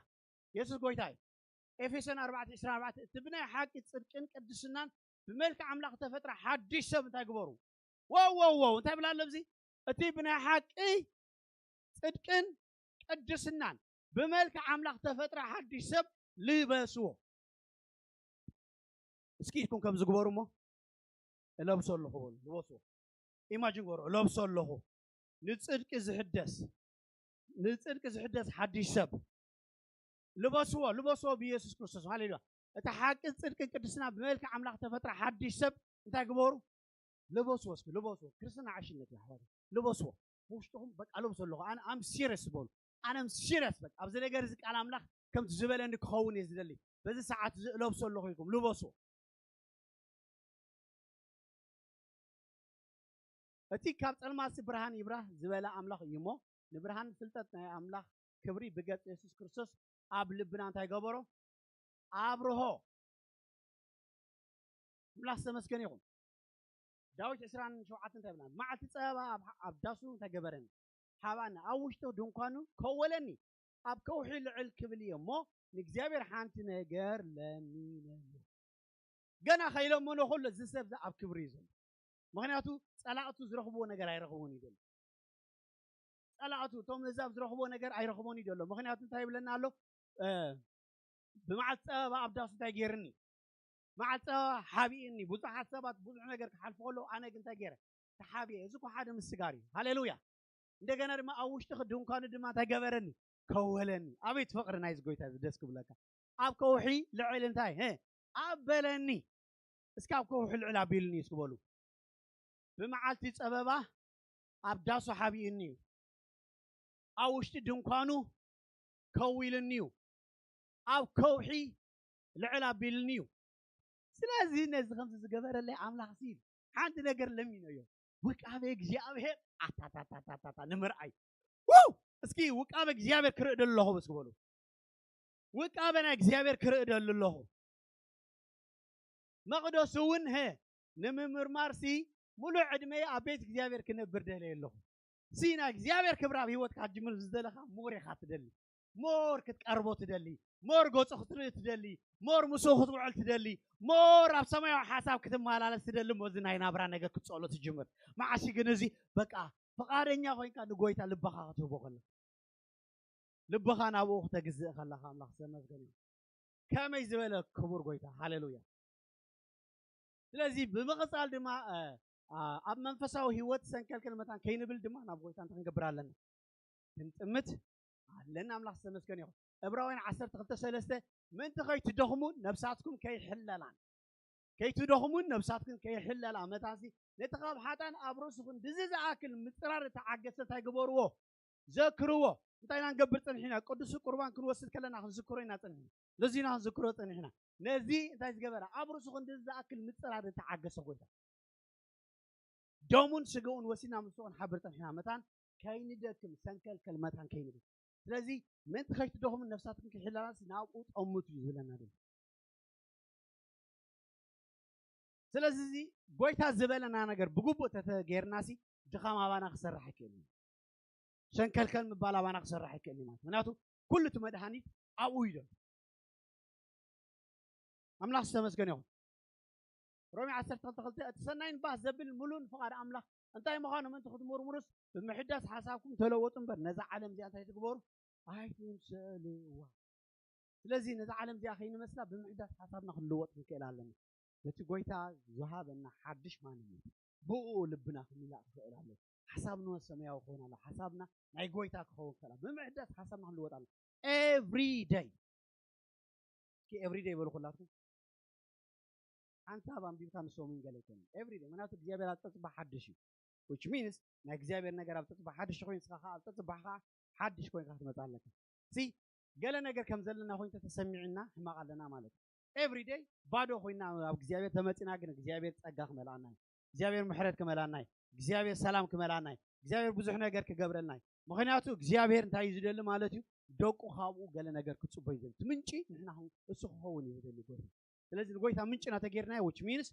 የሱስ ጎይታ እዩ። ኤፌሶን ኣርባዕተ ዕስራን ኣርባዕተን፣ እቲ ብናይ ሓቂ ጽድቅን ቅድስናን ብመልክዕ ኣምላኽ ተፈጥረ ሓድሽ ሰብ እንታይ ግበሩ? ዋው፣ ዋው፣ ዋው፣ እንታይ ብላ ኣሎ ኣብዚ? እቲ ብናይ ሓቂ ጽድቅን ቅድስናን ብመልክዕ ኣምላኽ ተፈጥረ ሓድሽ ሰብ ልበስዎ። እስኪ ኢድኩም ከምዚ ግበሩ እሞ፣ እለብሶ ኣለኹ በሉ፣ ልበስዎ። ኢማጂን ግበሩ፣ እለብሶ ኣለኹ። ንጽድቂ ዝሕደስ፣ ንጽድቂ ዝሕደስ ሓድሽ ሰብ። ልበስዎ፣ ልበስዎ ብኢየሱስ ክርስቶስ። ሃሌሉያ። እቲ ሓቂ ጽድቂ ቅድስና ብመልክዕ ኣምላኽ ተፈጥረ ሓድሽ ሰብ እንታይ ግበሩ? ልበስዎ እስኪ፣ ልበስዎ። ክርስትና ዕሽነት እዩ ኣሕዋት። ልበስዎ። ብውሽጥኹም በቃ ልበስዎ ኣለኹ። ኣነ ኣም ሲሪየስ በሉ። ኣነ ኣም ሲሪየስ በቃ። ኣብዚ ነገር እዚ ቃል ኣምላኽ ከምቲ ዝበለኒ ክኸውን እየ ዝደሊ። በዚ ሰዓት እዚ እለብሶ ኣለኹ ኢልኩም ልበስዎ። እቲ ካብ ጸልማት ብርሃን ይብራህ ዝበለ ኣምላኽ እዩ እሞ፣ ንብርሃን ፍልጠት ናይ ኣምላኽ ክብሪ ብገጽ የሱስ ክርስቶስ ኣብ ልብና እንታይ ገበሮ? ኣብርሆ። ኣምላኽ ዝተመስገነ ይኹን። ዳዊት ዕስራን ሸውዓተን እንታይ ይብለና? መዓልቲ ጸበባ ኣብ፣ ኣብ ዳሱ እንታይ ገበረኒ? ሓባኒ፣ ኣብ ውሽጢ ድንኳኑ ከወለኒ፣ ኣብ ከውሒ ልዕል ክብል እየ እሞ ንእግዚኣብሔር ሓንቲ ነገር ለሚነዮ። ገና ከይለመኖ ከሎ እዚ ሰብ እዚ ኣብ ክብሪ እዩ ዘሎ። ምኽንያቱ ጸላእቱ ዝረኽብዎ ነገር ኣይረኽቦን እዩ ዘሎ። ጸላእቱ እቶም ነዛብ ዝረኽቦ ነገር ኣይረኽቦን እዩ ዘሎ። ምኽንያቱ እንታይ ይብለና ኣሎ? እ፣ ብመዓልቲ ጸበባ ኣብ ዳሱ እንታይ ገይርኒ? መዓልቲ ጸበባ ሓቢእኒ። ብዙሓት ሰባት ብዙሕ ነገር ክሓልፉ ከለዉ ኣነ ግን እንታይ ገይረ? ተሓቢኤ። እዚ እኮ ሓደ ምስጋር እዩ። ሃሌሉያ። እንደገና ድማ ኣብ ውሽጢ ድንኳኑ ድማ እንታይ ገበረኒ? ከወለኒ። ኣቤት ፍቕሪ ናይዚ ጎይታ እዚ ደስ ክብለካ። ኣብ ከውሒ ልዕል እንታይ? እ፣ ኣበለኒ። እስኪ ኣብ ከውሒ ልዕል ኣቢልኒ እስኪ በሉ። ብመዓልቲ ጸበባ ኣብ ዳሱ ሓቢእኒ እዩ። ኣብ ውሽጢ ድንኳኑ ከዊልኒ እዩ። ኣብ ከውሒ ልዕል ኣቢልኒ እዩ። ስለዚ ነዚ ከምዚ ዝገበረለይ ኣምላኽ ሲ ሓንቲ ነገር ለሚነዮ። ውቃቤ እግዚኣብሔር ኣታታታታታ ንምርኣይ። ው! እስኪ ውቃቤ እግዚኣብሔር ክርኢ ደለኹ እስኪ በሉ። ውቃበ ናይ እግዚኣብሔር ክርኢ ደሊ ኣለኹ። መቕደሱ እውን፣ ሀ፣ ንምምርማር ሲ ሙሉእ ዕድመየ ኣብ ቤት እግዚኣብሔር ክነብር ደልየ ኣለኹ። ሲ ናይ እግዚኣብሔር ክብሪ ኣብ ህይወትካ ክትጅምር ዝደለኻ ሞር ኢኻ ትደሊ። ሞር ክትቀርቦ ትደሊ። ሞር ገጹ ክትርኢ ትደሊ። ሞር ምስኡ ክትውዕል ትደሊ። ሞር ኣብ ሰማያዊ ሓሳብ ክትመላለስ ትደሊ። እሞ እዚ ናይ ናብራ ነገር ክትጸሎ ትጅምር። መዓሲ ግን እዚ በቃ ፍቓደኛ ኮይንካ ንጎይታ ልብኻ ክትህቦ ከለኻ። ልብኻ ናብኡ ክተግዝእ ከለኻ ኣምላኽ ዘመስገን እዩ። ከመይ ዝበለ ክቡር ጎይታ! ሃሌሉያ! ስለዚ ብምቕጻል ድማ፣ እ፣ ኣ፣ ኣብ መንፈሳዊ ህይወት ሰንከልከል መታን ከይንብል ድማ ናብ ጎይታ እንታይ ክንገብር ኣለና? ክንጥምት ኣለና። ኣምላኽ ዝተመስገነ ይኹን። ዕብራውያን ዓሰርተ ክልተ ሰለስተ፣ "ምእንቲ ከይትደኽሙ ነብሳትኩም ከይሕለላን፣ ከይትደኽሙን ነብሳትኩም ከይሕለላ መታንሲ ነቲ ካብ ሓጣን ኣብ ርእስኹም ድዚ ዝኣክል ምጽራር እተዓገሰ እንታይ ግበርዎ? ዘክርዎ።" እንታይ ኢና ንገብር ጸኒሕና? ቅዱስ ቁርባን ክንወስድ ከለና ክንዝክሮ ኢና ጸኒሕና። ነዚ ኢና ክንዝክሮ ጸኒሕና። ነዚ እንታይ ዝገበረ? ኣብ ርእሱ ክንዲ ዝኣክል ምጽራር ዝተዓገሰ ጎይታ። ደሙን ስጋኡን ወሲድና ምስኡ ክንሓብር ጸኒሕና። መታን ከይንደክም፣ ሰንከልከል መታን ከይንብል። ስለዚ ምእንቲ ከይትደኽሙ ነፍሳትኩም ክሕለላስ ናብኡ ጠምቱ እዩ ዝብለና ዘሎ። ስለዚ እዚ ጎይታ ዝበለና ነገር ብግቡእ ተተጌርናሲ ድኻም ኣባና ክሰርሕ ኣይክእልን እዩ። ሸንከልከል ምባል ኣባና ክሰርሕ ኣይክእልን እዩ ማለት። ምክንያቱ ኩሉ እቲ መድሃኒት ኣብኡ እዩ ዘሎ። ኣምላኽ ዝተመስገነ ይኹን። ሮሜ ዓሰርተ ክልተ ክልተ፣ "እቲ ሰናይን ባህ ዘብል ምሉእን ፍቓድ ኣምላኽ እንታይ ምዃኑ ምእንቲ ክትምርምሩስ ብምሕዳስ ሓሳብኩም ተለወጡ እምበር ነዛ ዓለም እዚኣ እንታይ ትግበሩ? ኣይትምሰልዋ።" ስለዚ ነዛ ዓለም እዚኣ ከይንመስላ ብምሕዳስ ሓሳብና ክንልወጥ ክንክእል ኣለና። ነቲ ጎይታ ዝሃበና ሓድሽ ማንነት ብኡ ልብና ክምላእ ክኽእል ኣሎ። ሓሳብና ሰማያዊ ክኸውን ኣሎ። ሓሳብና ናይ ጎይታ ክኸውን ከላ ብምሕዳስ ሓሳብና ክንልወጥ ኣሎ። ኤቭሪ ደይ። እስኪ ኤቭሪ ደይ በሉ ኩላትኩም። ሓንሳብ ኣንቢብካ ንሰሙን ገለ ይኮን። ኤቭሪ ደይ። ምክንያቱ እግዚኣብሔር ኣብ ጸጽባ ሓድሽ እዩ። Which means ናይ እግዚኣብሔር ነገር ኣብ ጸጽባ ሓድሽ ኮይኑ ንስኻ ከዓ ኣብ ጸጽባኻ ሓድሽ ኮይንካ ክትመጽእ ኣለካ። ሲ ገለ ነገር ከም ዘለና ኮይኑ ተተሰሚዕና ሕማቕ ኣለና ማለት እዩ። ኤቭሪ ደይ ባዶ ኮይና ኣብ እግዚኣብሔር ተመጺና ግን እግዚኣብሔር ጸጋ ክመልኣና እዩ። እግዚኣብሔር ምሕረት ክመልኣና እዩ። እግዚኣብሔር ሰላም ክመልኣና እዩ። እግዚኣብሔር ብዙሕ ነገር ክገብረልና እዩ። ምክንያቱ እግዚኣብሔር እንታይ እዩ ዝደሊ ማለት እዩ? ደቁ ካብኡ ገለ ነገር ክጽበዩ ዝደሊ። እቲ ምንጪ ንሕና እሱ ክኸውን እዩ ዝደሊ ጎይታ። ስለዚ ንጎይታ ምንጭ እናተጌርናዮ፣ which means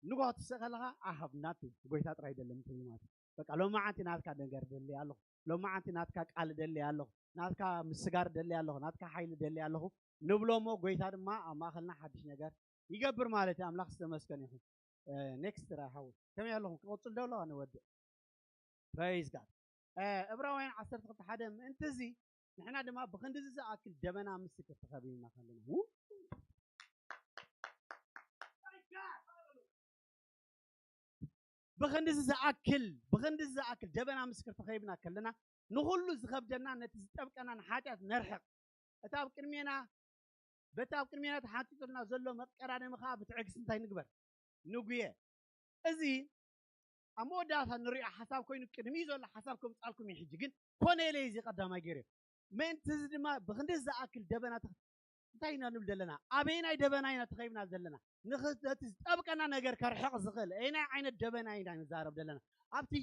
ንግሆ ትስእ ከለኻ I have nothing፣ ንጎይታ ጥራይ ደለኒ ትብል ማለት እዩ። በቃ ሎማዓንቲ ናትካ ነገር ደሊ ኣለኹ፣ ሎማዓንቲ ናትካ ቃል ደሊ ኣለኹ፣ ናትካ ምስጋር ደሊ ኣለኹ፣ ናትካ ሓይሊ ደሊ ኣለኹ ንብሎ እሞ ጎይታ ድማ ኣብ ማእኸልና ሓድሽ ነገር ይገብር ማለት እዩ። ኣምላኽ ዝተመስገነ ይኹን። ኔክስት ራይ ሓው ከመይ ኣለኹም? ክቕጽል ዶ ኣለዋ ንወድእ? ፕሬዝ ጋድ። ዕብራውያን ዓሰርተ ክልተ ሓደ፣ ምእንቲ እዚ ንሕና ድማ ብኽንድዚ ዝኣክል ደበና ምስክር ተኸቢብና ከለና፣ ው! ብኽንድዚ ዝኣክል፣ ብኽንድዚ ዝኣክል ደበና ምስክር ተኸቢብና ከለና፣ ንኹሉ ዝኸብደና ነቲ ዝጠብቀና ንሓጢኣት ነርሕቕ። እቲ ኣብ ቅድሜና፣ በቲ ኣብ ቅድሜና ተሓንጢጡልና ዘሎ መቀዳደሚ ኸዓ ብትዕግስቲ እንታይ ንግበር? ንጉየ። እዚ ኣብ መወዳእታ ንሪኦ ሓሳብ ኮይኑ ቅድሚ ዘሎ ሓሳብ ከምጻልኩም እዩ። ሕጂ ግን ኮነ ኢለ እዚ ቀዳማይ ገይረ። ምእንቲ እዚ ድማ ብኽንዲ ዝኣክል ደበና ተኽ-፣ እንታይ ኢና ንብል ዘለና? ኣበየናይ ደበና ኢና ተኸይብና ዘለና? ንኽ-፣ ነቲ ዝጠብቀና ነገር ከርሕቕ ዝኽእል ኣየናይ ዓይነት ደበና ኢና ንዛረብ ዘለና? ኣብቲ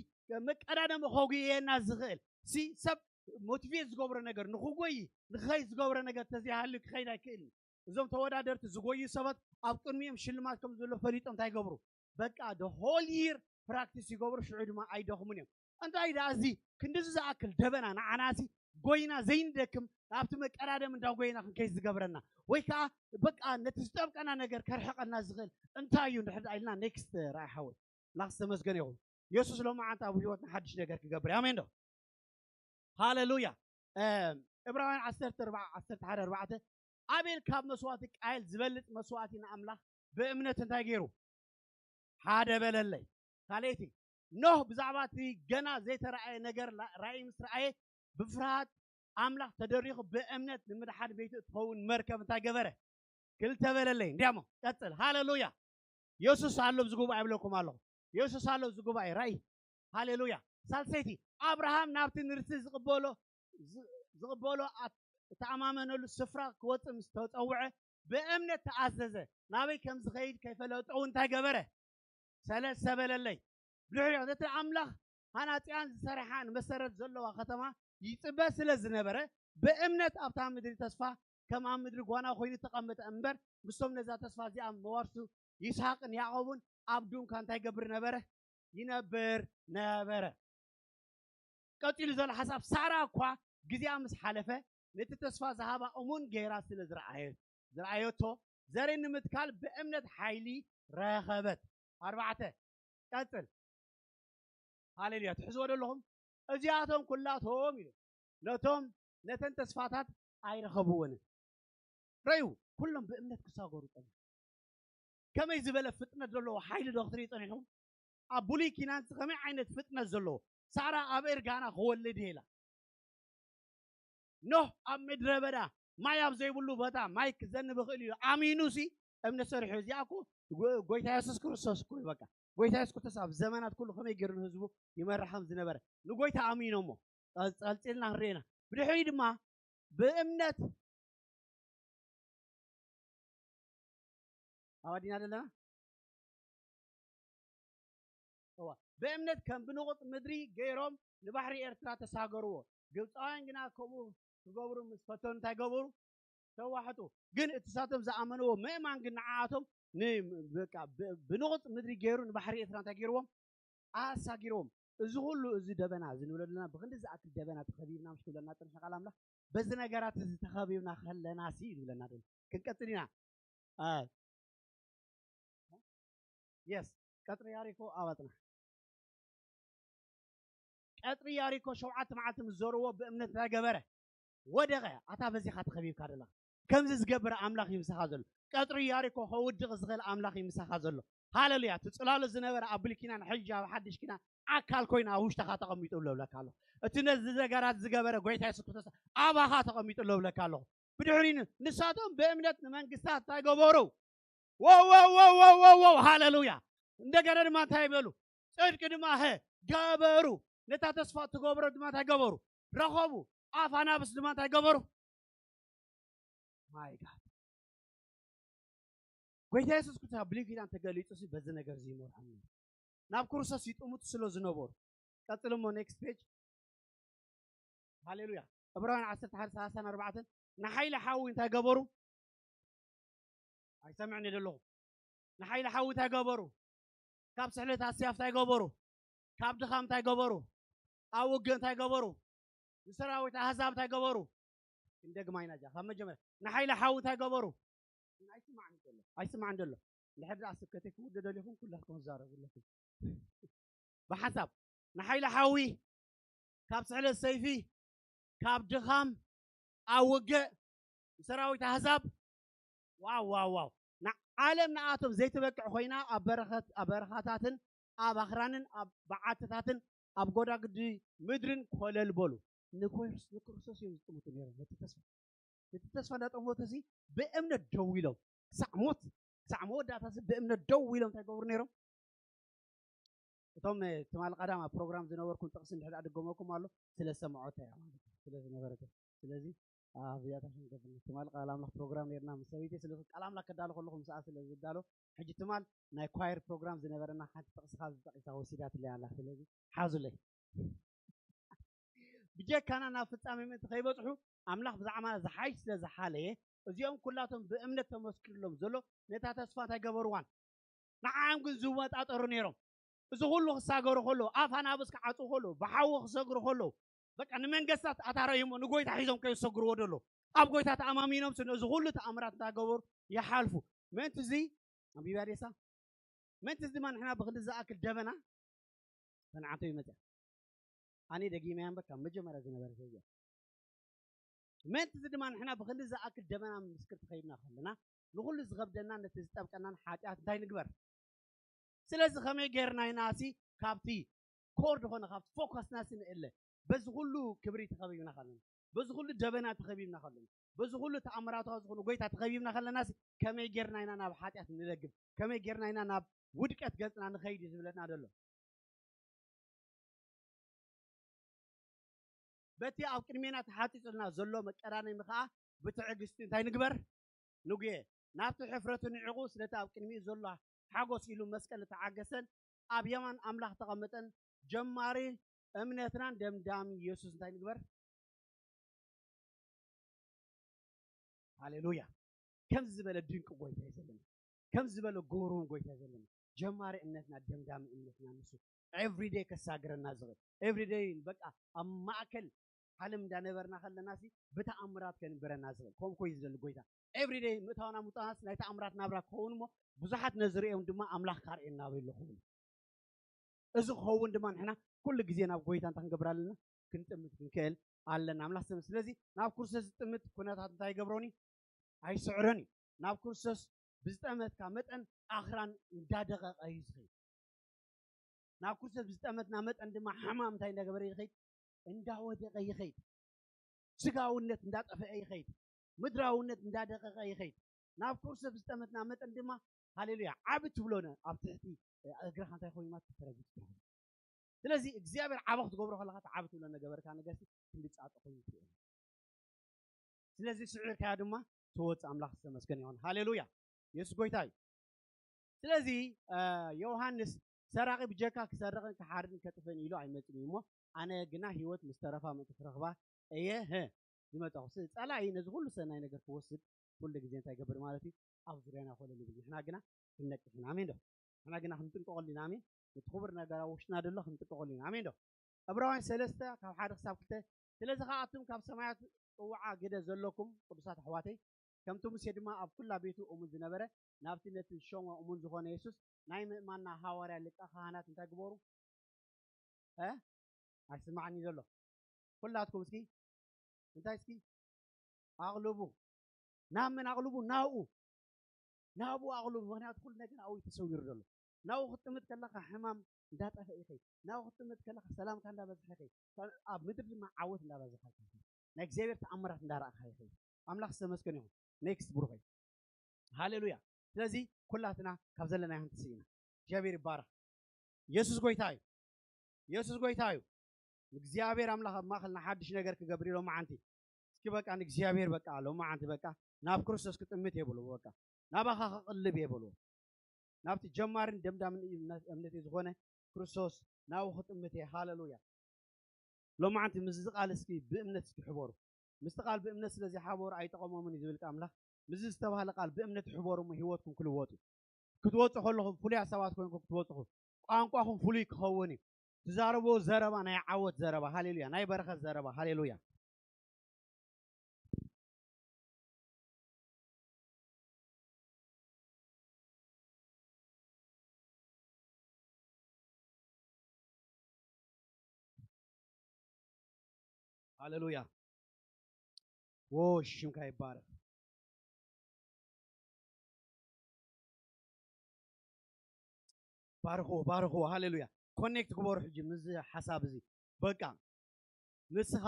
መቀዳደሚ ከጉየና ዝኽእል ሲ ሰብ ሞቲቬት ዝገብሮ ነገር ንኽጎይ ንኽኸይድ ዝገብሮ ነገር ተዘይሃልዩ ክኸይድ ኣይክእልን። እዞም ተወዳደርቲ ዝጎዩ ሰባት ኣብ ቅድሚኦም ሽልማት ከም ዘሎ ፈሊጦም እንታይ ይገብሩ? በቃ the whole year practice ይገብሩ፣ ሽዑ ድማ ኣይደኽሙን እዮም። እንታይ ደኣ እዚ ክንድዚ ዝኣክል ደበና ንዓናሲ ጎይና ዘይንደክም፣ ኣብቲ መቀዳደም እንዳ ጎይና ክንከይ ዝገብረና ወይ ከዓ በቃ ነቲ ዝጠብቀና ነገር ከርሕቀልና ዝኽእል እንታይ እዩ እንድሕር ኢልና፣ ኔክስት ራእይ ሓወይ ላክስ ተመስገን ይኹን። የሱስ ሎማዓንቲ ኣብ ህይወትና ሓድሽ ነገር ክገብር እዩ። ኣሜን ዶ? ሃሌሉያ። እም፣ ዕብራውያን ዓሰርተ ኣርባዕተ ዓሰርተ ሓደ ኣርባዕተ፣ ኣቤል ካብ መስዋእቲ ቃየል ዝበልጽ መስዋእቲ ንኣምላኽ ብእምነት እንታይ ገይሩ? ሓደ በለለይ። ካልኣይቲ፣ ኖህ ብዛዕባ እቲ ገና ዘይተራእየ ነገር ላ- ራእይ ምስ ረኣየ፣ ብፍርሃት ኣምላኽ ተደሪኹ ብእምነት ንምድሓን ቤቱ እትኸውን መርከብ እንታይ ገበረ? ክልተ በለለይ። እንዲያሞ ቀጽል። ሃሌሉያ። የሱስ ኣሎ ኣብዚ ጉባኤ ይብለኩም ኣለኹ። የሱስ ኣሎ ኣብዚ ጉባኤ። ራእይ። ሃሌሉያ። ሳልሰይቲ፣ ኣብርሃም ናብቲ ንርስቲ ዝቕበሎ ዝ- ዝቕበሎ ኣት- እተኣማመነሉ ስፍራ ክወጽእ ምስ ተጸውዐ ብእምነት ተኣዘዘ። ናበይ ከም ዝኸይድ ከይፈለጠ እውን እንታይ ገበረ? ሰለስተ በለለይ። ብድሕሪኡ ነቲ ኣምላኽ ሃናጺኣን ዝሰርሓን መሰረት ዘለዋ ከተማ ይጽበ ስለ ዝነበረ፣ ብእምነት ኣብታ ምድሪ ተስፋ ከም ኣብ ምድሪ ጓና ኮይኑ ተቐመጠ እምበር፣ ምስቶም ነዛ ተስፋ እዚኣ መዋርሱ ይስሐቅን ያዕቆብን ኣብ ዱንካን እንታይ ይገብር ነበረ? ይነብር ነበረ። ቀጺሉ ዘሎ ሓሳብ፣ ሳራ እኳ ግዜኣ ምስ ሓለፈ ነቲ ተስፋ ዝሃባ እሙን ገይራ ስለ ዝረኣየ- ዝረኣየቶ፣ ዘርኢ ንምትካል ብእምነት ሓይሊ ረኸበት። ኣርባዕተ፣ ቀጽል። ሃሌሉያ። ትሕዝዎ ዶ ኣለኹም? እዚኣቶም ኩላቶም ኢሉ ነቶም ነተን ተስፋታት ኣይረኸብዎንን። ረዩ ኩሎም ብእምነት ክሳገሩ ጸኒሑ። ከመይ ዝበለ ፍጥነት ዘለዎ ሓይሊ ዶ ክትርኢ ጸኒሕኩም? ኣብ ብሉይ ኪዳን ከመይ ዓይነት ፍጥነት ዘለዎ? ሳራ ኣብ ኤርጋና ክወልድ እየ ኢላ። ኖህ ኣብ ምድረ በዳ ማይ ኣብ ዘይብሉ ቦታ ማይ ክዘንብ ይኽእል እዩ ኣሚኑ ሲ እምነት ሰሪሑ። እዚኣ እኮ ጎ- ጎይታ የሱስ ክርስቶስ እኮ እዩ። በቃ ጎይታ የሱስ ክርስቶስ ኣብ ዘመናት ኩሉ ከመይ ገይሩ ንህዝቡ ይመርሖም ዝነበረ ንጎይታ ኣሚኖሞ ቀ- ቀልፂልና ንሪኤና። ብድሕሪ ድማ ብእምነት ኣባዲና ዘለና እዋ ብእምነት ከም ብንቑጽ ምድሪ ገይሮም ንባሕሪ ኤርትራ ተሳገርዎ። ግብፃውያን ግና ከምኡ ክገብሩ ምስ ፈተኑ እንታይ ገበሩ? ተዋሕጡ። ግን እቲ ሳቶም ዝኣመንዎ ምእማን ግን ንዓኣቶም ን- በቃ ብ- ብንቑጽ ምድሪ ገይሩ ንባሕሪ ኤርትራ እንታይ ገይርዎም? ኣሳጊርዎም። እዚ ኩሉ እዚ ደበና እዚ ንብሎ ዘለና ብክንዲ ዝኣክል ደበና ተኸቢብና ምሽ ክብለና ፅንሐ ቃል ኣምላኽ በዚ ነገራት እዚ ተኸቢብና ከለና ሲ እዩ ዝብለና ዘሎ። ክንቀፅል ኢና። የስ ቀፅሪ ያሪኮ ኣባፅና ቀፅሪ ያሪኮ ሸውዓተ መዓልቲ ምስ ዘርዎ ብእምነት እንታይ ገበረ? ወደቐ። ኣታ በዚኻ ተኸቢብካ ደለኻ ከምዚ ዝገብር ኣምላኽ እዩ ምሳኻ ዘሎ። ቀፅሪ ያሪኮ ከውድቕ ዝኽእል ኣምላኽ እዩ ምሳኻ ዘሎ። ሃለሉያ። እቲ ፅላሎ ዝነበረ ኣብ ብሉይ ኪዳን ሕጂ ኣብ ሓድሽ ኪዳን ኣካል ኮይኑ ኣብ ውሽጥኻ ተቐሚጡ ኣሎ እብለካ ኣለኹ። እቲ ነዚ ነገራት ዝገበረ ጎይታ የሱስ ክርስቶስ ኣባኻ ተቐሚጡ ኣሎ እብለካ ኣለኹ። ብድሕሪኡ ንሳቶም ብእምነት ንመንግስታት እንታይ ገበሩ? ወው ወው ወው ወው ወው ወው ሃለሉያ። እንደገና ድማ እንታይ ይበሉ? ጽድቂ ድማ ሀ ገበሩ። ነታ ተስፋ እትገብሮ ድማ እንታይ ገበሩ? ረኸቡ። ኣፍ ኣናብስ ድማ እንታይ ገበሩ? ማይ ጋድ ጎይታ የሱስ ክርስቶስ ኣብ ብሉይ ኪዳን ተገሊጹ ሲ በዚ ነገር እዚ ይመርሖም ነይሩ። ናብ ክርስቶስ ይጥምቱ ስለ ዝነበሩ። ቀጽል እሞ ኔክስት ፔጅ። ሃሌሉያ። ዕብራውያን ዓሰርተ ሓደ ሰላሳን ኣርባዕተን ንሓይሊ ሓዊ እንታይ ገበሩ? ኣይሰምዕን እየ ዘለኹ። ንሓይሊ ሓዊ እንታይ ገበሩ? ካብ ስሕለት ኣስያፍ እንታይ ገበሩ? ካብ ድኻም እንታይ ገበሩ? ኣብ ውግእ እንታይ ገበሩ? ንሰራዊት ኣህዛብ እንታይ ገበሩ? እንደግማ ኢና እዚኣ ካብ መጀመርያ ንሓይሊ ሓዊ እንታይ ገበሩ? ኣይስማዕን ዘሎ ኣይስማዕን ዘሎ። እንድሕር ደኣ ስብከተይ ክውደ ደሊኹም ኩላትኩም ትዛረቡ ኣለኹም። ብሓንሳብ ንሓይሊ ሓዊ ካብ ስሕለት ሰይፊ ካብ ድኻም ኣብ ውግእ ንሰራዊት ኣህዛብ ዋው ዋው ዋው ንዓለም ንኣቶም ዘይትበቅዕ ኮይና ኣብ በረኸት ኣብ በረኻታትን ኣብ ኣኽራንን ኣብ በዓትታትን ኣብ ጎዳግዲ ምድርን ኮለል በሉ። ንኮርስ ንክርስቶስ እዮም ዝጥምቱ ነይሮም ነቲ ተስፋ ነቲ ተስፋ እንዳጠመቱ እዚ ብእምነት ደው ኢሎም ክሳዕ ሞት ክሳዕ መወዳእታ እዚ ብእምነት ደው ኢሎም እንታይ ገብሩ ነይሮም እቶም ትማል ቀዳም ኣብ ፕሮግራም ዝነበርኩም ጥቕሲ እንድሕር ድገመኩም ኣሎ ስለ ዝሰምዖ እንታይ እያ ማለት እዩ ስለ ዝነበረ ስለዚ ኣብዚኣታ ሽንገብል ትማል ቃል ኣምላኽ ፕሮግራም ነርና ምስ ሰበይቲ ስለ ቃል ኣምላኽ ከዳሉ ከለኹ ምስኣ ስለ ዝዳሎ ሕጂ ትማል ናይ ኳየር ፕሮግራም ዝነበረና ሓንቲ ጥቕሲ ካብ ዝጠቂሳ ወሲዳትለይ ኣላ ስለዚ ሓዙለይ ብጀካና ናብ ፍጻሜ ምእንቲ ከይበጽሑ ኣምላኽ ብዛዕባና ዝሓይሽ ስለ ዝሓለየ እዚኦም ኩላቶም ብእምነት ተመስኪሩሎም ዘሎ ነታ ተስፋ እንታይ ገበርዋን? ንዓም ግን ዝመጣጠሩ ነይሮም። እዚ ኩሉ ክሳገሩ ከሎ፣ ኣፍ ኣናብስ ክዓፁ ከሎ፣ ብሓዊ ክሰግሩ ከሎ፣ በቃ ንመንግስታት ኣታረይሞ ንጎይታ ሒዞም ከይሰግርዎ ደሎ ኣብ ጎይታ ተኣማሚኖም ስነ እዚ ኩሉ ተኣምራት እንዳገበሩ ይሓልፉ። ምእንቲ እዚ ኣንቢባ ዴሳ ምእንቲ እዚ ድማ ንሕና ብክንዲ ዝኣክል ደበና ተንዓቶ ይመፅያ። ኣነ ደጊመ ያንበካ መጀመርያ ዝነበረ ሰብ እዚኣ። ምእንቲ እዚ ድማ ንሕና ብክንዲ ዝኣክል ደበና ምስክር ተኸይድና ከለና ንኩሉ ዝኸብደና ነቲ ዝጠብቀናን ሓጢኣት እንታይ ንግበር? ስለዚ ከመይ ጌርና ኢና ሲ ካብቲ ኮር ዝኾነ ካብቲ ፎከስና ሲ ንእለ? በዚ ኩሉ ክብሪ ተኸቢብና ከለና፣ በዚ ኩሉ ደበና ተኸቢብና ከለና፣ በዚ ኩሉ ተኣምራታዊ ዝኾነ ጎይታ ተኸቢብና ከለና ሲ ከመይ ጌርና ኢና ናብ ሓጢኣት ንለግብ? ከመይ ጌርና ኢና ናብ ውድቀት ገጽና ንኸይድ እዩ ዝብለና ዘሎ። በቲ ኣብ ቅድሜና ተሓጺጹልና ዘሎ መቀዳደሚ ከኣ ብትዕግስቲ እንታይ ንግበር? ንጉየ። ናብቲ ሕፍረቱ ንዒቑ ስለቲ ኣብ ቅድሚኡ ዘሎ ሓጎስ ኢሉ መስቀል እተዓገሰን ኣብ የማን ኣምላኽ ተቐመጠን ጀማሪ እምነትናን ደምዳሚ የሱስ እንታይ ንግበር? ሃሌሉያ። ከምዚ ዝበለ ድንቂ ጎይታ እዩ ዘለና። ከምዚ ዝበለ ግሩም ጎይታ እዩ ዘለና። ጀማሪ እምነትና ደምዳሚ እምነትና ንሱ ኤቭሪደይ ከሳግረና ዝኽእል ኤቭሪደይ በቃ ኣብ ማእከል ዓለም እንዳነበርና ከለና ሲ ብተኣምራት ከንብረና ዝኽእል ከምኡ ኮይኑ ዝደሊ ጎይታ ኤቭሪደይ ምእታውና ምውጣናስ ናይ ተኣምራት ናብራ ክኸውን እሞ ብዙሓት ነዝርእዮም ድማ ኣምላኽ ካርእየና ኣበይ ኣለኹ እዚ ክኸውን ድማ ንሕና ኩሉ ግዜ ናብ ጎይታ እንታይ ክንገብር ኣለና? ክንጥምት ክንክእል ኣለና። ኣምላኽ ሰም ስለዚ ናብ ክርስቶስ ዝጥምት ኩነታት እንታይ ይገብሮን እዩ? ኣይስዕሮን እዩ። ናብ ክርስቶስ ብዝጠመትካ መጠን ኣኽራን እንዳደቐቐ እዩ ዝኸይድ። ናብ ክርስቶስ ብዝጠመትና መጠን ድማ ሕማም እንታይ እንዳገበረ ይኸይድ? እንዳወደቐ ይኸይድ። ስጋውነት እንዳጠፍአ ይኸይድ። ምድራውነት እንዳደቐቐ ይኸይድ። ናብ ክርስቶስ ብዝጠመትና መጠን ድማ ሃሌሉያ ዓቢ ትብሎ ነ- ኣብ ትሕቲ እግርኻ እንታይ ኮይኑ ማለት ተረጊጽ ትኸውን። ስለዚ እግዚኣብሔር ዓቢ ክትገብሮ ከለኻ እቲ ዓቢ ትብሎ ነገበርካ ነገር ክንዲ ጻጸ ኮይኑ ትርኢ። ስለዚ ስዒርካያ ድማ ትወጽእ። ኣምላኽ ዝተመስገነ ይኹን። ሃሌሉያ የሱስ ጎይታ እዩ። ስለዚ ዮሃንስ ሰራቒ ብጀካ ክሰርቕን ክሓርድን ከጥፍእን ኢሉ ኣይመጽን እዩ እሞ ኣነ ግና ህይወት ምስ ተረፋ ምእንቲ ክረኽባ እየ ዝመጻኹ። ስለዚ ጸላኢ ነዚ ኩሉ ሰናይ ነገር ክወስድ ኩሉ ግዜ እንታይ ይገብር ማለት እዩ? ኣብ ዙርያና ኮለል ይብል። ንሕና ግና ክንነቅሕ ኢና። ኣሜን ዶ? ንሕና ግና ክንጥንቀቐሉ ኢና። ኣሜን። እቲ ክቡር ነገር ኣብ ውሽጥና ደሎ ክንጥንቀቐሉ ኢና። ኣሜን ዶ? ዕብራውያን ሰለስተ ካብ ሓደ ክሳብ ክልተ ስለዚ ከዓ ኣቱም ካብ ሰማያት ጽውዓ ግደ ዘለኩም ቅዱሳት ኣሕዋተይ ከምቲ ሙሴ ድማ ኣብ ኩላ ቤቱ እሙን ዝነበረ ናብቲ ነቲ ዝሸሞ እሙን ዝኾነ የሱስ ናይ ምእማንና ሃዋርያ ሊቀ ካህናት እንታይ ግበሩ? እ? ኣይስማዕኒ ዘሎ ኩላትኩም እስኪ እንታይ እስኪ ኣቕልቡ። ናብ መን ኣቕልቡ? ናብኡ ናብኡ ኣቕልቡ። ምክንያቱ ኩሉ ነገር ኣብኡ ተሰዊሩ ዘሎ ናብኡ ክትጥምት ከለካ ሕማም እንዳጠፈ ይኸይድ። ናብኡ ክትጥምት ከለካ ሰላምካ እንዳበዝሐ ይኸይድ። ኣብ ምድሪ ድማ ዓወት እንዳበዝሐ ይኸይድ። ናይ እግዚኣብሔር ተኣምራት እንዳረእካ ይኸይድ። ኣምላኽ ዝተመስገነ ይኹን። ኔክስት ብሩኸይ ሃሌሉያ። ስለዚ ኩላትና ካብ ዘለና ይንትስ ኢና። እግዚኣብሔር ይባረክ። የሱስ ጎይታ እዩ። የሱስ ጎይታ እዩ። እግዚኣብሔር ኣምላኽ ኣብ ማእኸልና ሓድሽ ነገር ክገብር እዩ ሎማዓንቲ። እስኪ በቃ ንእግዚኣብሔር በቃ ሎማዓንቲ በቃ ናብ ክርስቶስ ክጥምት እየ በልዎ። በቃ ናባኻ ክቕልብ እየ በልዎ። ናብቲ ጀማርን ደምዳምን እምነት እምነት ዝኾነ ክርስቶስ ናብኡ ክጥምት እየ። ሃሌሉያ። ሎማዓንቲ ምስዚ ቃል እስኪ ብእምነት እስኪ ሕበሩ። ምስቲ ቃል ብእምነት ስለ ዘይሓበሩ ኣይጠቐሞምን እዩ ዝብል ኣምላኽ። ምስዚ ዝተባህለ ቃል ብእምነት ሕበሩ እሞ ህይወትኩም ክልወጡ። ክትወፁ ከለኹም ፍሉያት ሰባት ኮይንኩም ክትወፁኹም ቋንቋኹም ፍሉይ ክኸውን እዩ። ትዛረብዎ ዘረባ ናይ ዓወት ዘረባ ሃሌሉያ፣ ናይ በረኸት ዘረባ ሃሌሉያ። ሃሌሉያ። ዎ ሽምካ ይባረክ። ባርኽዎ፣ ባርኽዎ። ሃሌሉያ። ኮኔክት ግበሩ ሕጂ ምስዚ ሓሳብ እዚ። በቃ ንስኻ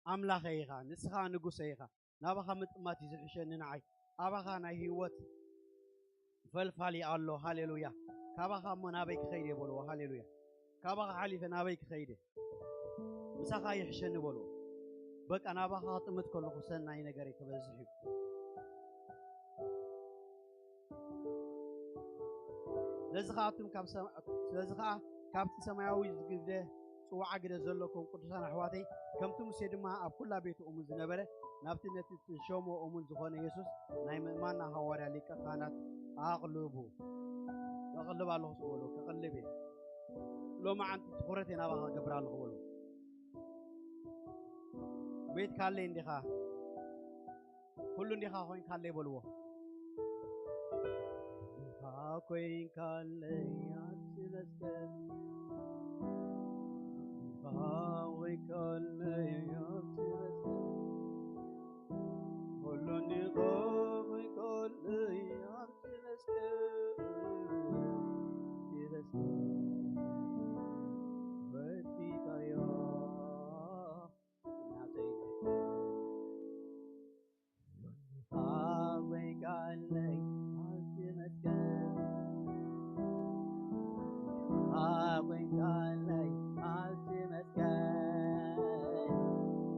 ኣምላኸይ ኢኻ፣ ንስኻ ንጉሰይ ኢኻ። ናባኻ ምጥማት እዩ ዝሕሸኒ ንዓይ። ኣባኻ ናይ ህይወት ፈልፋሊ ኣሎ። ሃሌሉያ። ካባኻ እሞ ናበይ ክኸይድ እየ በልዎ። ሃሌሉያ። ካባኻ ሓሊፈ ናበይ ክኸይድ እየ? ምሳኻ ይሕሸኒ በልዎ። በቃ ናባኻ ክጥምት ከለኹ ሰናይ ነገረይ ክበዝሕ እዩ። ስለዚ ኸኣ ኣቱም ካብ ሰማ-፣ ስለዚ ኸኣ ካብቲ ሰማያዊ ዝግብደ ጽዋዓ ግደ ዘለኩም ቅዱሳን ኣሕዋተይ፣ ከምቲ ሙሴ ድማ ኣብ ኩላ ቤቱ እሙን ዝነበረ፣ ናብቲ ነቲ እትሸሞ እሙን ዝኾነ የሱስ ናይ ምእማንና ሃዋርያ ሊቀ ካህናት ኣቕልቡ። ከቕልብ ኣለኹ ትበሉ፣ ከቕልብ እየ። ሎማዓንቲ ትኹረተይ ናባኻ ክገብር ኣለኹ በሉ። ቤት ካለይ እንዲኻ፣ ኩሉ እንዲኻ ኮይንካለይ በልዎ። እንዲኻ ኮይንካለይ ኣብቲ መስቀል፣ እንዲኻ ኮይንካለይ ኣብቲ መስቀል፣ ኩሉ እንዲኻ ኮይንካለይ ኣብቲ መስቀል፣ ኣብቲ መስቀል ወዲእካዮ ናተይ። ኮይንካለይ ኣብቲ መስቀል፣ ኮይንካለይ ኣብቲ መስቀል፣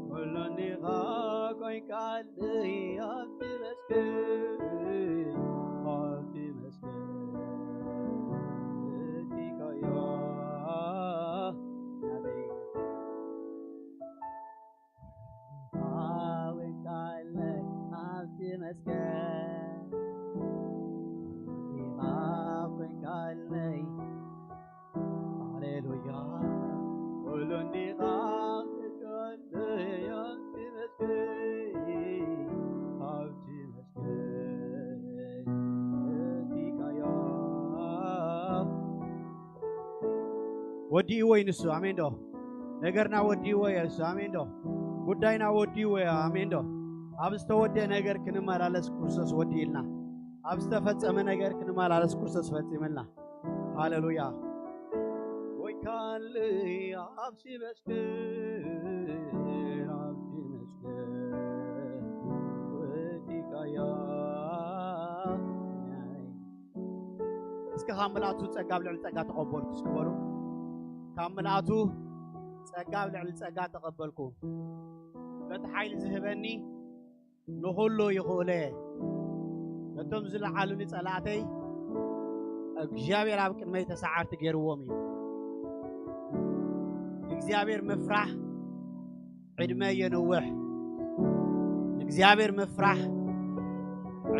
ኩሉ እንዲኻ ኮይንካለይ ኣብቲ መስቀል፣ ኣብቲ መስቀል ወዲእካዮ ናተይ። ኮይንካለይ ኣብቲ መስቀል፣ ኮይንካለይ። ሃሌሉያ። ኩሉ እንዲኻ ኮይንካለይ ኣብቲ መስቀል፣ ኣብቲ መስቀል ወዲእዎ እዩ ንሱ። ኣሜን ዶ? ነገርና ወዲእዎ እዩ ንሱ። ኣሜን ዶ? ጉዳይና ወዲእዎ እዩ። ኣሜን ዶ? ኣብ ዝተወደአ ነገር ክንመላለስ ክርስቶስ ወዲእልና። ኣብ ዝተፈጸመ ነገር ክንመላለስ ክርስቶስ ፈጺምልና። ሃሌሉያ። ወይካል ኣብዚ መስክር፣ ኣብዚ መስክር ወዲቃያ። እስኪ ካብ ምልኣቱ ጸጋ ኣብ ልዕሊ ጸጋ ተቐበልኩ እስኪ በሉ። ካብ ምልኣቱ ጸጋ ኣብ ልዕሊ ጸጋ ተቐበልኩ። በቲ ሓይሊ ዝህበኒ ንኹሉ ይኽእሎ እየ። ነቶም ዝለዓሉኒ ጸላእተይ እግዚኣብሔር ኣብ ቅድመይ ተሰዓርቲ ገይርዎም እዩ። እግዚኣብሔር ምፍራሕ ዕድመ የንውሕ። እግዚኣብሔር ምፍራሕ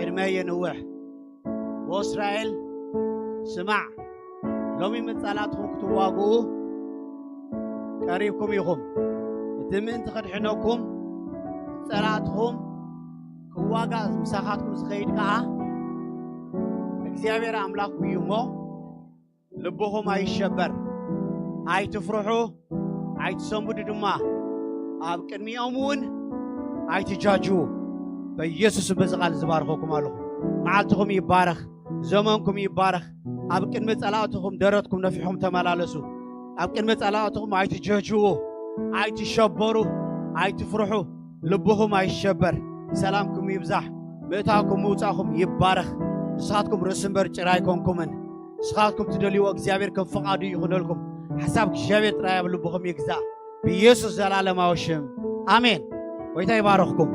ዕድመ የንውሕ። ወእስራኤል ስማዕ፣ ሎሚ ምስ ጸላእትኹም ክትዋግኡ ቀሪብኩም ኢኹም። እቲ ምእንቲ ከድሕነኩም ጸላእትኹም ክዋጋእ ምሳኻትኩም ዝኸይድ ከኣ እግዚኣብሔር ኣምላኽኩም እዩ እሞ፣ ልብኹም ኣይሸበር፣ ኣይትፍርሑ፣ ኣይትሰንብዱ ድማ። ኣብ ቅድሚኦም እውን ኣይትጃጅዉ። በኢየሱስ በዚ ቃል ዝባርኸኩም ኣለኹ። መዓልትኹም ይባረኽ፣ ዘመንኩም ይባረኽ። ኣብ ቅድሚ ጸላእትኹም ደረትኩም ነፊሕኩም ተመላለሱ። ኣብ ቅድሚ ጸላእትኹም ኣይትጀጅዉ፣ ኣይትሸበሩ፣ ኣይትፍርሑ። ልብኹም ኣይሸበር። ሰላምኩም ይብዛሕ። ምእታውኩም ምውጻእኩም ይባረኽ። ንስኻትኩም ርእሲ እምበር ጭራ ኣይኮንኩምን። ንስኻትኩም ትደልይዎ እግዚኣብሔር ከም ፍቓዱ ይኹነልኩም። ሓሳብ እግዚኣብሔር ጥራይ ኣብ ልብኹም ይግዛእ። ብኢየሱስ ዘላለማዊ ሽም ኣሜን። ጎይታ ይባረኽኩም።